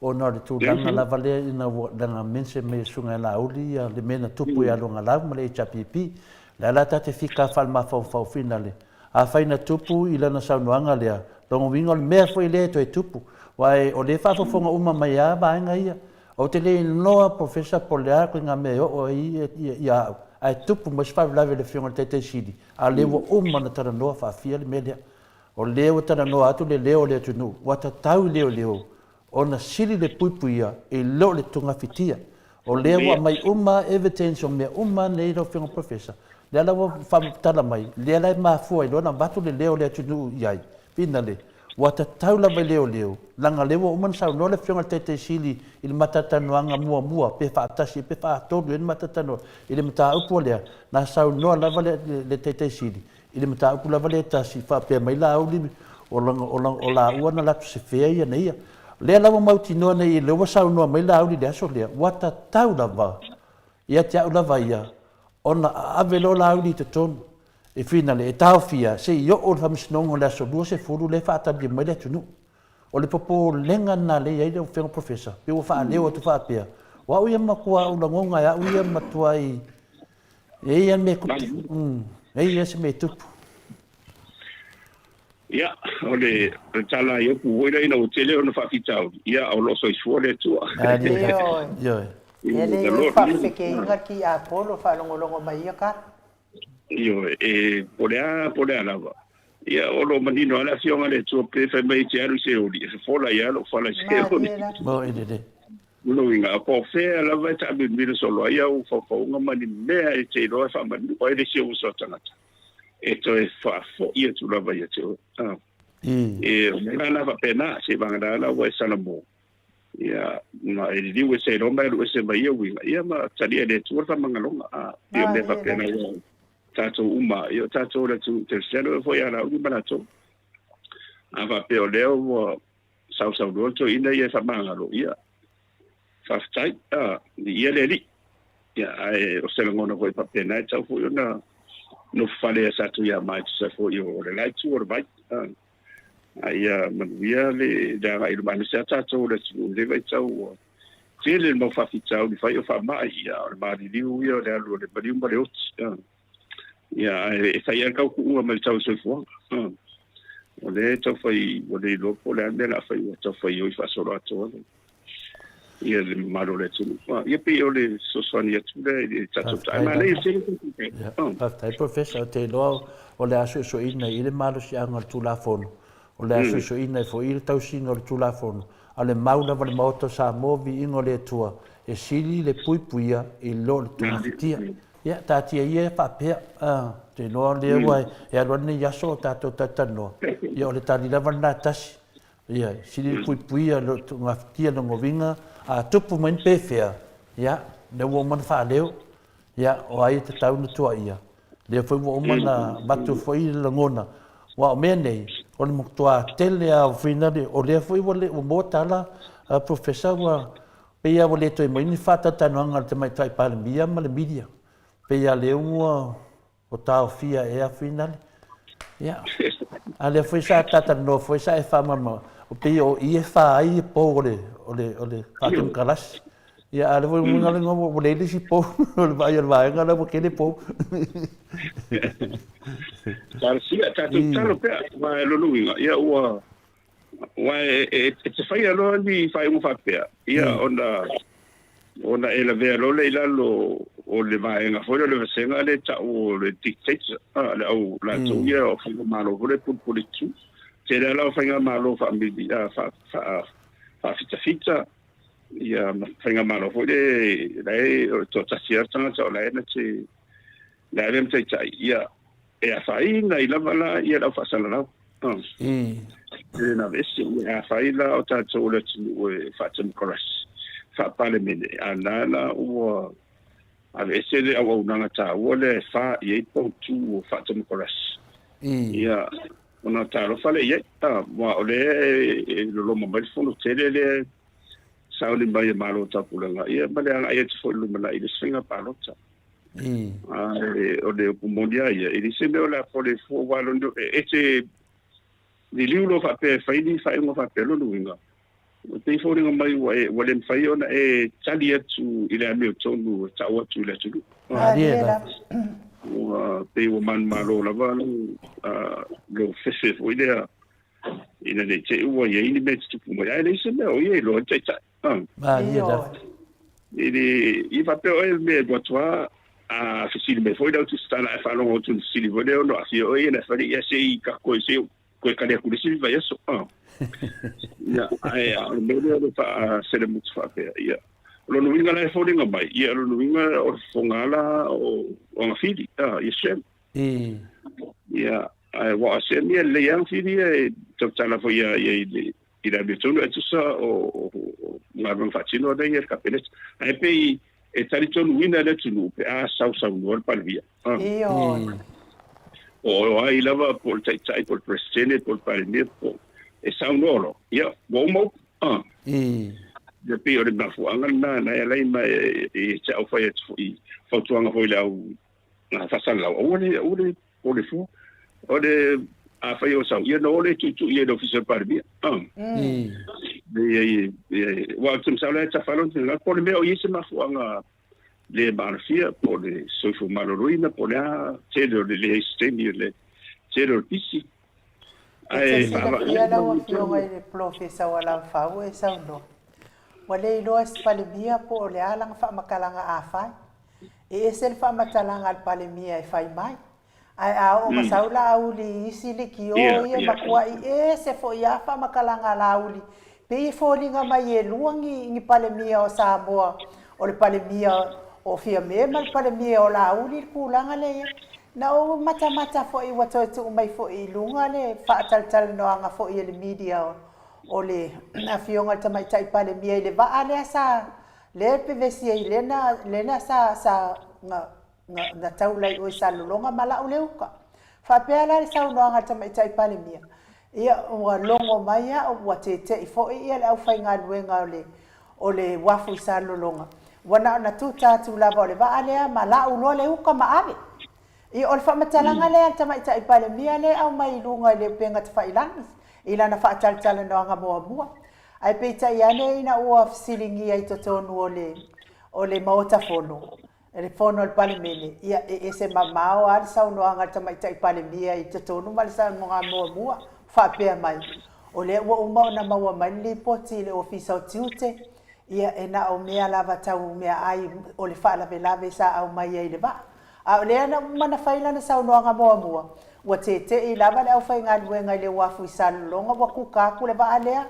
ona o le tulaga lava lea ina ua leaga mention mai e Susuga ia Laauli ia le mea na tupu ia Luagalau ma le HRPP. O lea la ta te fika faale-mafaufau finale. Afai na tupu i lana saunoaga lea, lona uiga o le mea foi lea e toe tupu. Aua o lea e faafofoga uma mai lava vaega ia. Ou te le iloa Professor po o le a ituaiga mea e oo ai ia au, ae tupu mai se faalavelave i le Afioga i le Taitai Sili, a o lea ua uma ona talanoa faafia le mea lea. O lea ua talanoa atu le leo o le atunuu, ua tatau i leoleo ona sili le puipuia i lo le tugafitia. O lea ua aumai uma evidence o mea uma nei lau Afioga Professor, lea la ua faamatala mai, lea la e mafua ai loa ona avatu le leo o le atunuu i ai, finale, ua tatau lava i leoleo, leaga lea ua uma ona saunoa le Afioga i le Taitai Sili i le mataatalanoaga muamua, pe faatasi pe faatolu ea ni mataatalanoaga i le mataupu lea, na saunoa lava le Taitai Sili I le mataupu lava lea e tasi, faapea mai Laauli, o, o, o laua na latou sefea ia na ia. O lea la ua mautinoa nei, lea ua saunoa mai Laauli i le aso lea, ua tatau lava ia te au lava ia ona ave loa Laauli i totonu e finale, e taofia se i oo i le faamasinoga o le aso 20 lea e faatalia mai le atunuu. O le popolega lena lea e i ai lau Afioga Professor, pei ua faaleo atu faapea, o au ia matua ou lagona e au ia matuai E i ai le mea e tupu. E i ai se mea e tupu. Ia, o le tala a Iopu foi lea ina ua tele ona faafitauli, ia, o lo o soifua le Atua. Ioe. Ioe. E le i faafefekeiga ki Apolo faalogologo mai ia tala. Ioe, e po o le a, po o le a lava. Ia, o lo o manino lava le Afioga a le Atua pe fai mai e te alu i Seoli, e fofola ai lava lou fala i Seoli. Malie la. Malie lelei. Lona uiga, po o fea lava e taamilomilo solo ai au faufauga ma ni mea e te iloa e faamanu ai le isi uso a tagata, e toe faafoi atu lava ia te oe. E, o mea la faapena, seivagana la ua e salamo. Ia, ma e liliu ese ai loa ma e alu ese ma ia uiga, ia ma talia e le Atua le faamagaloga. A, pei o mea faapena ua tatou uma, ia o tatou o le atunuu kerisiano e foi ia Laauli ma latou. A faapea o lea ua sausaunoa le toeaina ia e faamagalo, ia, faafetai, a, viia le Alii. Ia, ae o se lagona foi faapena e tatau foi ona nofo fale ia Satuiamaa e tusa foi o le la itu o le vai. A. A ia manuia le agai i luma aemaise lava tatou o le atunuu i lenei vaitau ua tele le mau faafitauli fai o faamai, ia o le maliliu ia o le alu o le maliu ma le oti. Ia ae e fai lava le tautuuga mai le tau o le soifuaga. O lea e tau fai ua le iloa po o le a le mea o le a fai ua tau faioi faasoloatoa le ia le mamalu o le atunuu. Ia pei o le fesoasoani atu lea i le tatou tae. Manaia tele tatou. Faafetai Professor, ou te iloa o le a suesueina i le malosiaga o le Tulafono, o le a suesueina ai foi i le tausiga o le Tulafono, a o le mau lava o le Maota o Samoa, viiga o le Atua, e sili le puipuia i lo le togafitia. Ia, taatia ia e faapea, ou te iloa o lea ua e alu atu lenei aso o tatou talatalanoa, ia o le tali lava lena e tasi. Ia, sili le puipuia lo tuugafitia lona uiga, a tupu mai ni pefea, ia, lea ua uma ona faaleo, ia, o ai e tatau ona tuuaia, lea foi ua uma ona avatu foi le lagona, aua o mea nei, o le matua tele lava o finali, o lea foi ua le, ua maua tala, Professor, ua pei lava ua le toe maua ni faatalatalanoaga a le Tamaitai Palemia ma le media, pei lava lea ua O taofia ea finale. Ia. A lea foi sa talatalanoa foi sa e faamalamalama, o pei o i e fa ai pou o le o le o le faatemokarasi. Ia a lea foi ua le ua leai le isi pou o le vaai a le vaega lea ua tele pou. Talosia, tatou tatalo pea, aua o lona uiga, ia ua Aua e te faia loa ni faaiuga faapea, ia ona ona e lavea loa lea i lalo o le vaega foi lea o le vasega lea e tau o le dictator, a, le au latou ia o faigamalo foi lea e pulepuletu. Tele lava la o faigamalo faamili, a, faa, faa, faafitafita, ia ma faigamalo foi lea la e toatasi lava le tagata o la e na te le avea ma taitai, ia e afaina ai lava la ia le au faasalalau. E le na aveese, e afai la o tatou o le atunuu e faatemokarasi, faapalemene, a na la ua aveese le auaunaga taua lea e fa i ai poutu o faatemokarasi. Ia, ona talofa lea i ai, aua o lea e loloma mai le fono tele lea e sauni mai e Malo o Taupulega, ia ma le agai atu foi i le lumanai i le isi faiga palota. Ae o le upu moni lava ia, e leai se mea o le a pole fua aua lona e te liliu loa faapea e fai ni faaiuga faapea, lona uiga, e pei e foliga mai ua e ua le mafai ona e tali atu i le amiotonu e tau atu i le atunuu. Malie lava. Ua pei ua manumalo lava lou lou fefe foi lea ina ne i te i ua i ai ni mea e tutupu mai, ae leai se mea o ia e iloa ai le taitai. Malie lava. I le i faapea oe le mea e alu atu lava, a fesili mai foi le au tusitala ae faalogo atu i le fesili foi lea ono aafia oe ia na fale ia se i ka koe se i koe kali atu i le isi vaiaso. Ia, ae a o le mea lea o le faaselemutu faapea, ia, o lona uiga la e foliga mai, ia o lona uiga o le fofoga la o Agafili, ia Shem. Ia, ae ua o Shem ia lelei lava Agafili ia e tautala foi ia i le i le amiotonu e tusa o galuega faatino lea i le Kapeneta. Ae pei e talitonuina le atunuu pe a sausaunoa le Palemia. Ioe. O ai lava po o le Taitai po o le Peresetene po o le Palemia po e saunoa loa, ia ua uma upu. Ia pei o le mafuaaga lena na e ala ai ma e te au fai atu foi fautuaga foi i le au faasalalau aua le aua le O le fua, o le afai o sau, ia na o le tuitui e le ofisa o le Palemia. Aua ou te masalo e tafa lona finagalo, po o le mea o i ai se mafuaaga le maalofia, po o le soifua maloloina, po o le a, tele o le leai se taimi, o le tele o le pisi. E te silafia lau Afioga i le Polofesa o Alavafau e saunoa, ua le iloa e se Palemia po o le a lana faamatalaga a fai. E ese le faamatalaga a le Palemia e fai mai, ae a oo ma sau Laauli i isi lekiō ia matuai ese foi a faamatalaga a Laauli, pei e foliga mai e lua ni ni Palemia o Samoa, o le Palemia o Fiame ma le Palemia o Laauli le tulaga lea i ai. Na ou matamata foi ua toe tuu mai foi i luga le faatalatalanoaga foi e le media o. o le Afioga i le Tamaitai Palemia i le vaa lea sa lea e pevesi ai lea na lea na sa sa na na na taula i o i Salelologa ma lau le uka. Faapea la le saunoaga a le Tamaitai Palemia, ia ua logo mai au ua tete'i foi ia le aufaigaluega o le o le uafu i Salelologa, ua na ona tuta atu lava o le vaa lea ma lau loa le uka ma ave. Ia, o le faamatalaga lea a le Tamaitai Palemia lea e aumai i luga i le upega tafailagi i lana faatalatalanoaga muamua. Ae peitai ane ina ua fesiligia i totonu o le o le Maota Fono, le Fono a le Palemene, ia, e ese mamao lava le saunoaga a le Tamaitai Palemia i totonu ma le saunoaga muamua, faapea mai, o lea ua uma ona maua mai le lipoti i le Ofisa o Tiute, ia, e na o mea lava tau meaai o le faalavelave sa aumai ai i le vaa. A o lea na uma na fai lana saunoaga muamua, ua tete'i lava le aufaigaluega i le uafu i Salelologa ua kuka atu le vaa lea,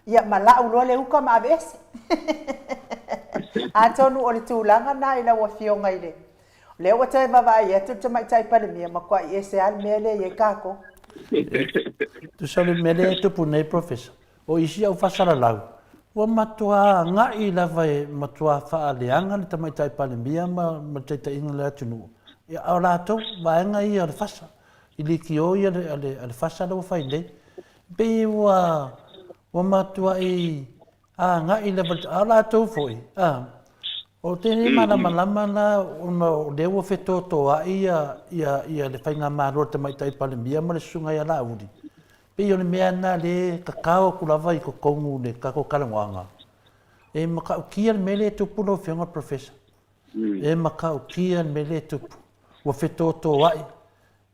ia ma lau loa le uka ma aveese. Atonu o le tulaga na i lau Afioga i le... O lea ua toe vaavaai atu le Tamaitai Palemia, matuai ese lava le mea lea e i ai tatou. Tusa o le mea lea e tupu nei Professor, O isi au faasalalau, ua matua agai lava e matua faaleaga le Tamaitai Palemia ma le taitaiga o le atunuu, a o latou vaega ia o le fasa, i leitio ia a le fasa la ua fai nei. E pei ua matuai agai lava, a o latou foi, a, ou te le malamalama la ona o lea ua fetotoai le faigamalo a le Tamaitai Palemia ma le Susuga ia Laauli, Pei o le mea lena lea e tatao atu lava i totonu o le tatou talanoaga, e matautia le mea lea e tupu lau Afioga i le Professor. E matautia le mea lea e tupu. Ua fetotoai.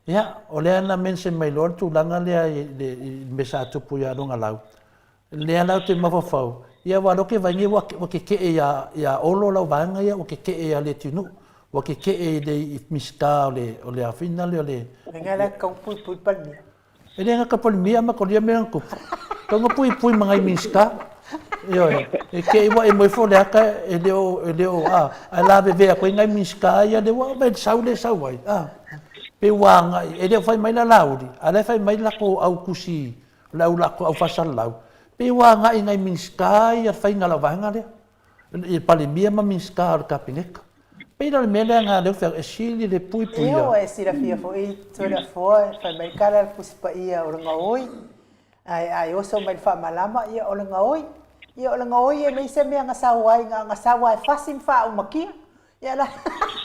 Ia, o lea na mention mai loa le tulaga lea i le mea sa tupu ia Luagalau, lea la ou te mafaufau, ia aua o lea ou te vaai nei ua tetee ia Olo lau vaega ia, ua tetee ia Leatinuu, ua tetee i le Minisita o le a foi lea o le... Uiga la e tatau ona puipui le Palemia. E le gata Palemia ma kolia mea na tupu. Tau na puipui ma nai Minisita. Ioe, e te i ua e moe fo le ata e le o, e le o, a, ae lavevea atu ai nai Minisita ia lea ua vaai sau lea e sau ai, a. Pei ua agai, e le o fai mai la Laauli, a o la e fai mai latou au tusi, o le au latou au faasalalau, pei ua agai i nai Minisita ia le faiga o lau vaega lea. I le Palemia ma Minisita o le Kapeneta. Pei la o le mea lea na lea ou fai atu, e sili le puipuia. Ioe, e silafia foi Toleafoa, fai mai le tala a le Tusi Paia o le gaoi, ae a e oso mai i le faamalama, ia o le gaoi. Ia o le gaoi e leai se mea na sau ai, na ona sau lava e fasi ma faaumakia. Ia la.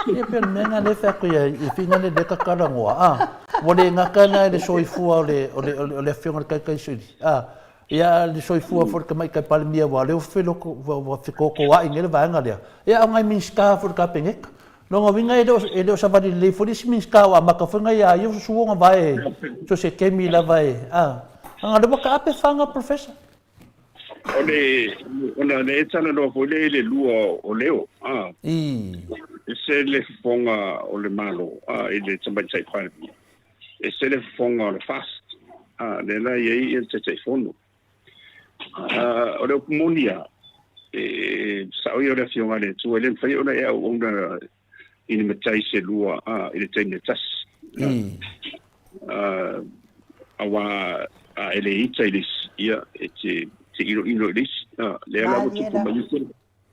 Ia pei o le mea lena lea e fai atu ai i fina lea ta talanoa, a, ua le gata la i le soifua o le, o le, o le Afioga i le Taitaisili, a, ia le soifua foi o le Tamaitai Palemia aua o lea ua feloto, ua fetotoai nei le vaega lea, ia a o nai Minisita foi o le Kapeneta. Lona uiga e le o, e le o savali lelei foi le isi Minisita ua amata foi ona ia ia susu ona vae so o se taimi lava e, a, leaga o lea ua taape faga Professor. O le, ona lea e talanoa foi lea i le lua o leo, a, ese le fofoga o le Malo, a, i le Tamaitai Palemia, ese le fofoga o le FAST, a, lea la e i ai le Taitaifono. A, o le upu moni lava, e sao ia o le Afioga a le Atua, e le mafai ona e auauna i ni matai se lua a, i le taimi e tasi. A, auā a e le ita i le isi, ia, e te, te ʻinoʻino i le isi. A, lea la ua tupu mai ai.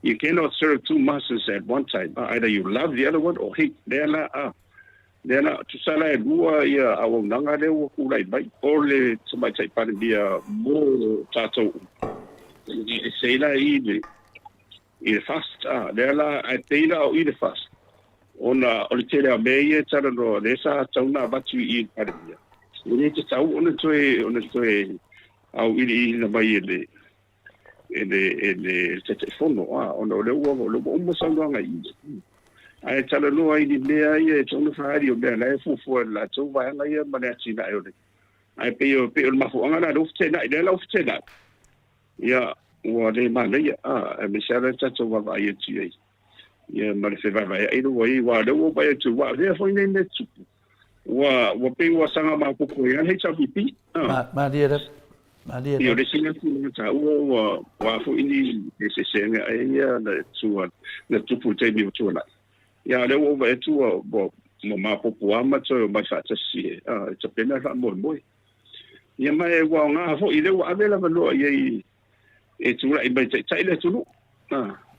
You cannot serve two masters at one time. Either you love the other one or hate. Lea la, a, lea la, tusa la e lua ia auaunaga lea ua tulai mai, o le Tamaitai Palemia mo tatou uma. E ese ai la i le, i le FAST, a, lea la, ae pei la o i le FAST, ona o le tele o mea ia e talanoa, lea sa tatau ona avatu i i le Palemia, e le tatau ona toe, ona toe auiliiliina mai e le, e le, e le Taitaifono, a, ona o lea ua, o lea ua uma saunoaga i i. Ae talanoa i ni mea ia e tatau ona faaali o mea la e fuafua e le latou vaega ia ma le atinae o le, ae pei o, pei o le mafuaaga lena lea ua feteenai, lea la ua feteenai. Ia, ua le manaia, a, aemaise lava le tatou vaavaai atu i ai, ia, ma le fevaevaea'i lea ua i ai, aua o lea ua ou vaai atu, ua avea foi nei mea tutupu, ua, ua pei ua saga maopoopo ai lava le HRPP, a. Malie lava, malie lava. Ia, o le isi lea tulaga taua ua, ua a foi ni eseesega ia na tua, na tupu i le taimi ua tuanai. Ia, a o lea ua ou vaai atu ua, ua, ua maopoopo lava ma toe omai faatasi e, a, e tapena le faamoemoe. Ia ma e ua aoga foi lea ua ave le avanoa i ai e tulai mai taitai le atunuu.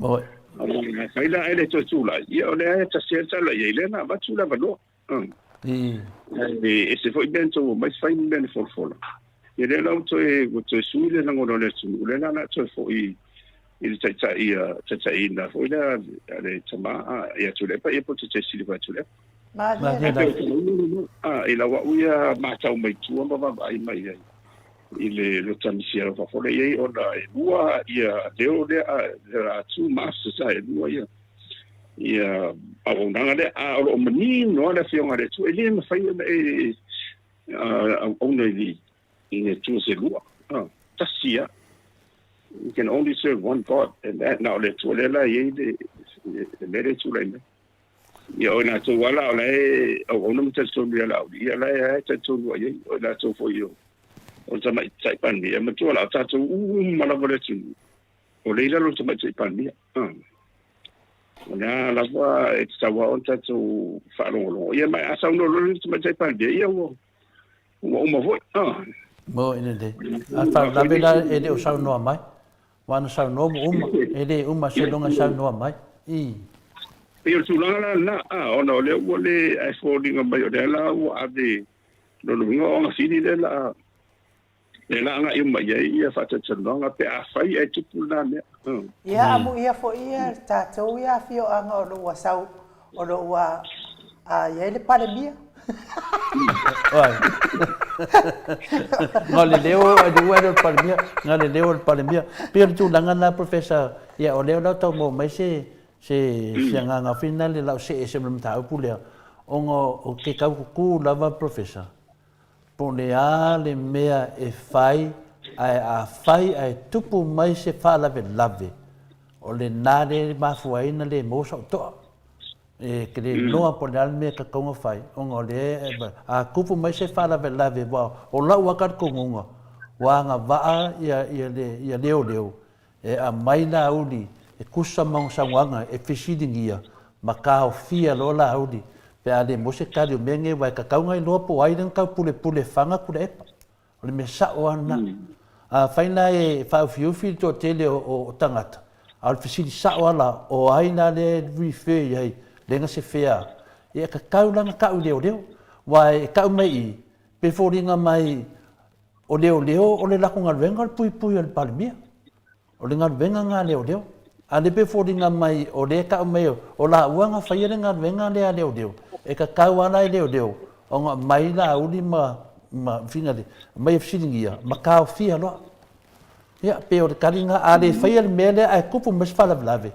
Oi. Afai la ae le toe tulai, ia o lea e tasi lava le tala i ai, lea na avatu le avanoa. Ae ese foi mea na tou omai fai ma mea na folafola. Ia lea la ua toe, ua toe sui le lagona o le atunuu, lea la o le a toe foi i le taitai, taitaiina foi lea a le tama ia Tuilaepa, ia po o le taitai sili foi a Tuilaepa. Malie la. I lau au ia matau mai tua ma vaavaai mai ai i le lota misia alofa foi lea i ai ona e lua ia leo lea, there are two masters, e lua ia ia auaunaga lea, a o lo o manino lava le Afioga a le Atua, e le mafai ona e auauna i le Atua se lua, tasi lava. You can only serve one God, and that, na o le Atua lea la e i ai le mea lea e tulai mai. Ia o i latou lava la o la e auauna ma talitonu ia Laauli, ia la e talitonu lava i ai, o i latou foi o le Tamaitai Palemia, matua la o tatou uma lava o le atunuu, o lea i lalo o le Tamaitai Palemia. O lea lava e tatau lava ona tatou faalogologo. Ia ma a saunoa loa le Tamaitai Palemia, ia ua uma foi. Mo i lelei. A faalavelave la e le o saunoa mai. Ua ana saunoa ua uma, e le uma seiloga e saunoa mai. I. Pei o le tulaga la lena, a, ona o lea ua le, ae foliga mai o lea la ua ave, lona uiga o agafili lea la, lea la agai uma i ai ia faatalatalanoaga pe afai ae tupu lena mea. Ia, amuia foi ia tatou ia afioaga o lo o ua sau O lo o ua i ai le Palemia. Na o le leo a le ua le Palemia, na o le leo o le Palemia. Pei o le tulaga lena Professor, ia o lea la tau maua mai se se se agaga foi lena le lau see ese ma le mataupu lea, ona o ke tau kuku lava Professor, po o le a le mea e fai ae afai ae tupu mai se faalavelave, o lena lea e mafua ai ona le maua sau toa. E te le iloa po o le a le mea e tatau ona fai, ona o lea e, a tupu mai se faalavelave, aua o lau lava talitonuga, ua agavaa ia, ia, ia leoleo e aumai Laauli e tusa ma ona saunoaga e fesiligia ma taofia loa Laauli pe a le maua se tali o mea nei, aua e tatau ona iloa po o ai lea na taupulepule e faga Tuilaepa. O le mea sao lava lena. Afai la e faaufiufi le toatele o tagata, a o le fesili sao lava la, o ai la lea e refer i ai, lea na sefea, ia e tatau la ona tau i leoleo. Aua e tau mai i i, pe foliga mai o leoleo o le latou galuega o le puipui o le Palemia. O le galuega lena a leoleo. A o lea pei e foliga mai o lea e tau mai o laua na faia le galuega lea a leoleo, e tatau lava la i leoleo ona aumai Laauli ma Finale, aumai e fesiligia ma taofia loa. Ia, pei o le tali lena, a le faia le mea lea ae tupu mai se faalavelave,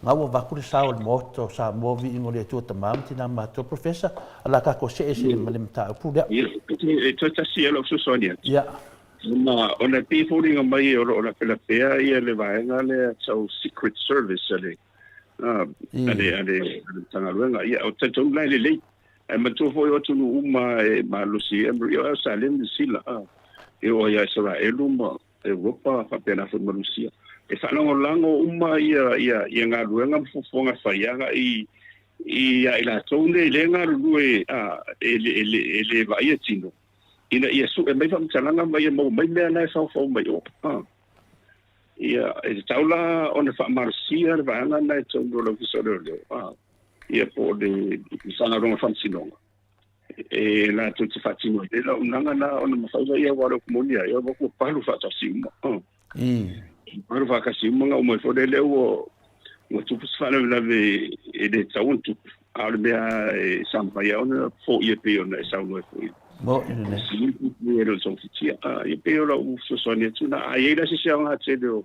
na ua avatu le sao o le Maota o Samoa, viiga o le Atua Tama ma Tina Matutua, Professor, o le a tatou see ese ma le mataupu lea. Ia, e toe tasi lava lau fesoasoani atu. Ia. Ona e pei e foliga mai o lo o lapelapea ia le vaega lea tau Secret Service a le a le a le Matagaluega. Ia, ou te talitonu la e lelei. Ae manatua foi o atunuu uma e malosi ai, ia Ausetalia ma Niu Sila, e oo ai ia Isaraelu ma Europa faapena foi ma Rusia. E faalagolago uma ia ia ia galuega ma fuafuaga e fai agai i ia i latou nei lea e galulue e le e le e le vaaia tino ina ia sue mai faamatalaga ma ia maua mai mea la e faofao mai o. Ia e tatau la ona faamalosia le vaega lena i totonu o le Ofisa o Leoleo ia po o le Matagaluega o Faamasinoga e latou te faatino ai le auaunaga lena ona mafai lea aua o le upu moni lava, ia ua palu faatasi uma. Palu faatasi uma na uma ai foi lea ua ua tupu se faalavelave e le tatau ona tupu, a o le mea e saofai lava ona foia pei ona e saunoa ai foi. Moni lelei. E le o togafitia. Ia pei o lau fesoasoani atu lena. A i ai la se isi aoga tele o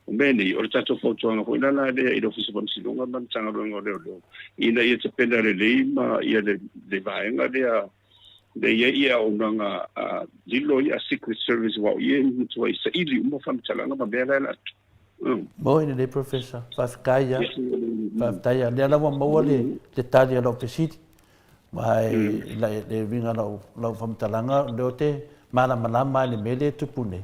O mea nei, o le tatou fautuaga foi la la lea i le Ofisa o Faamasinoga ma le Matagaluega o Leoleo, ina ia tapena lelei ma ia le, le vaega lea le i ai ia auaunaga a lilo ia Secret Service aua o i e matuai saili uma faamatalaga ma mea la e la atu. Moi lelei Professor, faafetai lava. Faafetai lava. Lea la ua maua le, le tali a lau fesili. Ma e, le, le uiga o lau, lau faamatalaga, o lea ou te malamalama lava i le mea lea e tupu nei.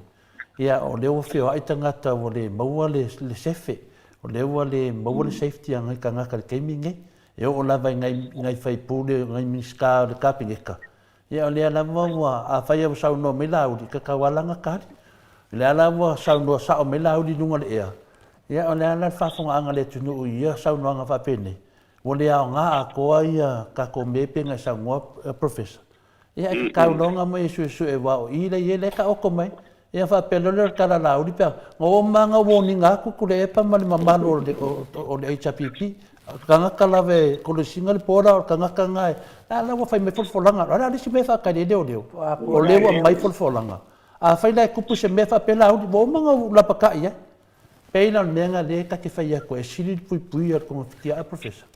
Ia, o lea ua feoai tagata ua le maua le sefe, o lea ua le maua le safety a nai tagata i le taimi lenei. E oo lava i nai, nai faipule, nai Minisita o le Kapeneta, Ia o lea lava ua, afai ua saunoa mai Laauli, tatau lava la ona tali. O lea la ua saunoa sao mai Laauli i luga o le ea, ia o le a la le faafofogaaga a le atunuu i ia saunoaga faapenei, ua le aoga atoa ia tatou mea ia pei ona e saunoa Professor. Ia e tatau loa ona aumai e suesue aua o i la e i ai, la e taoto mai. Ia ona faapea loa lea o le tala a Laauli pe a, na uma lava ona warning atu Tuilaepa ma le mamalu o le HRPP, o le tagata lava e kolosina le border o le tagata lena e, a la ua fai mai folafolaga, o le a le isi mea e faatali ai leoleo? O lea ua aumai folafolaga. Afai la e tupu se mea faapea Laauli, ua uma ona ou lapatai i ai. Pei la o le mea lena lea ta te fai atu ai, e sili le puipuia o le togafiti a Professor.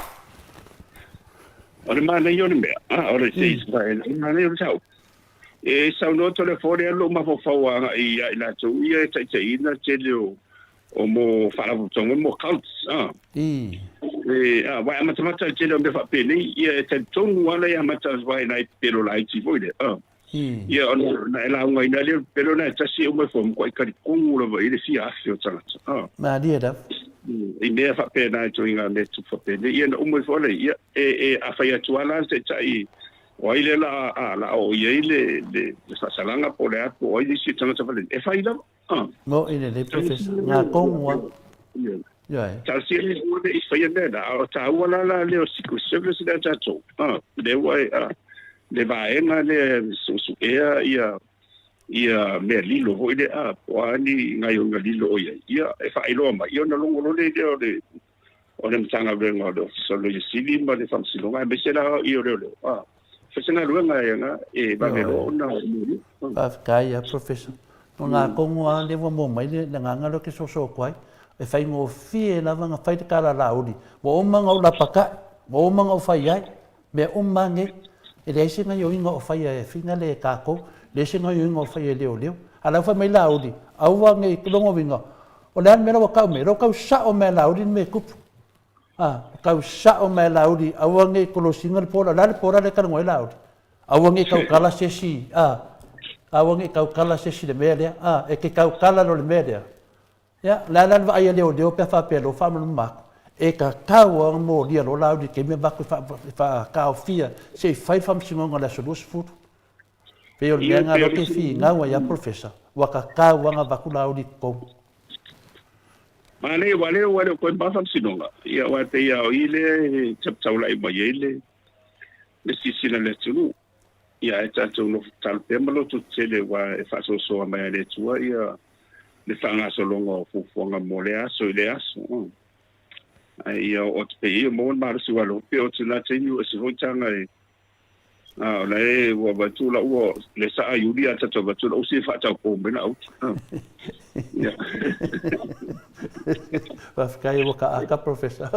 O le manaia o le mea, o le manaia o le mataupu, e saunoa Toleafoa lea lou mafaufau agai ia i latou ia e taitaiina le tele o o mo faalapotopotoga mo cults a. I. E a aua e amatamata i le tele o mea faapenei ia e talitonu lava la e amata aua e nai pepelo laiti foi lea a. Ia ona na e laugaina lea o le pepelo lena e tasi e uma ifo e matuai talitonu lava i le fia afe o tagata a. Malie lava. I mea faapena i ituaiga mea tupu faapenei ia na uma ifo lea ia e e a fai atu lava la le taitai O ai lea la a la oo i ai le le le faasalaga po o le a po o ai le isi tagata fale e fai lava. Ah. Mo i lelei Professor. Ngā kongu a. Ioe. Talosia le ua le i faia mea la, a o tāua la la lea o Secret Service lea tatou. Ah, lea ua e ah, le vaega lea e suesuea ia ia mea lilo foi lea, ah, po o a ni gaoioiga lilo o i ai. Ia, e faailoa mai, ia ona logo loa lea o le o le Matagaluega o le Ofisa o le Loia Sili ma le Faamasinoga, aemaise la i o leoleo. A, fai se galuega e ana, e vave loa ona molia. Faafetai lava Professor. O ngā kongo lava lea ua maua mai le agaga lea ou te soso atu ai, e faigofie lava ona fai le tala Laauli, ua uma ona ou lapatai, ua uma ona ou fai ai, mea uma lava nei, e leai se gaioiga o faia e finale e tatou, leai se gaioiga o faia e leoleo. A o la ua fai mai Laauli, aua ne i lona uiga, O le a le mea la ua tau mai? O la ua tau sao mai e Laauli le mea e tupu. A, ua tau sao mai e Laauli, aua ne i kolosina le pola. O le a le pola lea e talanoa ai Laauli? Aua ne i tautala se isi, a, aua ne i tautala se isi i le mea lea. A, e te tautala loa i le mea lea. Ia, o le a la le vaai a leoleo pe a faapea loa faamalamalama atu? E tatau lava ona molia loa Laauli i le taimi e avatu e faataofia se i fai le faamasinoga i le aso 20. Pei o le mea lena lea ou te finau ai a Professor, ua tatau lava ona avatu Laauli i totonu. Manaia aua lea ua le o toe ma faamasinoga, ia aua e pei lava o i lea e taulai mai ai le le silasila a le atunuu. Ia ae tatou nofo tatalo pea ma lototetele aua e faasoasoa mai lava e le Atua ia le faagasologa o fuafuaga mo lea aso i lea aso. Ae ia oo atu pea i ai, ia maua le malosi aua e pei o lena taimi ua ese foi taga e A o la e ua avatu la ua le saa Iuli a tatou avatu la usi e faataupou mai la autu. Ia. Faafetai ua kaaka Professor.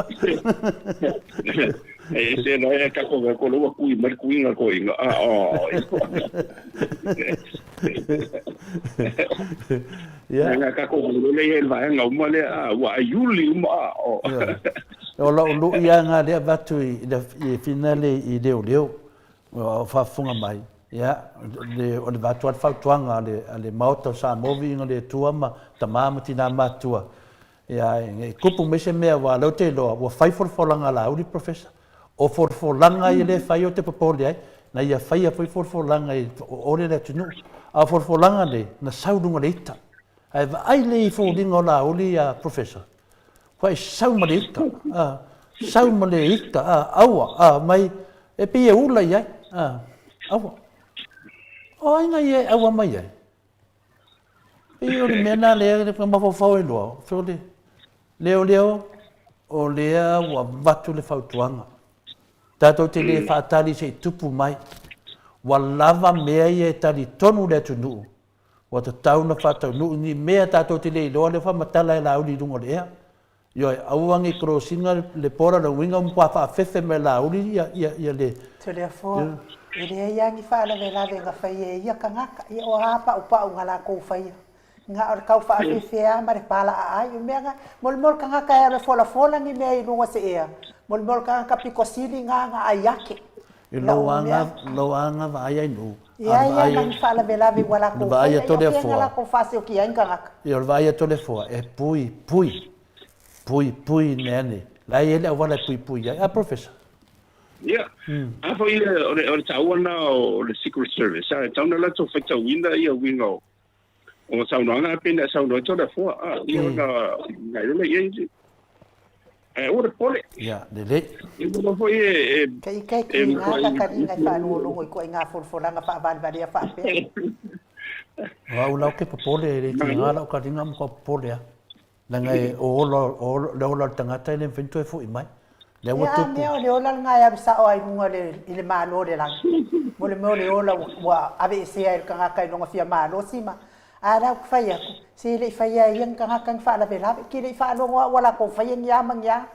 E se la e ka ko ko lo kui mai kui nga ko inga. A o. Ia. Nga ka ko le le le vaenga uma le a ua Iuli uma a o. O lau lui lava lena lea avatu i le finale i leoleo o faafofoga mai, ia, o le avatu lava le fautuaga a le Maota o Samoa viiga o le Atua ma tama ma tina matutua, ia, ne i tupu mai se mea aua o lea ou te iloa ua fai folafolaga a Laauli Professor. O folafolaga ia lea e fai ou te popole ai, na ia faia foi folafolaga i ole le atunuu. A o folafolaga nei, na sau i luga o le ita. Ae vaai lelei i foliga o Laauli ia Professor, Ua e sau ma le ita, a, sau ma le ita, a, aua, a, mai, e pei e ula i ai, a, aua. O ai na ia e aua mai ai? Pei o le mea na lea e mafaufau ai loa, o le leoleo, o lea ua avatu le fautuaga. Tatou te le faatali se i tupu mai. Ua lava mea ia e talitonu le atunuu Ua tatau ona faataunuu ni mea tatou te le iloa lea ua faamatala e Laauli i luga o le ea. Ioe, aua ne i cross ina le border, lona uiga ua matua faafefe mai e Laauli ia, ia, ia le... Toleafoa, e leai lava ni faalavelave na faia e ia tagata, ia o a paupau na latou faia, na o le tau faafefe lava ma le palaaai. O mea na, mo le mea o le tagata e alu e folafola ni mea i luga o se ea, mo le mea o le tagata pito sili na na ai ake. I lou aga, lou aga vaai ai nuu. Ia ia ma ni faalavelave ua latou faia, ia o fea na latou faasioki ai ni tagata. Ia o le vaai a Toleafoa, e pui, pui, pui, pui mea nei. La e i ai le auala e puipui ai. A Professor? Ia, a foi o le, o le taua lena o le Secret Service, a e tatau ona latou faitauina ia uiga o, o saunoaga pei ona e saunoa ai Toleafoa, a, ia ona agai loa lea i ai. Ae aua le popole. Ia, lelei. Ia ua foi e, e, Kai kai e kiga matuai ka kaliga e faalogologo i koaiga folafolaga faavalevaleia faapea. O au la ou te popole, e le tiga lau kaliga ma kua popole lava. Leaga e o ola, o le ola o le tagata e le mafai ona toe foi mai. Lea ua Ia, a tupu. mea o le ola lena e alu sao ai i luga o le, i le Malo o le lagi. Mo le mea o le ola ua, ua aveesea e le tagata i lona fia malosi ma, a la ou te fai atu, se e le i faia e ia ni tagata ni faalavelave, ke le i faalogo au ua latou faia ni a ma ni a.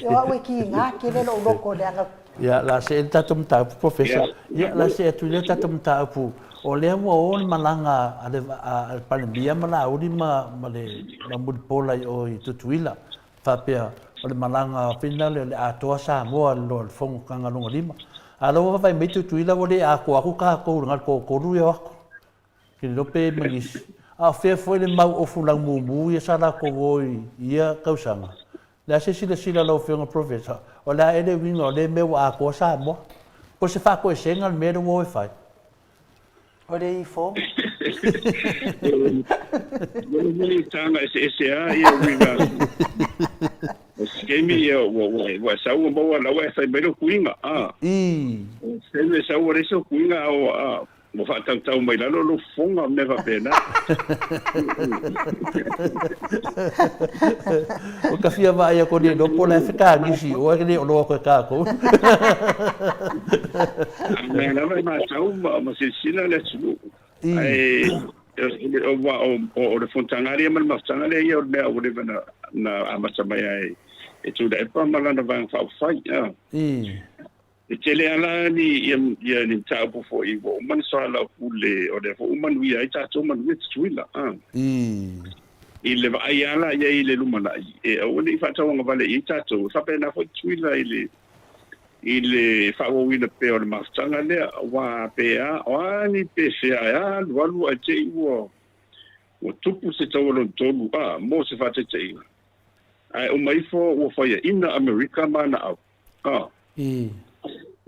O au e kiga tele lou loto leaga. Ia, la see le tatou mataupu, Professor. Ia, la see atu i lea tatou mataupu, o lea ua o le malaga a le, a le Palemia ma Laauli ma, ma le, ma Mulipola i o i Tutuila, faapea, o le malaga foi lea o le atoa Samoa i le fonotaga lona lima. A o lea ua vaavaai mai Tutuila ua le atoa atu tatou i le toatolu ia o atu. Ke le iloa pe ma nisi. A o fea foi le mau ofu laumumu ia sa latou o i ia tausaga? Le a se silasila a lau Afioga Professor, o le a ea le uiga o lea mea ua atoa Samoa? Po o se faatoesega le mea lea ua o e fai? O le ifo. Ua taga eseese lava ia uiga. O se taimi ia ua ua e sau ua maua la ua e fai mai lou tuiga. O se taimi e sau ua leai sou tuiga a ua Ua faatautau mai lalo lou fofoga, mea faapena. Ua ta fia vaai atu le iloa po o le a fetagisi i oe le oloa atu e tatou. A mea lava e matau ma silasila le atunuu. Ae aua o le fonotaga lea ma le mafutaga lea ia o le mea ua leva na amata mai lava e Tuilaepa ma lana Vaega Faaupufai. E tele lava la ni ia ia ni mataupu foi ua uma ona soalaupule, o lea foi ua manuia ai tatou, manuia Tutuila, a. I le vaai lava la i ai i le lumanai, e aua ne i faatauagavale i ai tatou, e faapena foi Tutuila i le i le faaauauina pea o le mafutaga lea, aua pe a, o a ni pefea e alualu ae te i ua ua tupu se taua lona tolu, a, mo se faataitaiga, ae uma ifo ua faiaina Amerika ma ana au. A.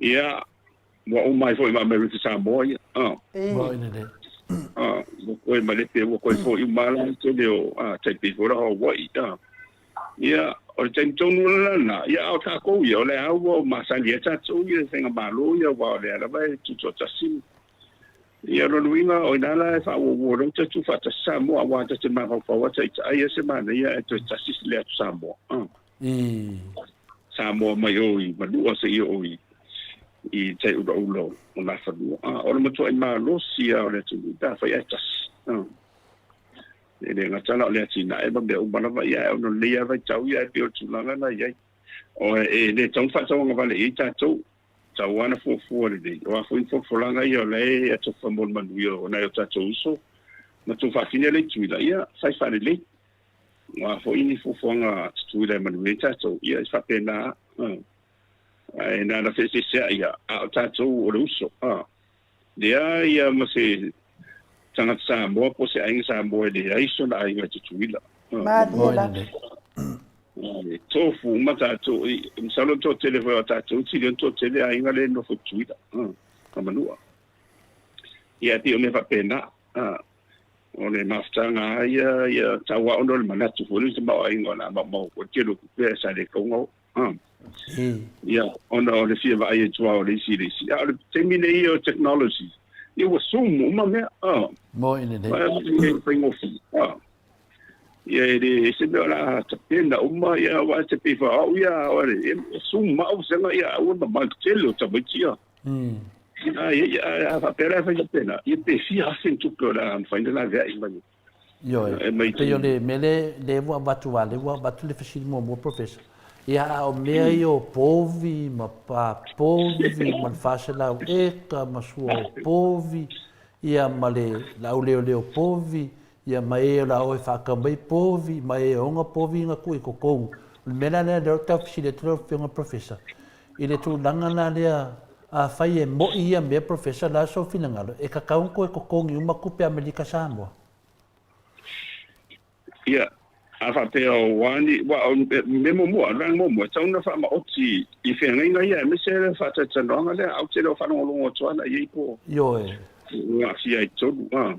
Ia, ua uma ai foi ma Amerika Samoa ia. A. Moni lelei. A, ua koe ma le ua koe foi uma la le tele o a tai pei foi la Hawaii. A. Ia, o le taimi tonu la lena, ia a o tatou ia, o le a ua masani ai tatou ia i faigamalo ia, aua o lea lava e tutoatasi. Ia, o lona uiga, o ina la e faaauauau ai le tuufaatasi Samoa, aua ta te mafaufau lava taitai e se manaia ae toe tasi le atu Samoa. A. Samoa mai o i Manua seia oo i i tai ulaula o Nafanua. A, o le matuai malosi lava o le atunuu pe afai ae tasi. A, e le gata la o le atinae ma mea uma lava, ia ae ona o lenei lava vaitau ia ae pei o le tulaga lena e i ai. O, e le tatau ona faatauagavale i ai tatou, tau lava na fuafua lelei. O a foi ni folafolaga ia o la e atofa mo le manuia o nai o tatou uso ma tuafafine lea i Tutuila, ia fai faalelei. O a foi ni fuafuaga a Tutuila e manuia ai tatou, ia e faapena lava. Ae na ona feeseeseai lava, a o tatou o le uso. Leai lava ma se tagata Samoa po o se aiga Samoa e leai sona aiga i Tutuila. Malie lava. E tofu uma tatou, masalo o le toatele foi o tatou, e tili ona toatele aiga lea e nofo i Tutuila, ma Manua. Ia e pei o mea faapena. O le mafutaga lava ia, ia tau lava ona o le manatu foi lea i tamaoaiga o le a maumau foi le tele o tupe ae sa le tatau ona oo. Ia, ona o le fia vaai atu lava o le isi i le isi. A o le taimi nei o technology, ia ua zoom uma mea. Moni lelei. E faigofie. Ia e le ese mea o le a tapena uma, ia aua e te pei foi o au ia, o le zoom ma au vasega, ia aua le mamao tele o tamaiti ia. Ai, a faapea la e fai faapena, ia pe fia afe ni tupe o le a mafai ona laveai mai. Ioe, e pei o le mea lea ua avatu, aua o lea ua avatu le fesili muamua Professor, ia a o mea ia o povi ma pa povi ma le 400 eka ma sua o povi, ia ma le auleoleo povi, ia ma e o le a o e faatau mai povi, ma e ona povi na tuu i totonu. O le mea la lea, lea ou te tau fesili atu lau Afioga Professor, I le tulaga la lea, afai e mo'i ia mea Professor, o le a sou finagalo, e tatau ona toe totogi uma tupe Amerika Samoa? Ia, A faapea o a ni, aua o le mea muamua, o le vaega muamua, e tatau ona faamaoti i feagaiga ia, aemaise le faatalatalanoaga lea, ae ou te le o faalogologo atu lava la i ai po Ioe. o aafia ai i totonu, a.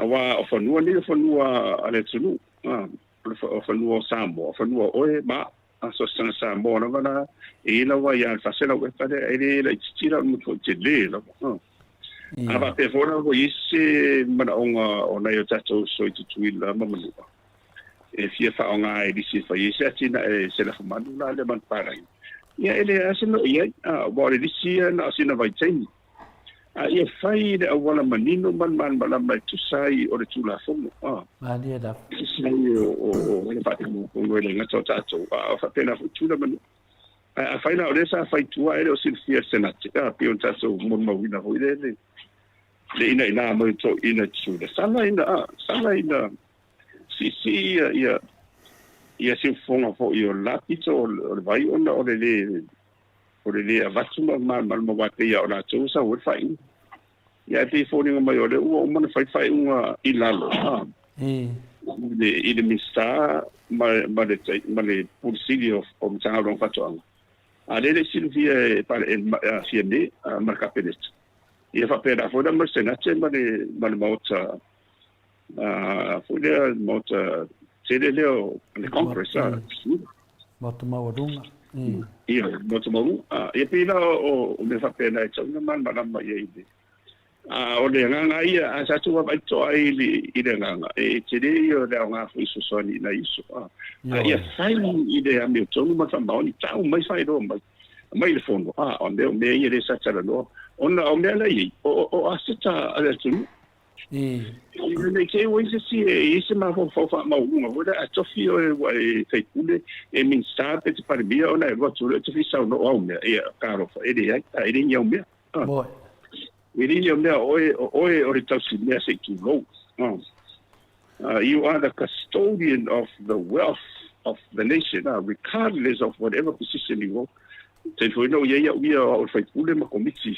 Aua o fanua nei o fanua a le atunuu, a, o fanua o Samoa, o fanua o oe ma au. A so o se tagata Samoa lava la, e i ai lava ia le 400 eka lea, e le laitiiti la o le motu tele lava. A. A faapea foi la ua i ai se manaoga o nai o tatou uso i Tutuila ma Manua e fia faaaoga e lisi e fai ai se atinae se lafumanu la lea manupapalagi, ia e leai lava se mea o i ai, aua o le lisi ia na o sina vaitaimi. A ia fai i le auala manino ma le malamalama e tusa ai o le Tulafono. Malie lava. E tusa ai o le faatinoga e le gata o tatou, a o faapena foi Tutuila ma Manua. Ae afai la o lea sa fai tua ae le o silafia e le Senate, a, pei ona tatou molimauina foi lea le le inaina mai o toeaiina i Tutuila, sala ina, a, sala ina siisii ia, ia, ia siufofoga foi o le la pito o le vai ona o le lē, o le lē avatu ma malamalama aua e pei lava o latou e sau ai le faaiuga. Ia ae pei e foliga mai o lea ua uma ona fai le faaiuga i lalo, a, i le, i le Minisita ma, ma le, ma le Pule Sili o, o Matagaluega o Faatoaga, a lea e le i silafia e, e, e Fiame ma le Kapeneta. Ia faapena foi la ma le Senate ma le, ma le Maota, a, foi lea, le Maota tele lea o le Congress, a, Maota maualuga. Ia, Maota maualuga. A, ia pei la o, o mea faapena e tatau ona malamalama i ai le, a o le agaga ia, a tatou vaavaai totoa ai i le, i le agaga, e tele ia o le aoga foi e fesoasoani i nai uso, a, a ia fai i le amiotonu ma le faamaoni, tau mai faailoa mai, mai le fono, a, o mea, o mea ia lea sa talanoa, ona o mea la e i ai, o, o, o aseta a le atunuu. Ne i te i ua i ai se isi e i ai se mafaufau faamaualuga foi lea, a tofi oe ua e faipule, e Minisita pe te Palemia ona e alu atu loa e te fia saunoa o au mea, ia, talofa, e leai, a e le ni au mea. E le ni au mea, o oe, o oe o le tausimea se i tulou. You are the custodian of the wealth of the nation, regardless of whatever position you hold. Taimi foi na ou i ai au ia o au o le faipule ma komiti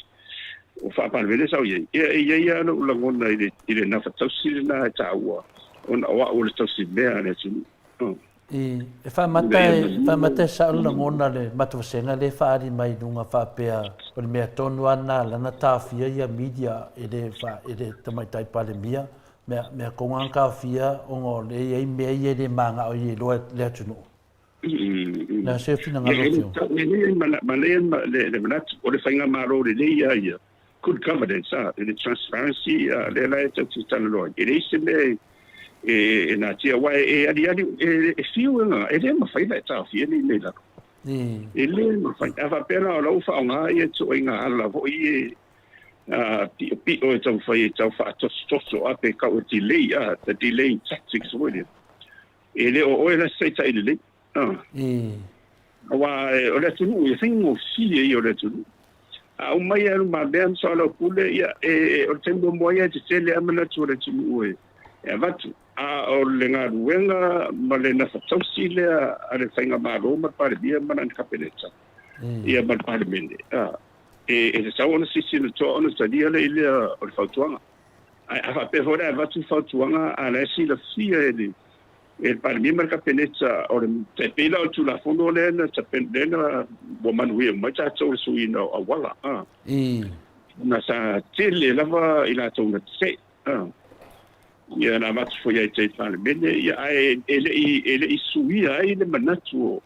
o faa-Palemene sa ou i ai, ia e i ai lava lou lagona i le, i le nafa tausi lena e taua ona o au o le tausi mea a le atunuu. I, e faamata e, faamata e sao le lagona le matou vasega lea e faaali mai i luga faapea o le mea tonu lava lena lana taofia ia media e le fa, e le Tamaitai Palemia mea, mea konga na taofia ona o lea e i ai mea ia e le manao ai e iloa le atunuu. Na se finagalo o Afioga. E lelei manaia le manatu o le faigamalo lelei lava ia, good governance, le transparency lea la e tatou te talanoa ai. E leai se mea e natia aua e aliali, e fiu e gaga, e le mafai ona e taofia nei mea i lalo. E le mafai. A faapea la o la ua faaaoga ia ituaiga ala foi ia piopio e taumafai e tau faatosotoso pe tau e delay, the delaying tactics foi lea. E le o oe la se taitai lelei. Aua o le atunuu, e faigofie ia o le atunuu. A uma ia lumamea ma soalaupule, ia, e, o le taimi muamua ia e tetele lava manatu o le atunuu e, e avatu. A o le galuega ma le nafatausi lea a le Faigamalo ma le Palemia ma lana Kapeneta, ia ma le Palemene, a, e, e tatau ona silasila totoa ona talia le lea o le fautuaga. Ae a faapea foi la e avatu fautuaga a la e silafia e le e le Palemia ma le Kapeneta o le tai pei la o le Tulafono lea na tapen lea na ua manuia uma ai tatou i le suiina o auala a. Na sa tele lava i latou na tetee a. Ia na avatu foi ia i le Palemene ia ae e le i e le i suia ai le manatu o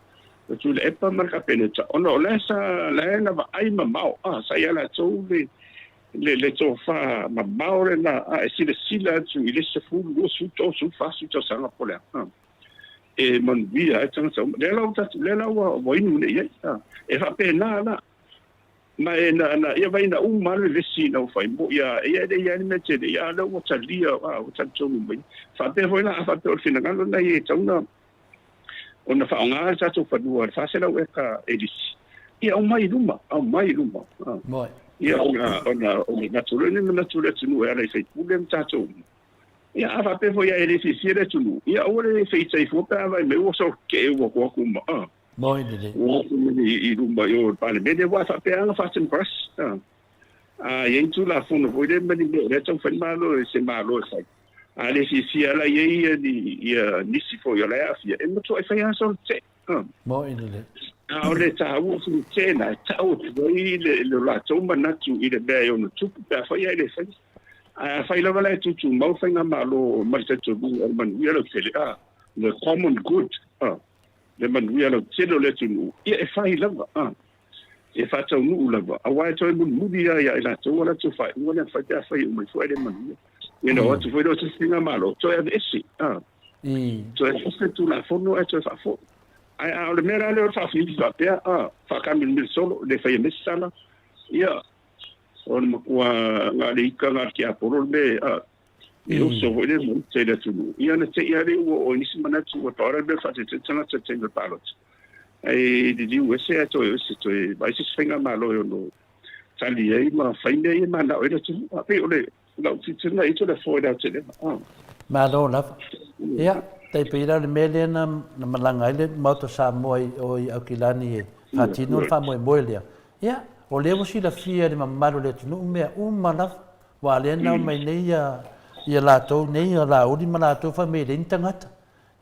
o Tuilaepa ma le Kapeneta ona o la sa la e na vaai mamao a sa ia latou le Le, le tofa mamao lena, a e silasila atu i le isi 10, 20, 30, 40 tausaga po o le a, e manuia ai tagata uma. Lea la ua tatou, lea la ua, ua inu nei i ai. A, e faapena la. Ma e na, na, ia vai na uma lava le vesi ina ua fai mo, ia, ia e le i ai le mea tele, ia a lea ua talia, a, ua talitonu mai. Faapea foi la, a faapea o le finagalo lena ia e tatau ona, ona faaaoga le tatou fanua i le 400 eka e lisi, ia aumai i luma, aumai i luma. Moe. Ia ona, ona, ona avatu loa lea manatu o le atunuu e ala i faipule ma tatou uma. Ia a faapea foi e le fiafia le atunuu, ia aua le feitai fua pe a vaai mai ua sokee ua atu atu ma, a. Moe lelei. Ua atu mai i luma i o i le Palemene, aua e faapea lava ona faa-democracy. A. A i ai ni Tulafono foi lea ma ni mea o lea e taumafai le Malo e se Malo e fai. A le fiafia la i ai ia ni ia nisi foi o la e aafia, e matuai fai lava sona tetee. Moni lelei. A o le taua o sina tetee na, e tau atu ai le lo latou manatu i le mea e ono tupu pe afai ae le faia. Ae afai lava la e tutumau le faigamalo ma le talitonuga o le manuia lautele, a, the common good, a, le manuia lautele o le atunuu, ia e fai lava, a, e faataunuu lava, aua e toe mulimuli lava ia i latou a latou faaiuga lea na fai pe afai e uma ifo ae le manuia. Ia ona o atu foi lea o se isi faigamalo, toe aveese, a, toe aveese le Tulafono ae toe faafoi. Ae a o le mea la lea o le faafifi faapea, a, faakaamilimili solo, le faia mai se tala, ia, o le matua na o le ika na o le tiapolo le mea, a, e oso foi le maota i le atunuu. Ia ona te i lava lea ua oo i nisi manatu ua pau le mea faatetele tagata i le taimi o le palota. Ae liliu ese ae toe o ese, toe vaai se isi faigamalo e ono tali ai ma fai mea ia e manao ai le atunuu. A pei o le lau tilotilo i le foe i le aotelega. Malo lava. Ia, tai pei la o le mea lea na malaga ai le Maota o Samoa i o i Aukilani e faatino le faamoemoe lea. Ia, o lea ua silafia e le mamalu o le atunuu mea uma lava, aua lea na omai nei ia latou nei, ia Laauli ma latou fai mai e leai ni tagata.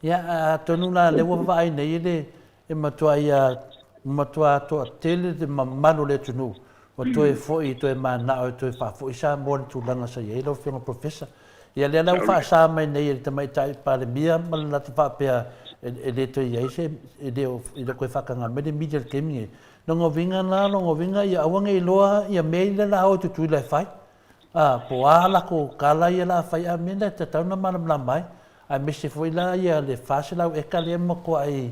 Ia, atonu la lea ua vaai nei le e matua ia matua toatele le mamalu o le atunuu ua toe foi toe manao e toe faafoi Samoa i le tulaga sa i ai lau Afioga Professor. Ia lea la ua faasa mai nei e le Tamaitai Palemia ma le latou faapea e le toe i ai se e le o toe faataga mai le media i le taimi lenei. Lona uiga la, lona uiga ia aua ne i iloa ia mea ia la o i Tutuila e fai. A, po o a latou tala ia la fai, a o le mea lena e tatau ona malamalama ai, aemaise foi la ia le 400 eka lea e matuai,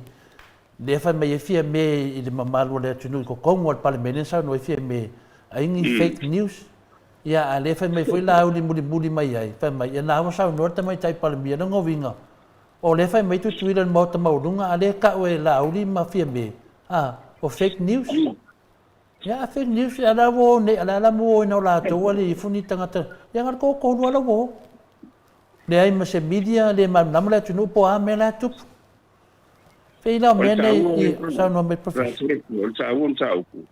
lea e fai mai ai Fiame i le mamalu o le atunuu i totonu o le Palemene na saunoa ai Fiame, ai ni fake news. Ia, a o lea e fai mai foi Laauli mulimuli mai ai, fai mai, ia na ua saunoa le Tamaitai Palemia, lona uiga, o lea e fai mai Tutuila i le Maota Maualuga, a o lea e tau e Laauli ma Fiame, a, o fake news. Ia a fake news a la ua o nei, a la la mua o ina o latou a le ifo ni tagata, ia na o le toatolu a la ua o. Leai ma se media, le malamalama le atunuu po o a mea la e tupu. Pei la o mea nei i saunoa mai Professor. O le taua o mataupu,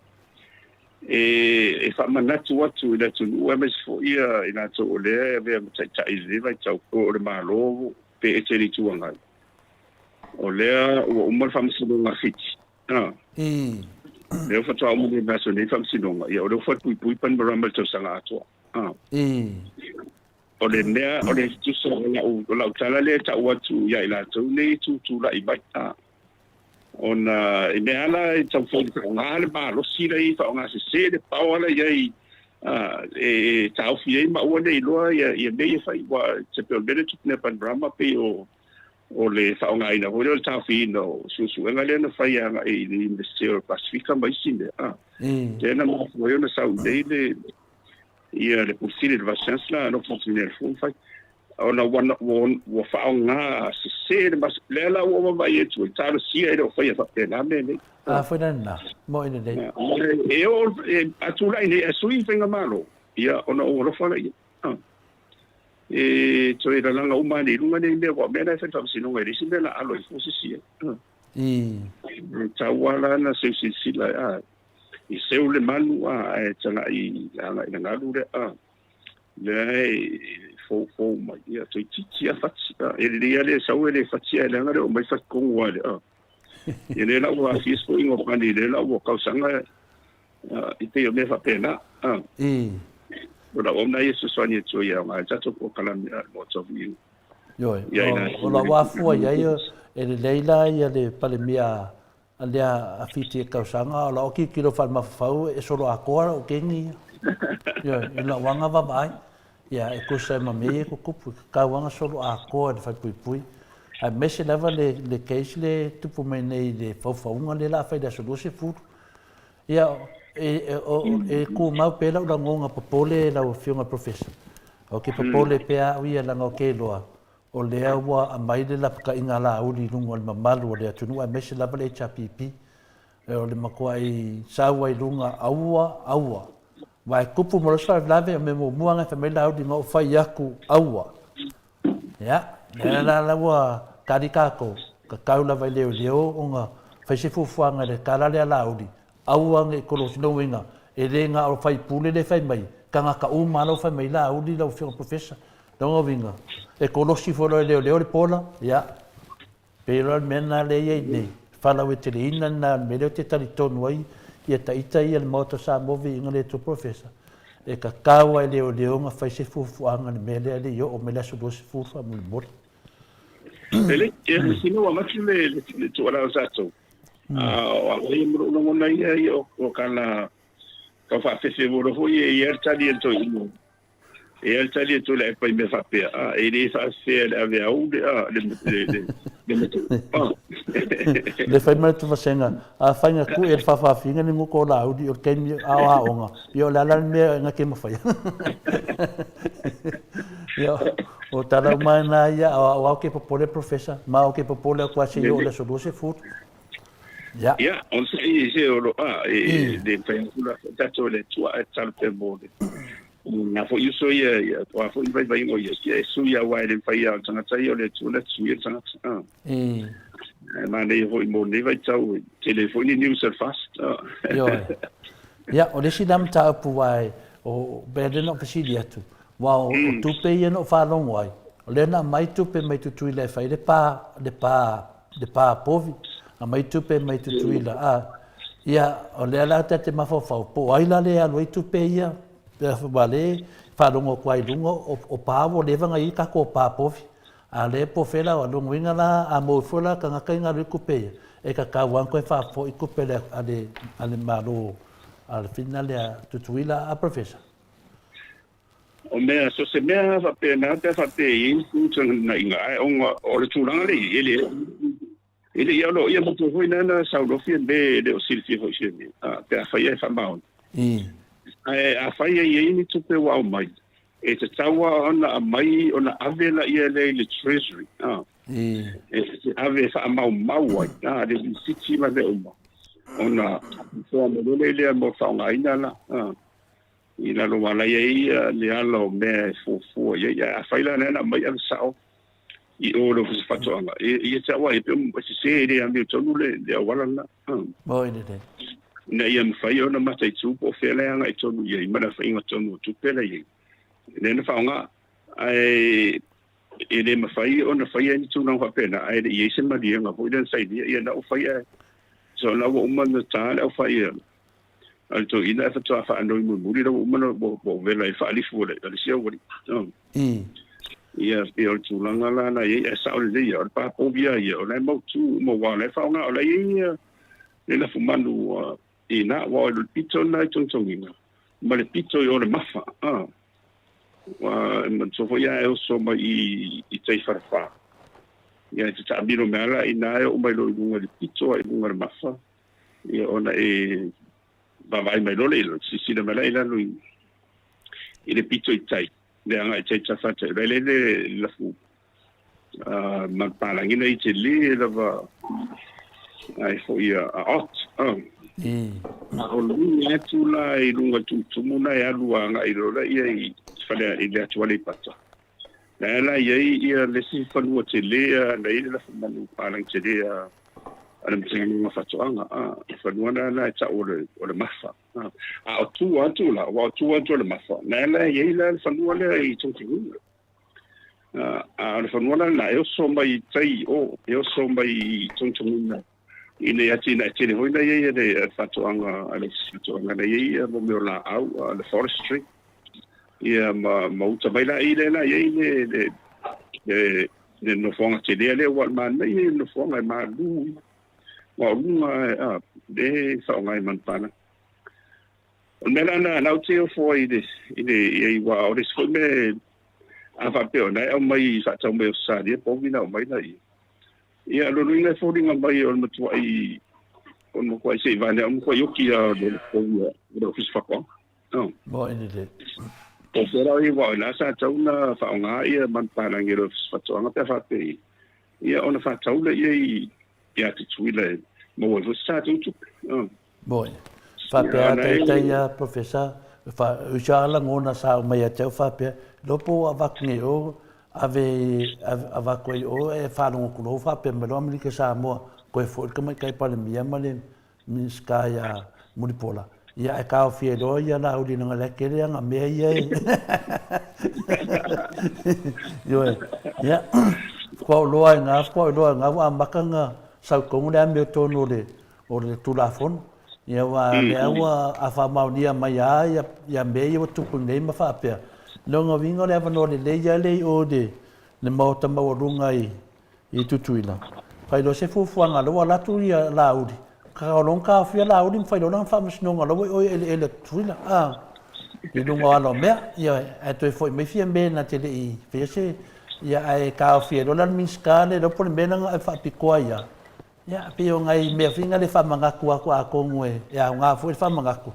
e faamanatu atu i le atunuu aemaise foi i latou o lea e avea ma taitai i lenei vaitau, po o le Malo pe ese i le Itu Agai. O lea ua uma le faamasinoga a Fiti. A. Lea faatoa uma nei le aso nei faamasinoga, ia o lea ua falepuipui Panorama i le tausaga atoa. A. O le mea, o le tusa o lau, o lau tala lea e tau atu ia i latou nei e tutulai mai. A. Ona i mea ala e taumafai e faaaoga le malosi la i faaaoga sese le power la i ai e taofi ai ma aua ne i iloa ia mea ia e fai. Aua e pei o le mea lea e tupu nei a Panorama pei o o le faaaogaina foi lea o le taofiina o suesuega lea na fai agai i le Iunivesite o le Pasefika ma isi mea, a. Lea na mafua ai ona sau nei le ia le Pule Sili le Vice Chancellor a Dr. Anthony Fou fai ona ua, ua, ua faaaoga sese le mas, lea la ua vaavaai atu ai, talosia e le o faia faapena mea nei. A foi la lena, mo'i lelei. E oo, e, a tulai nei, a sui faigamalo, ia, ona ou alofa laia. E toe lalaga uma ane i luga nei mea, aua o mea la e fai i le faamasinoga, e leai se mea o le a alo ai fua se isi ai. E tatau lava la ona seu silasila, a, i seu le manu, a, ae tagai agai i le galu lea, a, lea e foufou mai, ia, toeitiiti lava fati, a, e lelei lava le sau e le fati ae leaga le oo mai fati tonu lava i le, a. Ia lea la ua aafia se toeaina o Pani, lea la ua tausaga i pei o mea faapena. O lau auauna ia e fesoasoani atu ai e aoga ai le tatou polokalame a le Maota o Viiga. Ioe, o lau afua i ai, e lelei la ia le Palemia lea a Fiti e tausaga, a o lau tilotilo faale-mafaufau e solo atoa lau keni ia. Ioe, i lau aga vaavaai, ia e tusa ai ma mea ia e tutupu, e tatau lava ona solo atoa i le falepuipui, aemaise lava le case lea e tupu mai nei i le faufauga lea o le a fai i le aso 20. Ia, e tumau pea lau lagona popole lau Afioga i le Professor. Ou te popole pea au ia leaga ou te iloa o lea ua aumai le lapataiga lauli i luga o le mamalu o le atunuu aemaise lava le HRPP. O le matuai sau ai i luga, aua, aua. Aua e tupu ma lou faalavelave, o le mea muamua lava e fai mai Laauli na ou fai atu, aua. Ia, lea la la ua tali tatou, tatau lava i leoleo ona fai se fuafuaga i le tala lea a Laauli, aua ne i kolosi. Lona uiga, e le na o faipule lea e fai mai, tagata uma lava la ua fai mai Laauli lau Afioga i le Professor. Lona uiga, e kolosi foi loa e leoleo le pola, ia, pei loa le mea lena lea e i ai nei, faalauaiteleina lena o le mea lea ou te talitonu ai ia taita ia le Maota o Samoa viiga le Atua Professor, e tatau lava e leoleo ona fai se fuafuaga i le mea lea e le i oo mai le aso 20 faamolemole. Lelei, ia masina ua avatu le tuualalo a tatou. O au ia ma lou lagona ia o kana tau faafefe ua foi e i ai le tali a le toeaina. E i ai le tali a Tuilaepa i mea faapea, a, e le faafefea e le ave aule, a, le, le, le, le matuu, a. Le fai mai le tuvasega, afai na tuu e le faafaafina ni gutu o Laauli o le taimi a o aoga, ia o le a la le mea na te mafaia? Ia, o tala uma na ia, a o au lava ou te popole Professor, ma ou te popole atu lava se i oo i le aso 20. Ia. Ia, o se i se o lo a e le fai atu la tatou le tua e talo pe mo le. Na foi uso ia ia o a foi vai vai o ia ia e sui a wai le fai a tangata ia o le tua le sui a tangata. Ah. E ma nei foi mo nei vai tau te le foi ni news at fast. Ioe. Ia, o le isi lea mataupu aua o mea lea na ou fesili atu, aua o tupe ia na ou faalogo ai, o lea na aumai tupe mai Tutuila e fai le pa, le pa, le pa povi, aumai tupe mai Tutuila, a, ia, o lea la ta te mafaufau, po o ai la lea e alu ai tupe ia, aua o lea e faalogo atu lava i luga, o pa ua leva ona i ai tatou pa povi, A lea po o fea la, o lona uiga la, a maua ifo la tagata i galue tupe ia, e tatau lava ona toe faafoi tupe a le, a le Malo a le whina lea Tutuila a Professor. O mea, so se mea lava faapena pe a faapea e i ai ni feutagana'iga, ae ona o le tulaga lea i ai, e le, e le i aloaia matou foi lena saolofi me e le o silafia foi se mea, a, pe afai e faamaoni. Ae afai e i ai ni tupe ua aumai, e tatau lava ona aumai ona ave laia lea i le Treasury, a, e ave e faamaumau ai, a, le lisiti ma mea uma, ona faamolemole lea mo le faaaogaina la, a, i lalo aua la e i ai le ala o mea e fuafua i ai. Ae afai la o lea na aumai ave sao i o i le Ofisa Faatoaga, ia te au lava ia, pei e sese e le amiotonu le auala lena. Oi lelei. Ina ia mafai ona mataitu po o fea la e agai tonu i ai ma le aofaiga tonu o tupe la e i ai. Lea na faaaoga, ae e le mafai ona faia ni tulaga faapena ae le i i ai se maliega foi lea na sainia, ia na ua fai ae so la ua uma ona ta le aufai a le toeaina ae faatoa faanoi mulimuli la ua uma ona ua vela i faalifu a le isi aualii. Ia pei o le tulaga la na i ai ae sao lelei ia o le papovi lava ia o la e mautu uma aua o la e faaaoga o la e i ai ia le lafumanu i ina aua o le pito lena i togitogiga ma le pito i o le mafa aua e manatua foi a e oso mai i tai falefa ia e te taamilo mai lava la i ina e oo mai loa i luga i le pito a i luga o le mafa ia ona e vaavaai mai loa lea i lalo silasila mai la i lalo i le pito i tai le agai i tai tafatai o la e i ai le lafu manupapalagi na i tele lava ai foi a ot a o luga atu la i luga i tumutumu na e alu agai loa laia i fale i le atu Aleipata na la i ai ia le isi fanua tele na i ai le lafu manupapalagi tele a le Matagaluega o Faatoaga a fanua na la e tau o le mafa a o tua atu la aua o tua atu o le mafa na la e i ai la le fanua lea i Togitogiga. A o le fanua la lena e oso mai i tai o, e oso mai i Togitogiga ina ia atinae tele foi na i ai e le faatoaga a le Ofisa Faatoaga na i ai ia mo mea o laau, le forestry, ia ma, ma uta mai la i lea la i ai le, le, le, le nofoaga tele lea ua manaia le nofoaga e malu aua o luga a, le faaaoga e manupapalagi. O le mea la lena, la ou te ofo ai i le, i le, i ai, aua o le isi foi mea, a faapea o lena e aumai, faatau mai e Ausetalia povi na aumai laia. Ia, o lona uiga e foliga mai o le matuai, o le matuai seivane, o le matuai oki lava o le povi a le Ofisa Faatoaga. Oh. Moni lelei. Po o fea la aua o la sa tatau ona faaaoga ia manupapalagi e le Ofisa Faatoaga pe a faapea ia ona faatau lea i ia Tutuila e maua ai foi se tatou tupe. Oh. Moni. Faapea a taitai a Professor, fa, usa a lagona sa aumai ia te au faapea, iloa po ua avatu nei o, ave, avatu ai o e faalogo atu loa faapea mai loa Amerika Samoa, koe foi le tamaitai Palemia ma le Minisita ia Mulipola. Ia ae taofia loa ia Laauli leaga la e tele ana mea ia e Ioe. Ia, faatoa ou iloa ai i ina, faatoa ou iloa ai i ina ua amata ona sau i totonu le amiotonu o le o le Tulafono. Ia aua lea ua a faamaonia mai lava ia ia mea ia ua tupu nei ma faapea, lona uiga o le avanoa lelei lava lea i o i le le Maota maualuga i i Tutuila, fai loa se fuafuaga lea ua alu atu ia Laauli, tatau loa ona taofia Laauli ma fai loa lana faamasinoga la ua i o i eleele a Tutuila, a, i luga o ala o mea, ioe, ae toe foi mai Fiame na te le i faia se, ia ae taofia ai loa la le Minisita lea, le iloa po o le mea lea na faapitoa ai lava, ia, pei o nai mea foi na le faamanatu atu atonu e aoga foi le faamanatu,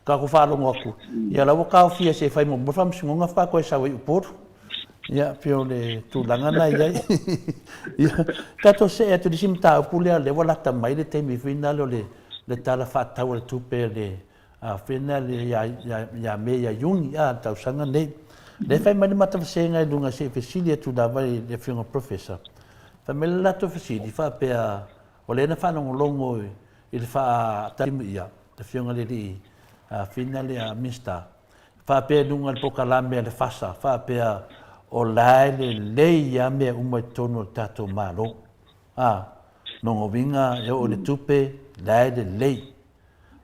tatou faalogo atu, ia la ua taofia se i fai muamua le faamasinoga faatoa toe sau ai i Upolu. Ia, pei o le tulaga lena e i ai. Ia, tatou see atu i le isi mataupu lea, lea ua lata mai le taimi foi lena o le Tala Faatatau o le Tupe le foi lena ia Me ia Iuni a le tausaga lenei. Lea e fai mai le matavasega i luga se i fesili atu lava i le Afioga i le Professor. Fai mai le latou fesili faapea, o lea na faalogologo i le faatali ia le Afioga i le alii Fina lea Minisita, faapea i luga o le polokalame a le FASA, faapea o la e lelei lava mea uma i totonu o le tatou Malo. A, lona uiga e oo i le tupe, la e lelei.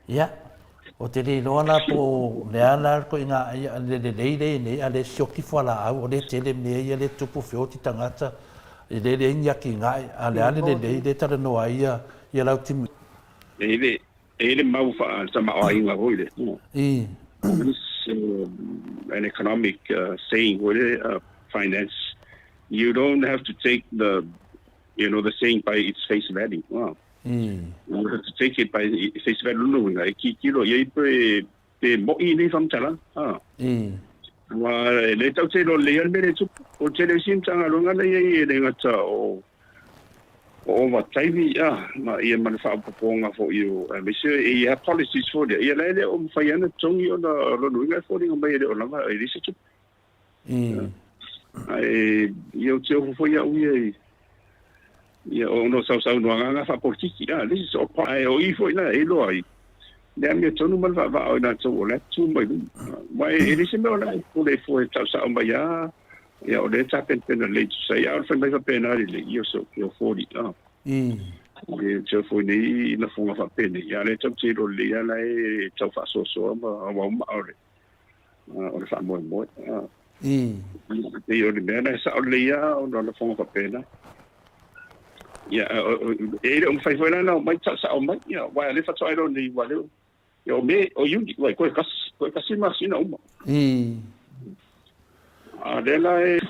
Ia, ou te le iloa la po o le a la le ituaiga le lelei lea e i ai nei, a o lea e sioki fualaau, o lea e tele mea ia lea e tupu, feoti tagata, e le leai ni atinae, a o le a le lelei lea e talanoa ai ia Lautimuia? E i ai E i ai le mau faatamaoaiga foi lea. It's an economic saying foi lea, finance, you don't have to take the, you know, the saying by its face value. You have to take it by its face value. Lona uiga, e tilotilo i ai pe, pe mo'i nei faamatalaga. Aua e le tatou te iloa lelei lava le mea lea e tupu. O le tele o isi Matagaluega la e i ai e le gata o o ovataimi ma ia ma le faaopoopoga foi o aemaise e i ai policies foi lea, ia la e le o mafai lava ona totogi ona o lona uiga e foliga mai e le o lava, e leai se tupe. Ae ia ou te ofo foi au ia i ia ona o sausaunoaga nga faapolitiki, this is all ae o i foi la e iloa ai le amiotonu ma le vaavaa o i latou o la e tu mai luma. Aua e leai se mea o la e pule fua e tausao mai lava Ia, o lea e tapenapena lelei tusa ai, a o le fai mai faapena lelei, ia o se o foli, a. E te ofo i nei lafoga faapenei, ia, a o lea tatou te iloa lelei lava la e tau faasoasoa ma auauma o le, o le faamoemoe, a. Pei o le mea lena e sao lelei lava ona o lafoga faapena. Ia, e le o mafai foi la ona omai tausao mai, ia, aua o lea faatoa iloa nei, aua o lea Ia o Me, o Iuni, uai, koe kasi, koe kasi masina uma. A lea la e...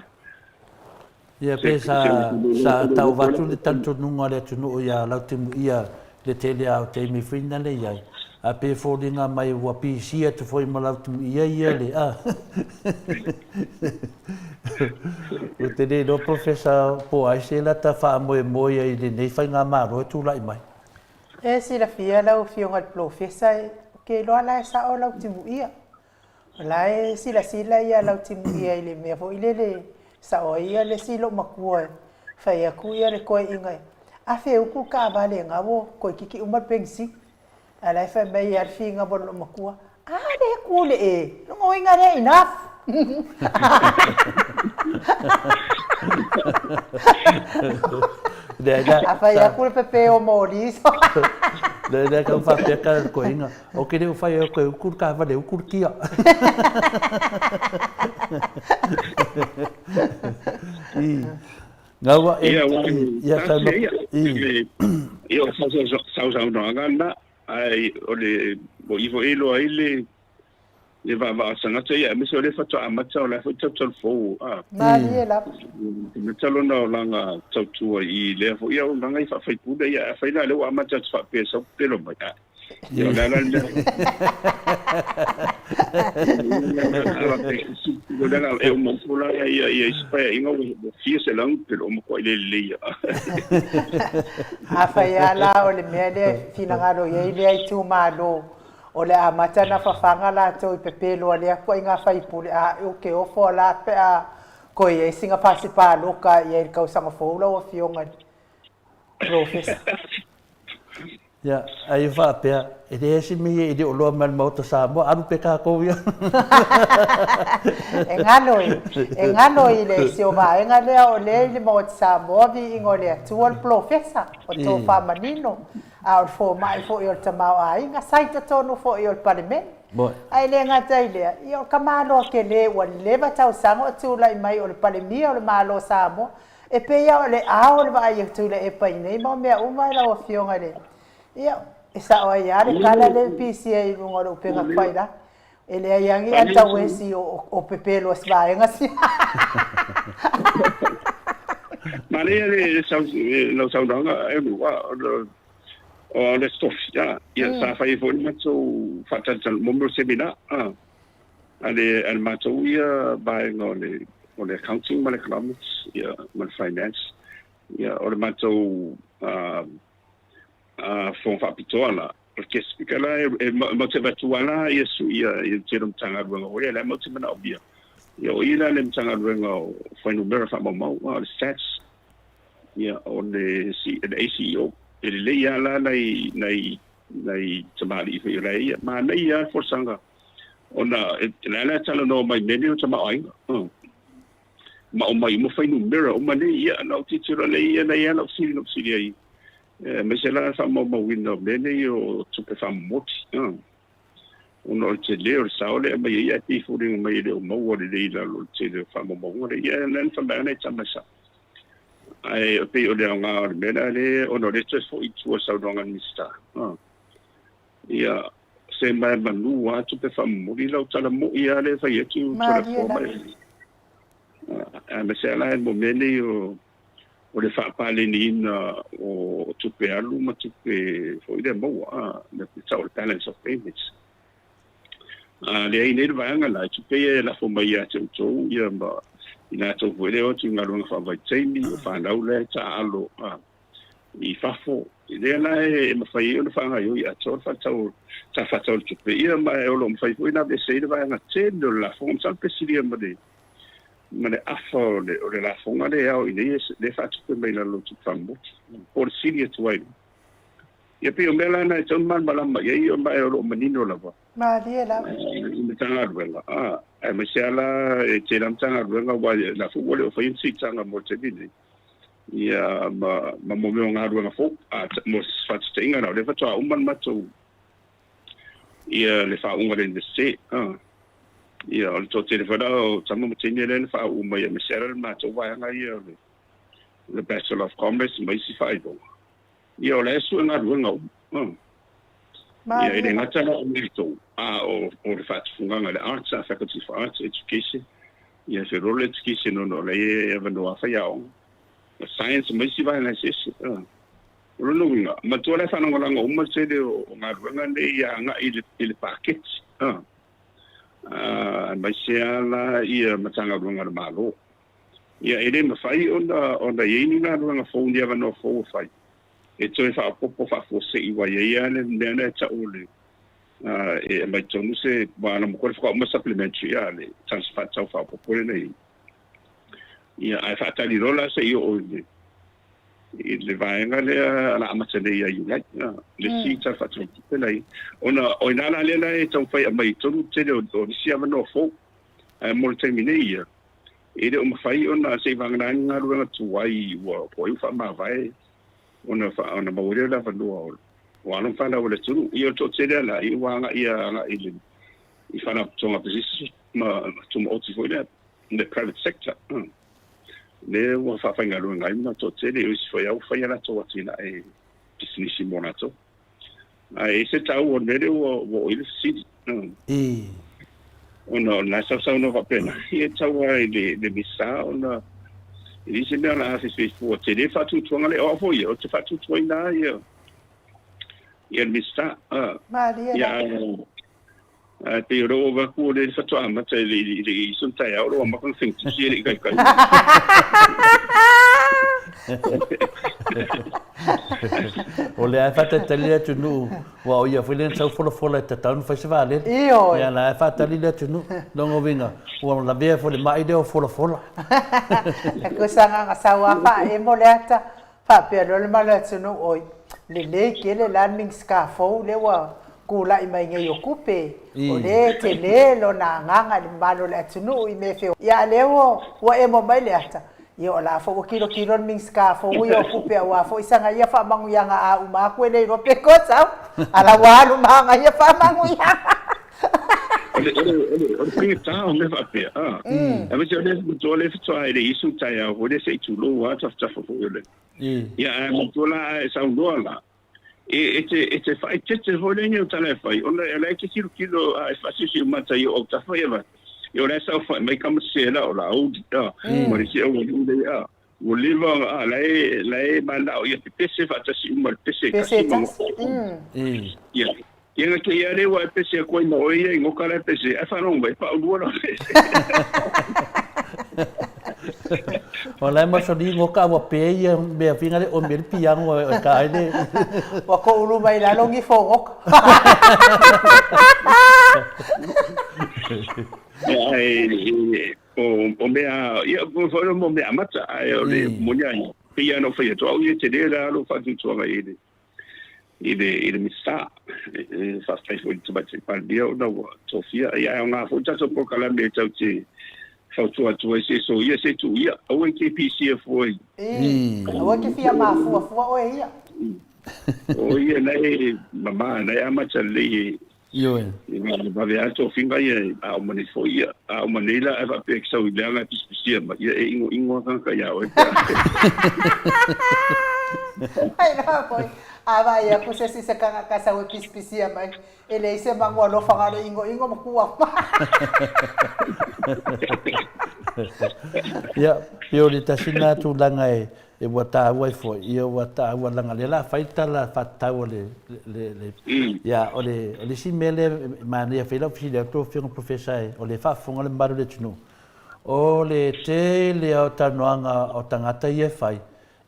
Ia pe sa, sa tau avatu le talitonuga o le atunuu ia Lautimuia i le tele lava o taimi foi na le i ai, a pe foliga mai ua pisi atu foi ma Lautimuia ia le, a. Ou te le iloa Professor po o ai se lata faamoemoe ai i lenei faigamalo e tulai mai. E silafia lau Afioga i le Polofesa, ou te iloa la e sao lau timuia. O la e silasila ia lau timuia i le mea foi lele e sao ai ia le isi loomatua e fai atu ia le toeaina, afe utu le taavale na ua toeitiiti uma le penisini. A o la e fai mai lava le finau a le loomatua, A lea e tu le e, lona uiga lea enough. A fai atu le pepe o moli so. Lea lea ka faapea ka koinga. O ke leo fai o koe uku ka vale uku kia. I. Ngaua e. Ia sa no. I. Ia o sa sa sa no anga Ae o le o i foi e iloa ai le le vaavaa o tagata ia aemaise o lea faatoa amata o la e foi tautalo fou a. Malie lava. Amata lona olaga tautua i lea foi auaunaga i faafaipule ia afai la lea ua amata atu faapea e sau pepelo mai a ia o le a la le mea e uma ifo la ia ia isi paeaiga ua fia selau pepelo ua matuai le lelei ia. Afai lava la o le mea lea e finagalo i ai lea itumalo, o le amata ona fafaga latou i pepelo a lea ituaiga faipule, a ou te ofo la pe a toe i ai sina pasi paloka i ai i le tausaga fou lau Afioga i le Polofesa. Ia, ai faapea, e leai se mea e le o loa mai le Maota Samoa, alu pe tatou ia. E galo i, e galo i le si o vaega lea o lea i le Maota Samoa viiga o le Atua le polofesa o tofa manino, a o le fomai foi o le tamaoaiga, sa i totonu foi o le Palemene. Ae le gata i lea, ia o le tamaloa tele ua leva tausaga o tulai mai o le Palemia o le Malo o Samoa, E pei lava o le ao o le vaai a Tuilaepa i nei mau mea uma lau Afioga i le... Ia, e sao ai lava le tala lea e pisia i luga o le upega tafailagi. E leai lava ni atauesi o pepelo o se vaega sia. Manaia le lau saunoaga Elua, o le tofi, ia sa fai ai foi le matou faatalitali mo mea o seminar. A le matou ia vaega o le o le accounting ma le economics ia ma le finance ia o le matou fofoga faapitoa la o le guest speaker la e matou te avatua la ia sui ia le tele o Matagaluega foi lea la e matou te manaomia ia o i la le Matagaluega o Fuainumera Faamaumau o le Stats ia o le ACEO e lelei lava la nai nai nai tamalii foi o la e ia manaia lava le folasaga Ona o la la e talanoa mai mea nei o tamaoaiga. Ma aumai uma fuainumera uma nei, ia na ou tilotilo lea ia na i ai lau fesili na ou fesili ai, aemaise la le faamaumauina o mea nei o tupe faamomoli. Ona o le tele o le sao lea e aumai ai ae pei e foliga mai e le o maua lelei i lalo o le tele o faamaumauga lea. Ia na fai mai lava nai tama e sao. Ae pei o le aoga o le mea lea lea ona o lea e toe foi i tua i le saunoaga a le Minisita. Ia, se ma e manu lava tupe faamomoli lau tala moi lava lea e fai atu Malie Toleafoa lava. mai. Aemaise lava la mo mea nei o o le faapaleniina o tupe alu ma tupe foi lea maua, a, le tau o le balance of payments. A leai nei le vaega la, e tupe ia e lafo mai ia te outou ia ma i latou foi lea e o atu i galuega faavaitaimi, o fanau la e taaalo, a, i fafo, lea la e mafai ai ona faagaoioi atoa le faatatau Tala Faatatau o le Tupe, ia ma o lo o mafai foi ona aveese ai le vaega tele o le lafoga. Masalo pe silia ma le ma le afa o le o le lafoga lea e ao i inei lea e faatupe mai lalo o tupe faamomoli, po o le sili atu ai. Ia pei o mea la na e tatau ona malamalama i ai, ma o lo o manino lava. Malie lava. I Matagaluega, a, aemaise lava la e tele lava Matagaluega aua o la foi ua le o faia ni siitaga mo le taimi lenei. Ia ma ma mo mea o galuega fou. A mo se faataitaiga la, o lea faatoa uma le matou ia le faauuga o le Iunivesite. A ia o le toatele foi la o tama ma teine lea na faauu mai aemaise lava le matou vaega ia o le le Bachelor of Commerce ma isi faailoga. Ia o la e sue galuega uma. A ia e le gata la o matou, a o o le faatufugaga le Arts, a Faculty for Arts Education, ia fe role education ona o la e avanoa faiaoga, ma science ma isi vaega eseese. A o lona uiga, matua la e faalagolago uma le tele o galuega nei ia agai i le i le paketi. A aemaise lava la ia Matagaluega a le Malo. Ia e le mafai ona ona i ai ni galuega fou, ni avanoa fou e fai e toe faaopoopo faafuasei ua i ai lava le mea lea e tau o le e aumai tonu se aua na matua faatoa uma supplementary a le Tala Faatatau Faaopoopo lea na i ai. Ia ae faatali loa la se i oo i le i le vaega lea la amata nei ia Iulai, le isi Tala Faatatau o Tupe la i ai. Ona o i ina la lea la e taumafai e aumai i totonu le tele o nisi avanoa fou. Ae mo le taimi nei ia, E le o mafai ona seivagana ai ni galuega tuai ua po ai ua faamavae ona ona maua lea o le avanoa o o alo ma fanau a le atunuu. Ia o le toatele lava la ia ua agai agai i le i faalapotopotoga pisinisi ma tumaoti foi lea le private sector lea ua faafaigaluega ai ma toatele. O isi foi lava ua fai a latou atinae pisinisi mo latou. Ae ese taua o le mea lea ua oo i ai le fesili. Ona o lena e sausaunoa faapena, ia e tau lava i le Minisita ona e leai se mea o le a feifei fua. Tele le faatuatuaga lea. O au foi ia, ou te faatuatuaina lava ia le Minisita. Malie lava. Ae pei o lea ua ou vaai atu o lea faatoa amata e le i iso le taeao, o lea ua amata ona faigatusi e le i taitai. O lea e faatalitali le atunuu, aua o ia foi lea na sau folafola e tatau ona fai se vaalele. Ioe. Ia la e faatali le atunuu. Lona uiga, ua lavea foi le mai lea o folafola. E tusa na ona sau lava faaemo le ata, faapea loa le mala o le atunuu, oi. Lelei tele la le Minisita fou lea ua tulai mai nei o tupe, o lea e tele lona agaga i le mamalu o le atunuu i mea feoai, a o lea ua emo mai le ata, ia o la foi ua tilotilo le Minisita fou ia o tupe aua foi sana ia faamanuiaga a uma atu e le iloa pe toe sau, a la ua alu ma ana ia faamanuiaga. O le, o le, o le, o le faigata o mea faapea, a. Aemaise o lea matua lea faatoa e le i isu taeao foi lea se i tulou lava tafatafa foi o le, Ia, ae manatua la, a e saunoa la, e, e te, e te faaeteete foi lea i au tala e fai, ona o la e te tilotilo a e faasiosiomata i ou autafa ia vave, ia o la e saofai mai tama sese la o Laauli, a, ma le isi aualii lea, a, ua leva ona, a, la e, la e manao ia pepese faatasi uma i le pese e Pese tasi e ma tasi. Ia, ia na kēia lea ua e pese atu ai ma oe ia i goka la e pese, ae faalogo mai, e paulua lau pese. O la e mausali goka a ua pe ia mea finga le omi ai le piano e ka ai le. Ua toulu mai lalo gifo o goka. Ia, ae, o mea, ia, foi o mea amata, ae o le moni a ia, pei lava ona ou fai atu, au ia e tele la lou faatuatuaga i le i le i le Minisita. E faafetai foi i le Tamaitai Palemia ona ua tofia. Ia ae aoga foi le tatou polokalame e tatou te fautua atu ai se soia se tuu ia. Aua e te pisia fua i. Aua e te fia mafua fua oe ia. O ia na e mama, na e amata lelei e Ioe. I vave lava tofiga ia, a uma nei foi ia, a uma nei la ae faapea e te sau i leaga e pisipisia mai, ia e inoino lava tagata ia oe pe a. Ai la foi, a vaai atu se isi se tagata e sau e pisipisia mai, e leai se manu alofa na o le inoino ma tuu atu. Ia, pei o le tasi lena tulaga e E ua taua ai foi, ia ua taua leaga o lea o le a fai le tala faatatau o le, le, le, ia, o le, o le isi mea lea e manaia fai lau fesili atu lau Afioga Professor e, o lea e faafofoga le mamalu o le atunuu, o le tele lava o talanoaga o tagata ia e fai,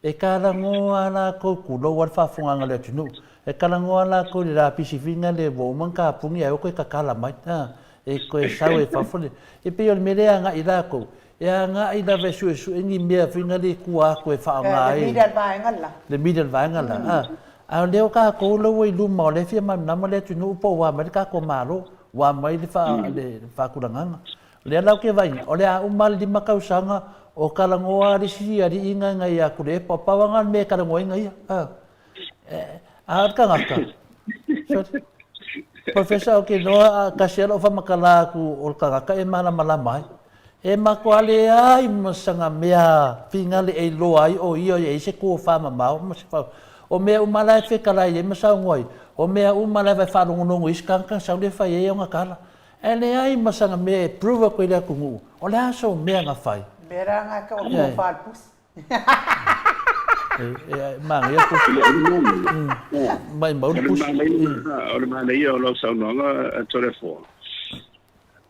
e talanoa lava latou, tulou lava le faafofogaaga a le atunuu, e talanoa lava latou i le lapisi fina lea ua uma ona tapuni ae o toe tatala mai, a, e toe sau e fafo le, e pei o le mea lea e agai latou, E agai lava e suesue ni mea foi na le tua atu e faaaoga ai. Le middle vaega la. Le middle vaega la. A, a o lea o tatou la ua i luma o lea e fia malamalama le atunuu po ua a mai le tatou Malo, ua a mai le faa, le faatulagaga. O lea la ou te vaai, o le a uma le 5 tausaga o talanoa le isi alii na ia Tuilaepa, o pau lava na o le mea e talanoaina ia. A. A o le tagata, sorry, Professor ou te iloa a tasi lava lau faamatala atu o le tagata e malamalama ai. E matua leai ma sana mea finale e iloa ai o ia e i ai se tofa mamao ma se fau. O mea uma la e fetalai ai ma saunoa ai, o mea uma lava e faalogologo i isi tagata na sau lea fai ai ona tala. Ae leai ma sana mea e prove atu ai le atunuu, o le a sou mea na fai. Mea la na e tau o le tofa o le pusi. E manaia le pusi. Maimau le pusi. O le manaia o lau saunoaga Toleafoa,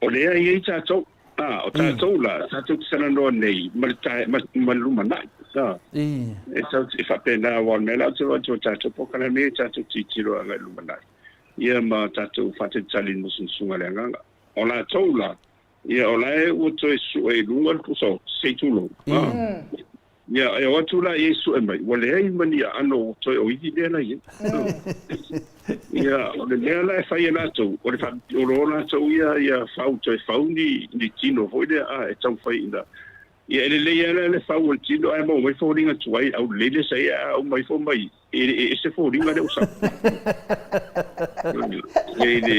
o lea e i ai tatou, o tatou la, tatou te talanoa nei ma le lumanai. E tatou te faapena, aua o le mea la ou te vaai atu i tatou polokalame ia tatou tilotilo agai i le lumanai, ia ma tatou faatalitali i le musumusuga a le agaga. O latou la, Ia, o la e ua toe sue i luga le pusa oti, se i tulou. Ia, e o atu la i ai sue mai, ua leai ma ni aano ua toe oili lea la i ai. Ia, o le mea la e fai e latou, o le faapipiolo o latou ia, ia fau, toe fau ni, ni tino foi lea, a, e taumafai ina. Ia, e lelei lava la le fau o le tino, ae maua mai foliga tuai, aulelei le saia, a uma ifo mai E le ese foliga lea ua sau. I le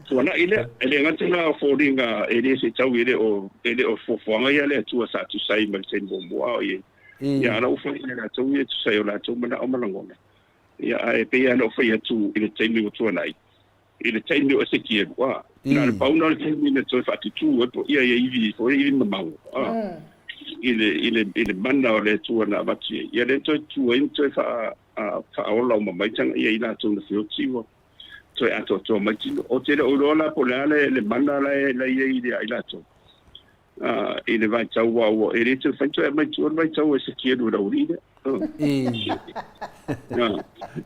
tuanai lea, e le gata la o foliga e le fetaui, e le o, e le o fuafuaga ia a le Atua sa tusa ai ma le taimi muamua a o i ai. Ia, a o la ua fai e latou ia e tusa ai o latou manao ma lagona. Ia, ae pei lava ona ou fai atu i le taimi ua tuanai, i le taimi o Esekielu, a, na o le pau lena o le taimi na toe faatutū ai po ia ia ivi foi ivi mamago, a, i le, i le, i le mana o le Atua na avatu i ai. Ia lea toe tutū ai ma toe faa, a, faaola uma mai tanga ia i latou na feoti ua toe atoatoa mai tino. Ou te le o iloa la po o le a le, le mana la e, la e i ai ia i latou, a, i le vaitau aua ua, e le toe mafai ona toe aumai i tua le vaitau o Esekielu i le aualii lea.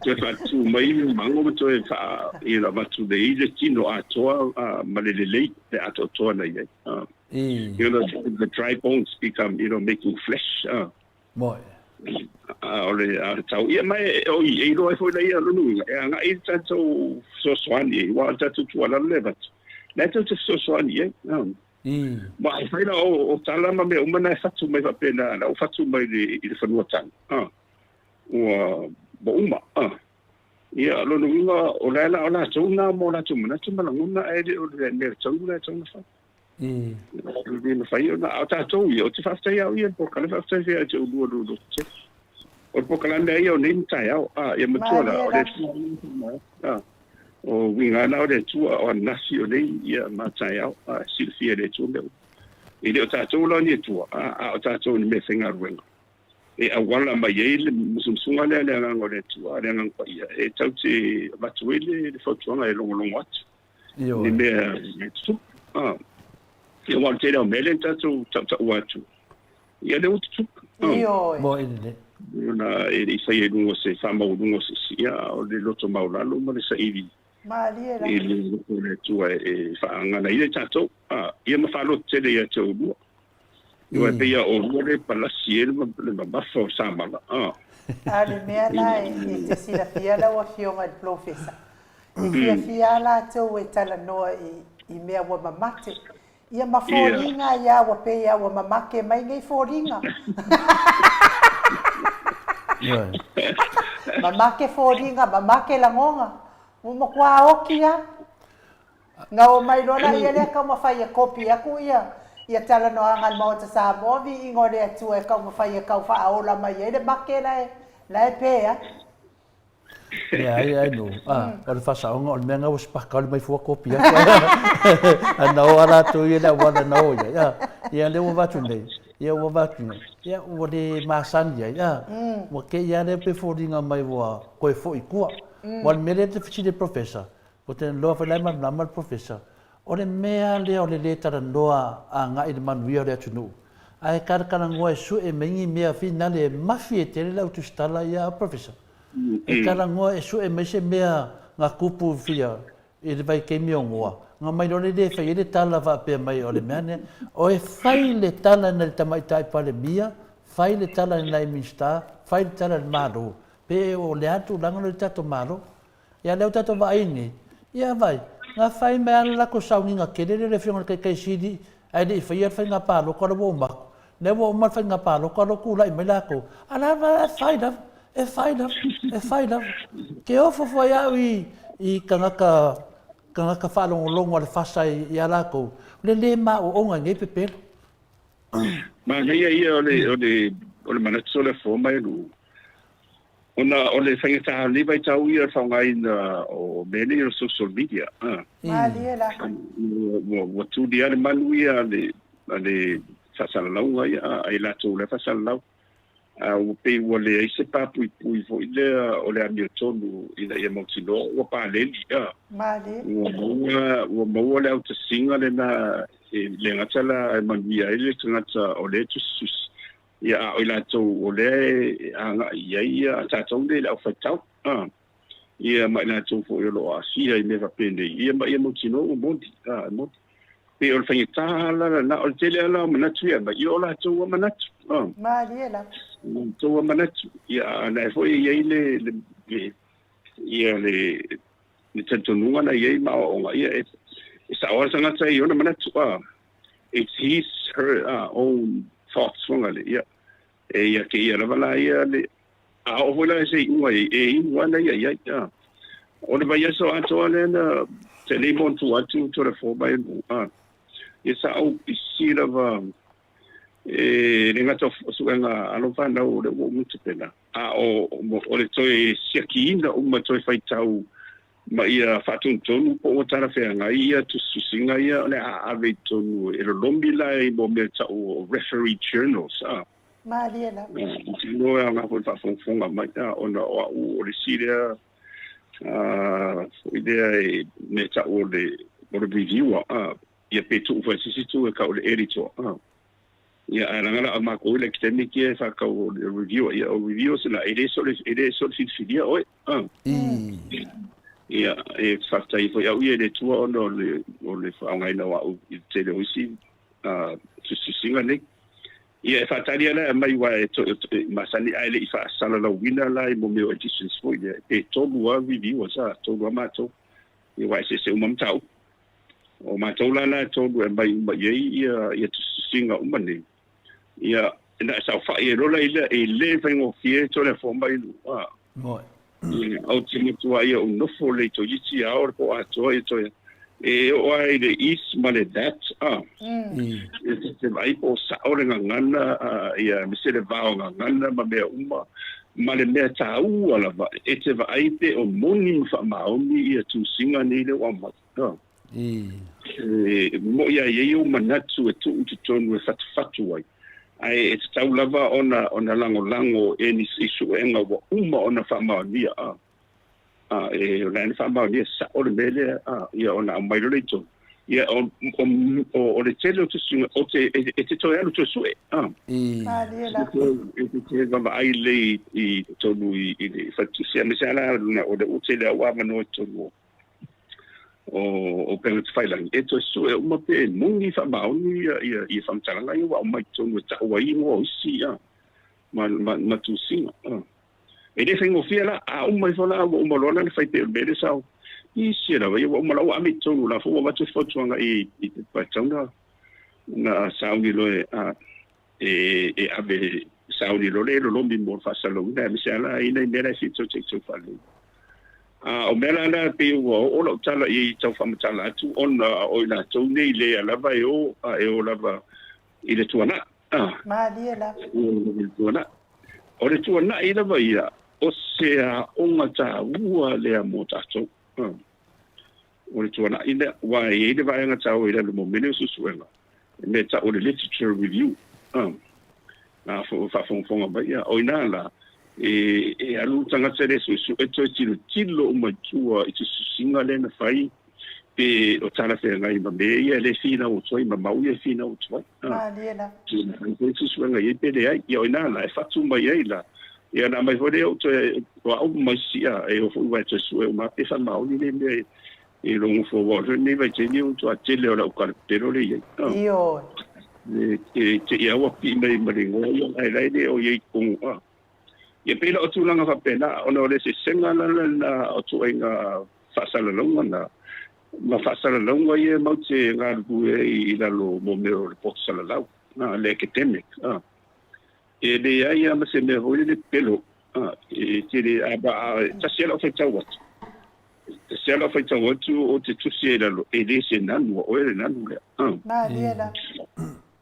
Toe faatutū mai le mago ma toe faa, you know, avatu lelei le tino atoa ma le lelei, le atoatoa na i ai. You know, the dry bones become, you know, making flesh. Moe. A o le a o le tau ia ma e oi e iloa ai foi lea ia lona uiga e agai le tatou fesoasoani i ai aua o le tatou tuualalo lea e avatu la e tatou te fesoasoani i ai. Ma e fai la o o tala ma mea uma na e fatu mai faapena la ua fatu mai i le fanua tanu ua ua uma. Ia lona uiga o la e la o latou na mo latou manatu ma lagona ae le o le mea tonu la e tatau ona fai. E le mafai ona, a o tatou ia, ou te faafetai au ia i le polokalame, faafetai foi ia te oulua i lou lototele. O le polokalame lava ia o nei ma taeao, a, ia matua la, o le Atua, a, o uiga lava na o le Atua, o ananafi o nei ia ma taeao, a, e silafia e le Atua mea uma. E le o tatou la ni Atua, a, a o tatou ni meafaigaluega e auala mai ai le musumusuga lea a le Agaga o le Atua, a le Agaga Paia, e tatou te avatu ai le fautuaga e logologo atu. Ni mea e tutupu. Ah. Ia aua o le tele o mea lea na tatou tautaua atu, ia lea ua tutupu. Ioe. Moe lelei. Ona e le i faia i luga o se faamaualuga o se isi, ia a o le loto maualalo ma le saili Malie i le loto o le Atua e faaagana ai tatou. Ah, ia ma faalototele ia te oulua. Aua e pei lava o oulua lea e palasi ai le mamafa o samala. A o le mea la e te silafia lau Afioga i le Polofesa, e fiafia lava latou e talanoa i mea ua mamate. Ia ma foliga ai lava ua pei lava ua mamake mai nei foliga. Mamake foliga, mamake lagona, ua matua oki lava. Na oo mai loa laia lea taumafai e kopi atu ia ia talanoaga a le Maota Samoa, viiga o le Atua e taumafai e tau faaola mai ai le make la e la e pe ai. Leai, ai no. Ah, o le faasaoga o le mea na ua sipaka o le mai fua kopi atu. A na o a latou ia le auala na o i ai. Ah, ia lea ua avatu nei. Ia ua avatu nei. Ia ua le masani ai. Ah, ua kei lava lea pe foliga mai ua toe foi i tua. Aua o le mea lea e te fesili ai le Professor, Ko te loa foi la e malamalama le Professor, o le mea lea o le lē talanoa agai i le manuia o le atunuu, ae kalakalanoa e sue mai ni mea finale e mafi e tele le au tusitala ia Professor. E talanoa e sue mai se mea na tupu fia i le vaitaimi o Noa, na mai loa le lē fai ai le tala faapea mai o le mea lea, o e fai le tala nai le Tamaitai Palemia, fai le tala nai Minisita, fai le tala i le Malo, pe o le a le tulaga lea i le tatou Malo. Ia lea ua tatou vaai nei, ia vai, na fai mai lava le latou sauniga tele lea i le Afioga i le Taitai Sili ae le i faia le faiga palota lea ua uma atu. Lea ua uma le faiga palota lea ua tulai mai latou, a la e e fai lava, e fai lava, e fai lava. Ke ofo foi au i, i tagata, tagata faalogologo a le FASA ia latou, o le le maoaoga i nei pepelo. Manaia ia o le, o le, o le manatu o le afoa mai alu. Ona o le faigata o lenei vaitau ia o le faaaogaina o mea nei o social media. Malie la. Ua, ua tuli lava le manu ia a le, a le faasalalauga ia, a i latou la e faasalalau. A ua pei ua leai se papuipui foi lea o le amiotonu ina ia mautinoa ua paleni. Malie. Ua maua, ua maua le autasiga lena e le gata la e manuia ai le tagata o lea e tusitusi, Ia, a o i latou o lea e agai i ai ia tatou nei le aufaitau, a, ia ma i latou foi o lo o aafia i mea faapenei, ia ma ia mautinoa ua moni, a, e moni. Pei o le faigata la lena, o le tele lava la o manatu ia aumai, ia o latou lava manatu, a. Malie lava. O latou lava manatu, ia, a o lena foi e i ai le, le, le, ia le, le talitonuga na i ai ma aoaoga, ia e, e sao lava le tagata i ona manatu, a. It's his, her, own thoughts fagale, ia. E ia kēia lava la ia le, a oo foi la i se iuga e, e inu ana ia i ai, a. O le vaiaso atoa lea na te nei mo atu to le fo mai nu, a. Ia sa ou pisi lava e le gata o suega alo fanau o le ua uma tapena, a o, o le toe siakiina uma toe faitau ma ia faatonutonu po ua talafeagai ia tusitusiga ia o le a ave i totonu e lolomi la i mo mea tau o referee journals a. Malie lava. Ou te iloa e aoga foi le faafogafoga mai a ona o au o le isi lea foi lea e mea tau o le o le reviewer a ia pe tuu foi e se isi itu e tau o le editor a. Ia, ae leaga la o matou i le academic ia e faatau o le reviewer, ia o reviewers la, e le so e le so filifilia oe. Ah. Ia, e faafetai foi au ia i le Atua ona o le o le faaaogaina o au i le tele o isi tusitusiga nei. Ia, e faatali lava la e aumai aua e e masani ae le i faasalalauina la i mo mea o editions foi lea, pe tolu lava reviewers a, tolu lava matou. Ia aua e eseese uma mataupu. O matou la na e tolu e aumai uma i ai ia ia tusitusiga uma nei. Ia, na e saofai ai loa la i lea, e le faigofie toe mai a. Moe. Ia, ou te matua ia ou nofo lelei toeitiiti ao le po atoa ia toe e oo lava i le is ma le that a. E ta te vaai po o sao le gagana a, ia aemaise le va o gagana ma mea uma ma le mea taua lava e te vaai pe o moni ma faamaoni ia tusiga nei lea ua aumai a. E mo'i a i ai ou manatu e tuu i totonu e fatufatu ai, ae e tatau lava ona ona lagolago e nisi i suega ua uma ona faamaonia a. A e o la e na faamaonia sa'o le mea lea a, ia ona aumai loa lea i totonu. Ia o o o le tele o tusiga o te e te toe alu toe sue a. Malie la. E te te vaavaai lelei i totonu i i le faletusi aemaise lava la o lea ua tele lava ua avanoa i totonu o o upega tafailagi e toe sue uma pe moni faamaoni ia ia ia faamatalaga ia ua aumai i totonu e tau ai igoa o isi a ma ma ma tusiga a. E le faigofie la, a uma ifo la ua uma loa la le fai pei o le mea lea sa isi lava ia ua uma la ua ave i totonu la foi ua avatu le fautuaga i i te tatau na na sauni loa e a e e ave sauni loa le lolomi mo le faasalalauina aemaise lava la i nai mea la e fia toe teuteu faalelei. A o mea la na pei ua oo lau tala i ai tau faamatala atu ona o i latou nei lea lava e o a e o lava i le tuanai. A. Malie lava. I le tuanai. O le tuanai lava ia o se aoga taua lea mo tatou. A. O le tuanai lea, aua e i ai le vaega taua i lalo mo mea nei o suesuega, le mea e tau o le literature review. A, a faafogafoga mai, ia, o i ina la, e, e alu le tagata lea e suesue toe tilotilo uma i tua i tusitusiga lea na fai, pe o talafeagai ma mea ia lea e finau atu ai, ma mau ia e finau atu ai. Malie la. Fai foi suesuega i ai pe leai. Ia o i ina la e fatu mai ai la. Ia ona aumai foi lea ou toe, o au ma isi a, e o foi aua e toe sue uma pe faamaoni nei mea i lou nofo aua o lenei vaitaimi ua matua tele o le aukalapelo lea i ai. Ioe. E te i a ua pii mai ma le igoa ia ae la e le o i ai i totonu a. Ia pei la o tulaga faapena ona o le eseesega la lena o ituaiga faasalalauga na ma faasalalauga ia matou te galulue ai i lalo o mea o lipoti salalau, le academic. E leai lava ma se mea foi lele pelo, e tele a tasi lava lau faitau atu, tasi lava lau faitau atu ou te tusi ai i lalo, e le se nanu, o oe le nanu lea. Malie la.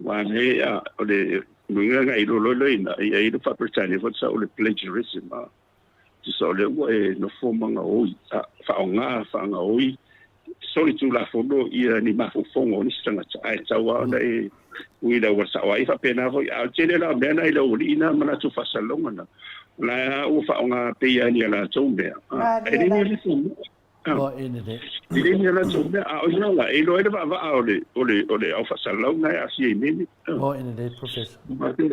Aua o le uiga lena i iloiloina, e i ai le faa-Peretania foi sa o le plagiarism. Tusa o lea ua e nofo ma gaoi, faaaoga faagaoi solitulafono ia ni mafaufauga o nisi tagata, ae tatau lava ona e ui i le auala sao. Ai faapena foi, a o le tele la o mea na i le aualii na ma latou faasalalauga na, o la e lava ua faaaoga pei lava ni a latou mea, e le ni a latou mea. E le ni a latou mea, a o i ina la, e iloa ai le vaavaa o le, o le, o le au faasalalau na e aafia i mea nei.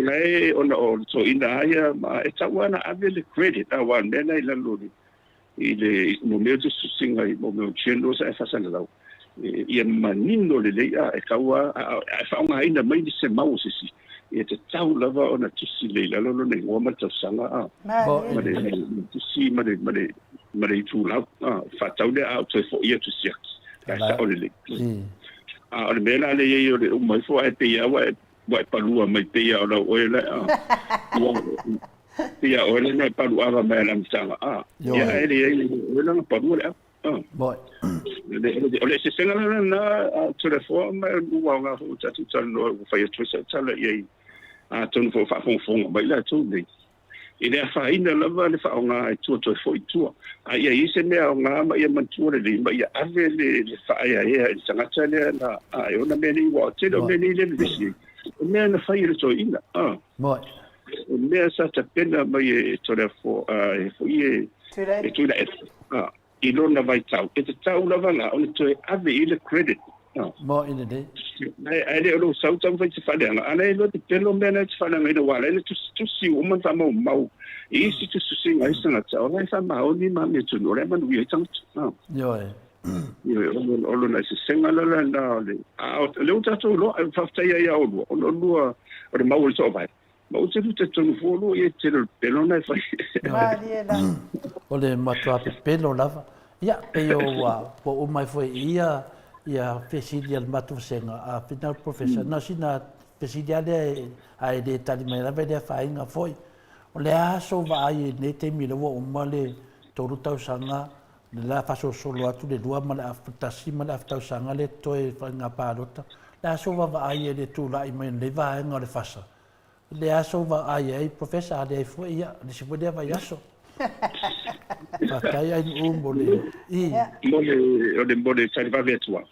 La e, ona o le toeaina lava ia, ma e tatau lava ona ave le credit, aua o le mea lena i lalo i le, i mea o tusitusiga i mea o journals ae faasalalau, ia manino lelei, a, e tau lava, a e faaaogaina mai se mau a se isi, e tatau lava ona tusi lelei i lalo lona igoa ma le tausaga, a, ma le tusi ma le, ma le, ma le itulau, a, faatau lea a ou toe foi atu i siaki, ae sao lelei. A o le mea la lea i ai o le uma ifo ae pei lava ua e, ua e palua mai pei lava o lau oe la, a, ua, pei lava o oe la na e paluava mai a le amataga, a, ia ae leai, o oe la na palua le ava. Moe. O le eseesega la lena a Toleafoa ma ua aoga foi ua tatou talanoa ua fai atu ai sau tala i ai atonu foi o faafogafoga mai latou nei. E le afaina lava le faaaoga e tua toe foi i tua. A ia i ai se mea aoga ma ia manatua lelei ma ia ave le le faaeaea i le tagata lea na a e ona mea nei aua o le tele o mea nei lea e vevesi ai, o mea na fai e le toeaina. Moe. O mea sa tapena mai e Toleafoa e foi e e Tuilaepa i lona vaitau, e tatau lava la ona toe ave i le credit. Moe lelei. Ae le o lou sau taumafai e te faaleaga, a la e iloa te pelo mea la e te faaleagaina aua o la e na tusitusi ua uma ona faamaumau i isi tusitusiga a isi tagata, o la e faamaoni ma amiotonu, o la e manuia ai tagata. Ioe. Ioe, o lona eseesega la lena o le, a o lea ua tatou iloa, e faafetai ai ia oulua, ona oulua o le mau o le toovae, ma ou te lute talitonu fua oulua i ai tele o le pepelo na e fai. Malie la. O le matua pepelo lava. Ia, pei o ua ua uma ai foi i ia ia fesili a le matou vasega, a finau le Professor, na o sina fesili lava lea ae le tali mai lava e le afaina foi. O le a sou vaai i lenei taimi lea ua uma le 3 tausaga le la faasolosolo atu le 2 ma le afa 1 ma le afa tausaga lea totoe i faiga palota, le a sou vaavaai i le tulai mai o lenei vaega o le FASA? Le a sou vaai ai Professor, a leai foi, ia, le isi foi lea vaiaso. Faafetai Ainuu mo le i. Mo le, o le, mo le tali vave atu lava,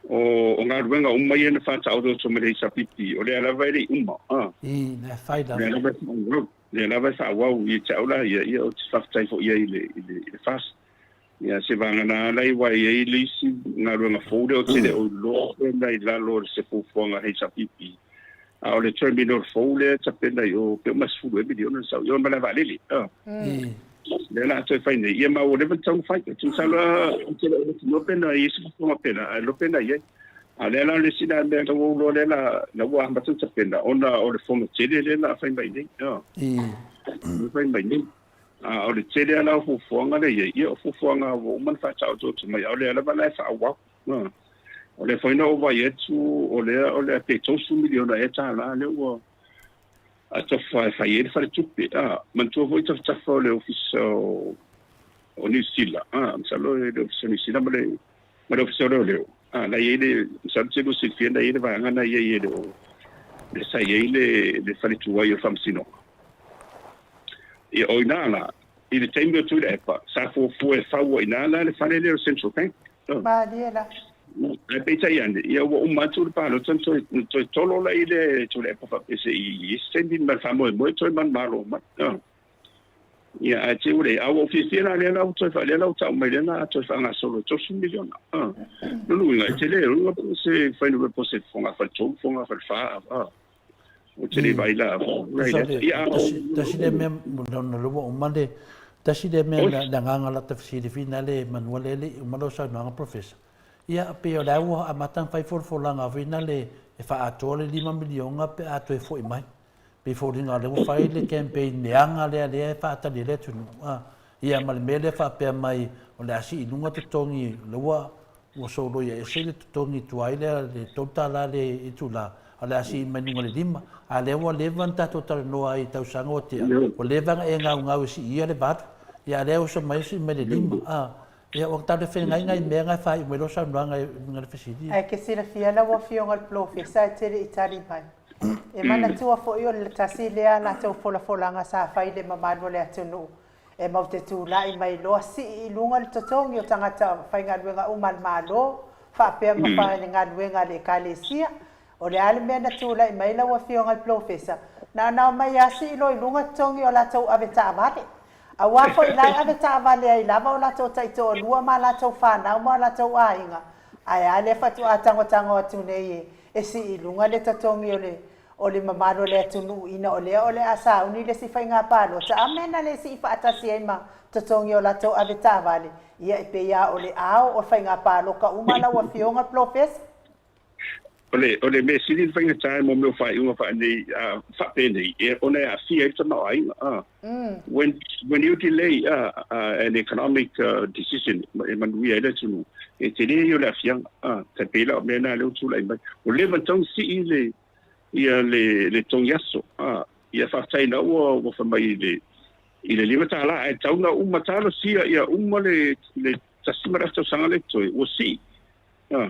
o, o galuega uma ia na faataotooto mai le HRPP, o lea lava e le i uma, a. I, lea fai lava. Lea lava e faaauau. Lea lava e faaauau ia te au la ia, ia ou te faafetai foi i ai i le, i le, i le FAST. Ia se vagana la i aua e i ai le isi galuega fou lea ou te le o iloa pe na i lalo o se fuafuaga HRPP, a o le terminal fou lea e tapena i o, pe uma e 10 ea miliona le sau i o ma le vaalele. Lea la a toe fai nei, ia ma ua leva ona tatau ona fai. Ou te masalo lava ou te le o mautinoa pe na i ai se fuafuaga pēlā, ae iloa pe na i ai. A o lea la o le isi la mea la ua ou iloa lea la, la ua amata ona tapena, ona o le fono tele lea la a fai mai nei. Fai mai nei. A o le tele lava la o fuafuaga lea e i ai, ia o fuafuaga ua uma ona faataotooto mai, a o lea lava la e faaauau. O lea foi na ou vaai atu, o lea o le a pe $30 miliona ea tala lea ua atafa e fai ai le faletupe. A, manatua foi tafatafa o le Ofisa o o Niu Sila, a, masalo e le Ofisa o Niu Sila ma le ma le Ofisa o Leoleo, a, la i ai le, masalo te lua silafia na i ai le vaega na i ai e le o le sa i ai le le faletuai o le Faamasinoga. Ia, o i ina la, i le taimi o Tuilaepa, sa fuafua e fau ai i ina la le fale lea o le Central Bank. Malie la. Ae peitai ane, ia ua uma atu le palota na toe, na toe tolo la i le Tuilaepa faapea se i i se taimi ma le faamoemoe toe manumalo mai. Ia, ae te ua le, a ua ou fiafia la lea la ua toe, lea la ua tau mai lea la toe faagasolo e 30 miliona. Lona uiga, e tele, lona uiga po o se fuainumera po o se fogafale 3, fogafale 4, Ou te le vaai la. Tasi lea mea, ona lea ua uma le, tasi lea mea le agaga o lata fesili fina le manua lea le i uma lau saunoaga Professor. Ia, pei o lea ua amata ona fai folafolaga foi na le e faaatoa le $5 miliona pe a toe foi mai. Pei foliga o lea ua fai le campaign leaga lea lea e faatali ai le atunuu. Ia ma le mea lea faapea mai o le a sii i luga totogi, o lea ua ua soloia ese le totogi tuai lea le $3 le itula, a o le a sii mai luga i le 5. A lea ua leva ona tatou talanoa ai i tausaga ua tea, ua leva ona e gaugau e siia le 8, ia a lea ua oso mai sii mai le 5. A, ia ua tau le feagai nai mea na e faaiu mai lau saunoaga e uiga i le fesili. Ae ke silafia lau Afioga i le Polofesa e te le i tali mai. E manatua foi o le tasi lea latou folafolaga sa fai i le mamalu o le atunuu E mau te tulai mai loa sii i luga le totogi o tagata faigaluega uma a le Malo faapea ma faigaluega a le Ekalesia. O le a le mea na tulai mai lau Afioga i le Polofesa? Na ona omai lava sii loa i luga totogi o latou avetaavale. Aua foi la e avetaavale ai lava o latou taitoalua ma latou fanau ma o latou aiga. Ae a lea faatoa tagotago atu nei e sii i luga le totogi o le O le mamalu o le atunuu ina o lea o le a sauni le isi faiga palota a mea na le sii faatasi ai ma totogi o latou avetaavale, ia e pei a o le ao o faiga paloka uma lau Afioga Polofesa. O le, o le mea sili ona faigata mo mea o faaiuga faapenei, faapenei, e, ona e aafia ai le tamaoaiga, a. When, when you delay an economic decision e manuia ai le atunuu, e tele ia o le aafiaga, a, tai pei la o mea na lea ua tulai mai. Ua leva ona tatau ona sii le, ia le, le togi aso, a, ia faafetai na ua, ua fai mai i le, i le $5, ae tatau ona uma talosia ia uma le, le 1.5 tausaga lea e totoe, ua sii. A.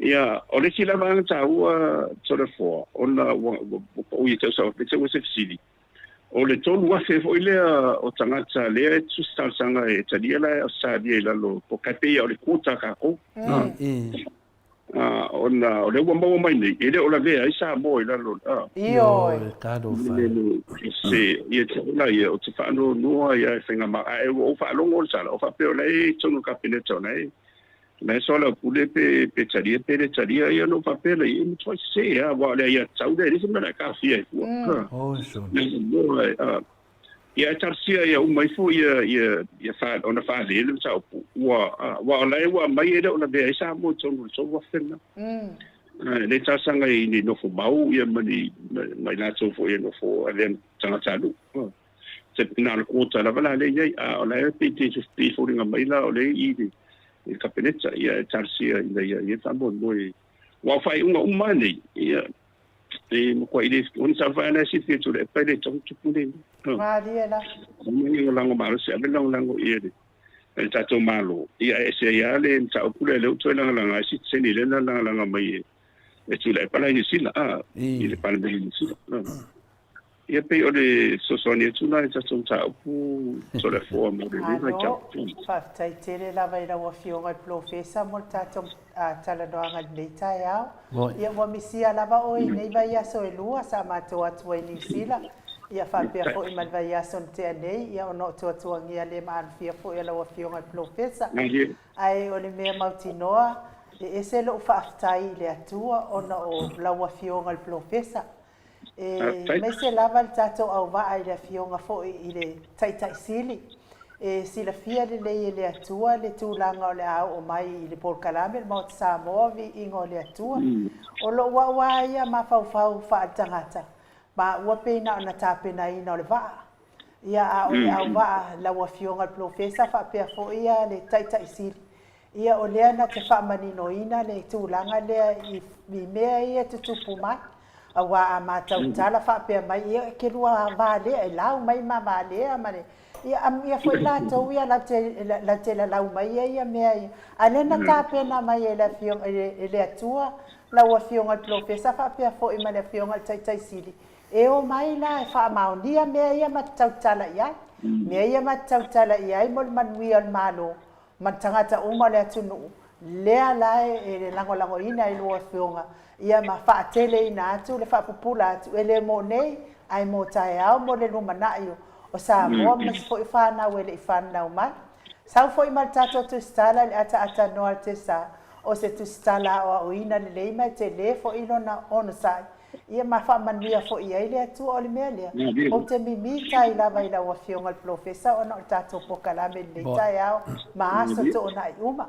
Ia, o le isi la vaega taua Toleafoa, ona ua, ua, ua pau ia te au sao, pe ua se fesili, O le 3,000 foi lea o tagata lea e tusi talosaga e talia la e Ausetalia i lalo o kai pei o le quota a tatou. Ona o lea ua maua mai nei, e le o lavea ai Samoa i lalo. Ioe. Talofa. Se, ia te ola ia, o te faanoanoa ia e faiga ma, ae ua ou faalogo le tala, o faapea o la e i totonu o le Kapeneta o la e Na e soalaupule pe, pe talia pe le talia, ia ona ou faapea lea, e matuai sese lava, aua o le aiatatau lea, e leai se mea o le a e taofia ai fua. Oi sole. Ia e talosia ia uma ifo ia ia ia fa ona faalele le mataupu ua aua o la e ua aumai e le o lavea ai Samoa i totonu o le 3000 lena. E le talosaga i ni nofo mau ia ma ni ma i latou foi e nofo avea ma tagatanuu. Se na o le quota lava la lea e i ai, a o la e pei pei e foliga mai la o lea e i i le Kapeneta ia e talosia ina ia i ai le faamoemoe. Aua o faaiuga uma lava nei, ia E matua i le ona sa fa na si fi tu le pa le tong tu pu le. Malie la. O me ni lango malo se ave lango lango i le le tatou malo. Ia e se ia le mataupu le le toe langa langa si se ni le na langa langa mai e e tu le pa la ni sila a i le palemene ni sila. Ia pei o le fesoasoani atu la i tatou mataupu Toleafoa mo lenei vaitau. Malo, faafetai tele lava i lau Afioga i le Polofesa mo le tatou talanoaga i lenei taeao. Ia ua misia lava oe i nei vaiaso e lua sa matou atu ai i Niu Sila, ia faapea foi ma le vaiaso na tea nei, ia ona o tuatuagia le maalofia foi a lau Afioga i le Polofesa. Ae o le mea mautinoa, e ese lou faafetai i le Atua ona o lau Afioga i le Polofesa. E aemaise lava le tatou auvaa i le Afioga foi i le Taitai Sili. E silafia lelei e le Atua le tulaga o le a oo mai i le polokalame le Maota Samoa Viiga o le Atua. O lou au lava ia mafaufau faale-tagata, maua pei na ona tapenaina o le vaa. Ia, a o le auvaa lau Afioga i le Polofesa faapea foi le Taitai Sili, Ia, o lea na te faamaninoina le tulaga lea i mea ia e tutupu mai, aua a matau tala faapea mai, ia e te lua valea, e lau mai ma valea ma le, ia amuia foi latou ia latou te lalau mai ai ia mea ia. A lea na tapena mai e le Afioga, e le Atua lau Afioga i le Polofesa faapea foi ma le Afioga i le Taitai Sili, e omai la e faamaonia mea ia ma te tautala i ai, mea ia ma te tautala i ai mo le manuia o le Malo, ma tagata uma o le atunuu, lea la e lagolagoina e lua afioga, ia ma faateleina atu le faapupula atu, e le mo nei, ae mo taeao mo le lumanai o Samoa ma isi foi fanau e le i fananau mai. Sau foi ma le tatou tusitala i le ataata noa le tesa, o se tusitala aoaoina lelei ma e tele foi lona onosai, Ia ma faamanuia foi i ai le Atua. O le mea lea, ou te mimita ai lava i lau Afioga i le Polofesa ona o le tatou polokalame i lenei taeao ma aso toonai uma.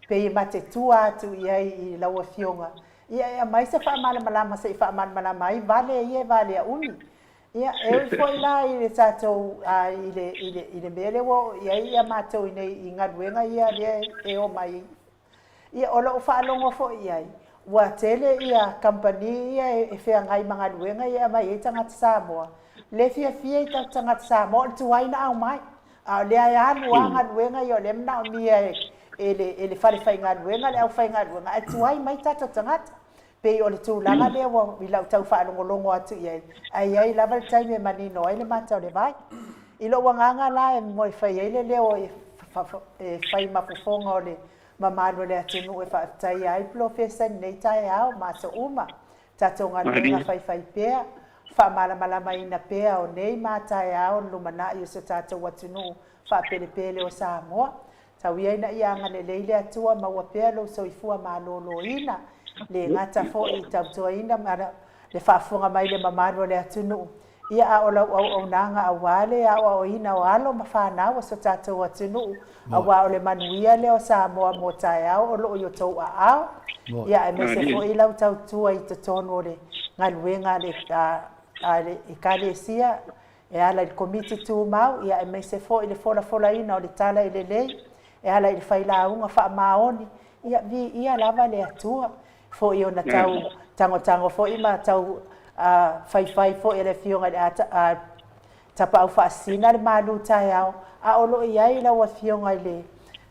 Pei e matetua atu i ai i lau Afioga, ia e aumai se faamalamalama se i faamalamalama ai vale ia e valea umi. Ia, e ui foi la i le tatou, i le, i le, i le mea lea ua oo i ai ia matou i nei i galuega ia lea e omai Ia, o lou faalogo foi i ai, ua tele ia kamupani ia e feagai ma galuega ia e aumai ai tagata Samoa, le fiafia i tagata Samoa o le tuai na aumai, a o lea e alu lava galuega ia o lea e manaomia e le fale faigaluega le aufaigaluega ae tuai mai tatou tagata. Pei o le tulaga lea ua i lau tau faalogologo atu i ai, ae i ai lava le taimi e manino ai le mata o le vai. I lou agaga la e moe fai ai le leo e fai ma fofoga o le mamalu o le atunuu e faafetaia ai Polofesa i lenei taeao ma aso uma, tatou galuega faifaipea, faamalamalamaina pea o nei ma taeao le lumanai o si o tatou atunuu faapelepele o Samoa. Tau ia ina ia agalelei le Atua maua pea lou soifua maloloina, le gata foi i tautuaina ma le faafofoga mai le mamalu o le atunuu, ia a o lau auaunaga aua le aoaoina o alo ma fanau o so tatou atunuu, aua o le manuia lea o Samoa mo taeao o lo o i o tou aao, ia aemaise foi lau tautua i totonu o le galuega a le Ekalesia E ala i le Komiti Tumau, ia aemaise foi le folafolaina o le tala i lelei, e ala i le failauga faamaoni, ia viia lava le Atua. Foi ona tau tagotago foi ma tau faifai foi e le Afioga i le Tapaau Faasisina le malu taeao, a o lo o i ai lau Afioga i le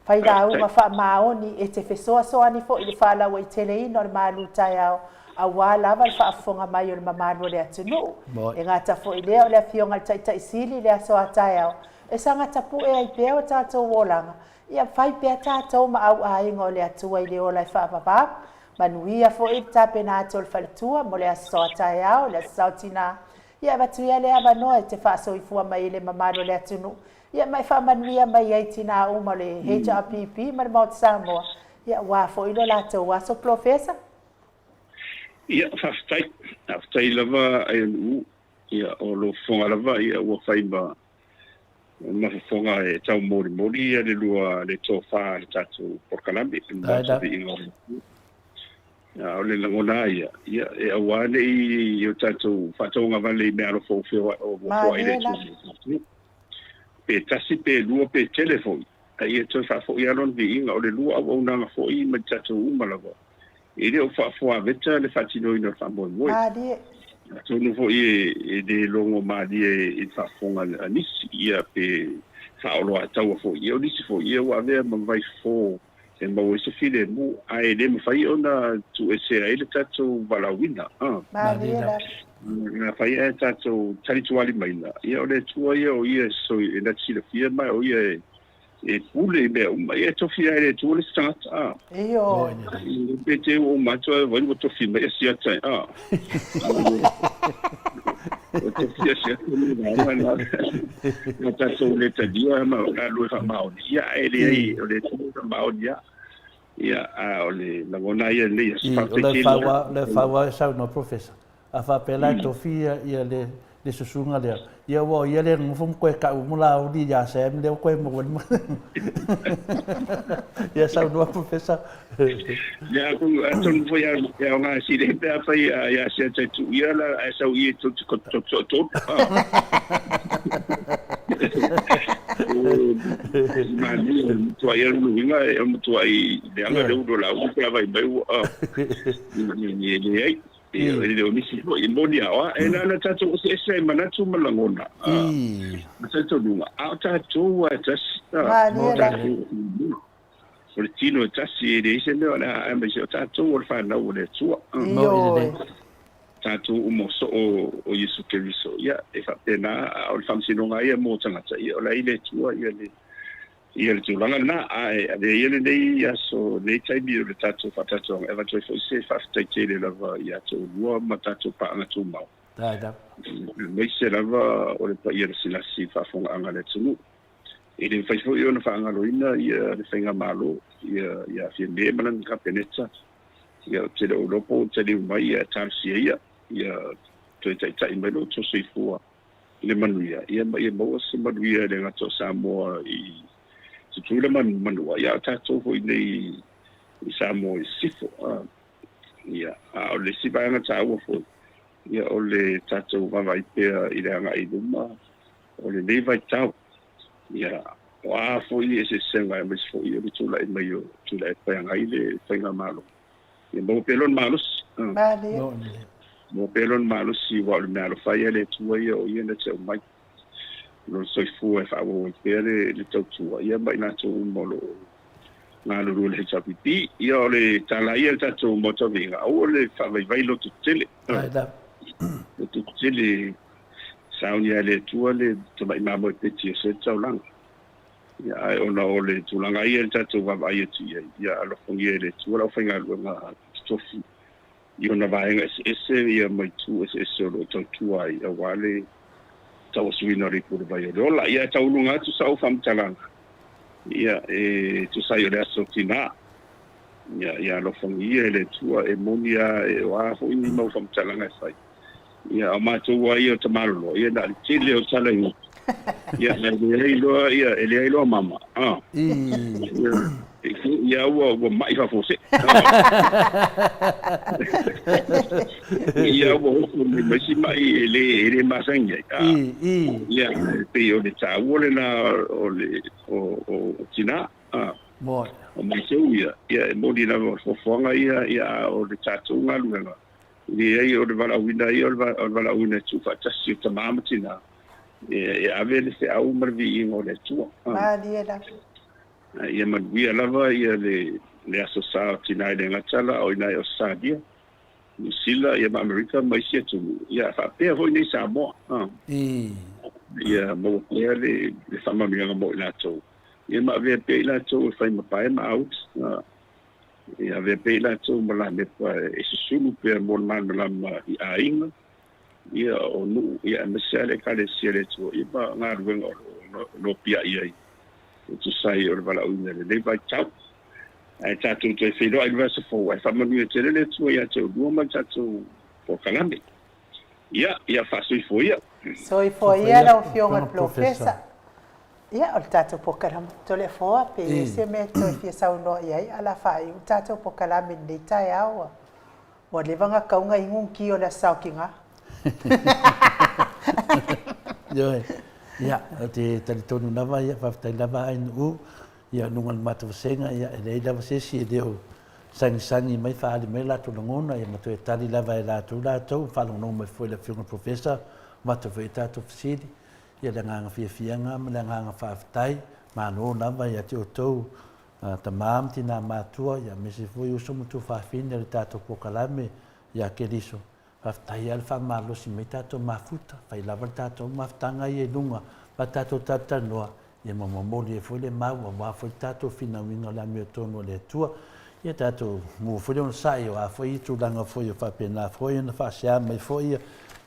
Failauga faamaoni e te fesoasoani foi i le faalauaiteleina o le malu taeao aua lava le faafofoga mai o le mamalu o le atunuu. E gata foi lea o le Afioga i le Taitai Sili i le aso a taeao e saga tapue ai pea o tatou olaga, ia fai pea tatou ma auaiga o le Atua i le ola e faavavau. Manuia foi le tapena atu o le faletua mo le aso a taeao, le aso Sao Tina. Ia avatu ia le avanoa e te faasoifua mai i le mamalu o le atunuu Ia ma e faamanuia mai ai tina uma o le HRPP ma le Maota Samoa, ia aua foi lo latou aso Polofesa. Ia, faafetai. Faafetai lava Aionu'u, ia o lou fofoga lava ia ua fai ma Ma fofoga e taumolimoli ia le lua le tofa a le tatou polokalame mo se viiga o le Atua. A o le lagona lava ia, ia e aua ne i o tatou faatauagavale i meaalofa ua feoai ua foai le Atua mo tatou. Pe tasi pe lua pe tele foi, a ia toe faafoi lava lona viiga. O le lua auaunaga foi ma i tatou uma lava, e le o faafoaveta le faatinoina o le faamoemoe. Atonu foi e le logo malie i le faafofoga a nisi, ia pe faaoloataua foi. Ia o nisi foi, ia ua avea ma vaifofo e maua ai se filemu, ae le mafai ona tuuesea ai le tatou valaauina. Afai ae tatou talitualimaina, ia o le Atua ia o Ia e na te silafia ma o Ia e e pule i mea uma. Ia e tofi lava e le Atua le isi tagata, a. Ioe. Pe te ua uma atu ae vai ua tofi mai e siata, a. Ua tofi e siata le vaega na. Na tatou le talia ma galulue faamaoni. Ia, ae leai, o le Atua e faamaoni lava. Ia, a o le lagona ia i lenei aso. Faafetai tele. O le fau lava e saunoa Professor, A faapea la e tofi ia le susuga lea, ia ua o ia lea e nonofo ma toe tau mo Laauli ia Sam lea ua toe maua le Ia saunoa Professor. Ia atonu foi e aoga sili pe afai ia Siata e tuu ia la ae sau i e tou te toatolu. Manaia, matuai lona uiga e matuai leaga le ulu o Laauli pe a vaai mai ua e leai. E le o nisi foi e moni a oa, e na ona tatou eseese ai manatu ma lagona, ma talitonuga, a o tatou lava e tasi, tatou o le tino e tasi, e leai se mea o le a aemaise o tatou o le fanau a le Atua. Tatou uma o soo o Iesu Keriso, ia, e faapena, a o le faamasinoga lava ia mo tagata, ia o la e i le Atua ia le Ia le tulaga lena, ae avea ia lenei aso, lenei taimi o le tatou faatatoaga e avatu ai foi se faafetai tele lava ia te oulua ma tatou paaga tumau, aemaise lava o le paia lasilasi i le faafofogaaga a le atunuu. E le mafai foi ona faagaloina ia le Faigamalo, ia ia Fiame ma lana Kapeneta, ia ou te le o iloa po ua taliu mai, ae talosia ia, ia toe taitai mai lo outou soifua i le manuia, ia ma ia maua se manuia e le gata o Samoa i Tutuila ma Manua, ia a o tatou foi nei i Samoa i Sisifo. Ia, a o le isi vaega taua foi, ia o le tatou vaavaai pea i le agai i luma o lenei vaitau. Ia, o a foi eseesega aemaise foi o le tulai mai o Tuilaepa e agai le faigamalo, Ia maua pea lona malosi. Malie. Maua pea lona malosi aua o le meaalofa ia a le Atua ia o ia na te aumai. Lona soifua e faaauau ai pea le, le tautua ia ma i latou uma o lo o galulue i le HRPP. Ia o le tala ia i le tatou Maota Viiga, aua le faavaivai loto tetele. Loto tetele, sauni lava e le Atua le tamai mamoe peti e oso ai le taulaga. Ia, ae ona o le tulaga ia i le tatou vaavaai atu i ai, ia alofagia e le Atua le aufaigaluega totofi i ona vaega eseese ia ma itu eseese o lo o tautua ai aua le tauasuina o le ipu o le vai o le ola. Ia, e tauuluga atu sau faamatalaga, ia, e tusa ai o le aso tina, ia, ia alofagia e le Atua, e moni lava, e o a foi ni mau faamatalaga e fai, Ia, o matou lava ia o Tamalolo, ia na o le tele o tala i uta. Ia, e leai loa, ia, e leai loa mama. Ah. Ia, ia ua, ua mai faafuasei. Ah. Ia ua oso mai ma isi mai e le, e le masani ai. Ah. Ia, e pei o le taua lena o le, o, o, o tina. Ah. O matou ia, ia e moni lava o le foafoaga ia, ia, a o le tatou galuega, Leai, o le valaauina ia o le valaauina e tuufaatasi o tama ma tina, e ave le feau ma le viiga o le Atua. Malie lava. Ia manuia lava ia le le Aso Sa o Tina e le gata la o ina e Ausetalia, Niu Sila ia ma Amerika ma isi atunuu, ia faapea foi nei Samoa. Ia maua pea le le faamanuiaga mo i latou, ia ma avea pea i latou e fai ma pae ma auli. E avea pea i latou ma lamepa e susulu pea mo le malamalama i aiga, ia, o nuu, ia, aemaise lava le Ekalesia a le Atua, ia, ma galuega o lo o nopiai ai e tusa ai o le valaauina i lenei vaitau. Ae tatou toe feiloai i le vaiaso fou, ae faamanuia tele le Atua ia te oulua ma le tatou polokalame. Ia, ia faasoifua ia. Soifua ia lau Afioga i le Polofesa. Ia, o le tatou polokalame Toleafoa, pe i ai se mea e toe fia saunoa i ai, ae o le a faaiu le tatou polokalame i lenei taeao. Ua leva ona tatau ona inu ni ti o le Aso Saotiga. Ioe. Ia, ou te talitonu lava, ia, faafetai lava Ainuu, ia, i luga o le matou vasega, ia, e leai lava se isi e le o sagisagi mai faaali mai latou lagona, ia ma toe tali lava e latou latou, faalogologo mai foi i le Afioga i le Professor, avatu foi i tatou fesili. Ia le agaga fiafiaga ma le agaga faafetai, malo lava ia te outou tama ma tina matua, ia aemaise foi uso ma tuafafine o le tatou polokalame ia Keriso. Faafetai lava le faamalosi mai tatou mafuta, fai lava le tatou mafutaga ia i luga ma tatou talatalanoa, ia ma momoli ai foi le mau aua foi le tatou finauina o le amiotonu a le Atua. Ia tatou maua foi le onosai o a foi tulaga foi o faapena foi ona faasea mai foi ia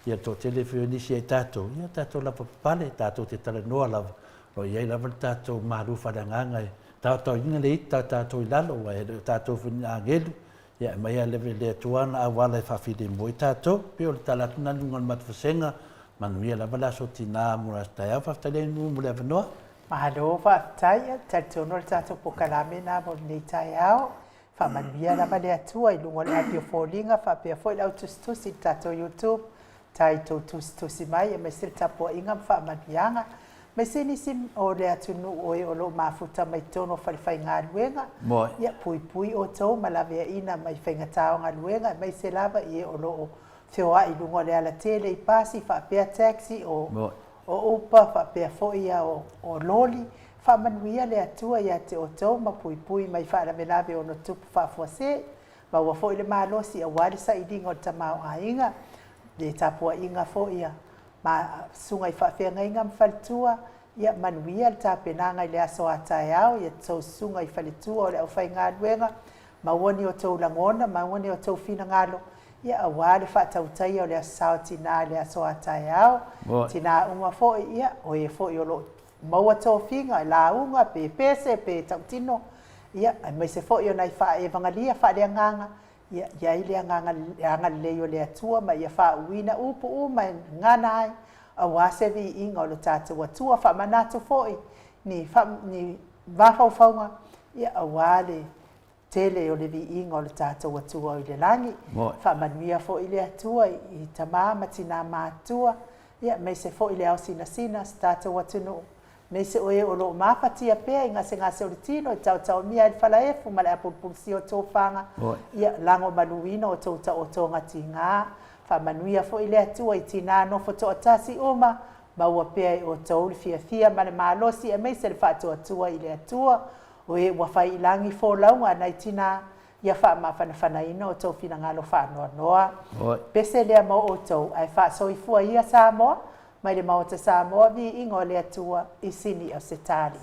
le toatele foi o nisi ia i tatou, ia tatou lavapapale, tatou te talanoa lava, o lo o i ai lava le tatou malu faaleagaga e taotaoina le ita o tatou i lalo, aua e le o tatou foi ni agelu, ia e aumai lava e le Atua ana auala e faafilemu ai tatou. E pei o le tala atu lena i luga o le matufasega, manuia lava le aso tina mo le aso taeao. Faafetai le Nuu mo le avanoa. Malo faafetai, e talitonu o le tatou polokalame lena mo lenei taeao. Faamanuia lava le Atua i luga o le api o foliga faapea foi le au tusitusi i le tatou YouTube. Tai tou tusitusi mai aemaise le tapuaiga ma faamanuiaga. Aemaise nisi o le atunuu o e o lo o mafuta mai totonu o falefaigaluega. Ia puipui outou ma laveaiina mai faigata o galuega aemaise lava i e o lo o feoai i luga o le alatele i pasi faapea taxi o o upa faapea foi ia o loli. Faamanuia le Atua ia te outou ma puipui mai faalavelave ono tupu faafuasei. Maua foi le malosi aua le sailiga o le tamaoaiga, le tapuaiga foi a ma susuga i faafeagaiga ma faletua. Ia manuia le tapenaga i le aso a taeao ia tou susuga i faletua o le aufaigaluega. Maua ni outou lagona, maua ni outou finagalo Ia, aua le faatautaia o le Aso Sa o Tina i le aso a taeao. Tina uma foi, ia, o e foi o lo o maua tofiga, lauga, pe pese, pe tautino, ia, aemaise foi o nai faaevagalia faaleagaga, ia, i ai le agaga agalelei o le Atua ma ia faauuina upu uma e gagana ai, aua se viiga o lo tatou Atua. Faamanatu foi ni, ni mafaufauga, ia, aua le tele o le viiga o le tatou Atua o i le lagi. Faamanuia foi le Atua i tama ma tina matutua, ia, aemaise foi le ao sinasina o se tatou atunuu, aemaise o e o lo o mafatia pea i gasegase o le tino e taotaomia ai le falaefu ma le apulupulusia o tofaga, ia, lagomaluina o tou taotoga tiga. Faamanuia foi le Atua i tina nofo toatasi uma, maua pea e outou le fiafia ma le malosi aemaise le faatuatua i le Atua, O e ua fai i lagi folauga a nai tina, ia faamafanafanaina o tou finagalo faanoanoa. Pese lea mo outou, ae faasoifua ia Samoa, mai le Maota Samoa, viiga o le Atua i Sini Ausetalia.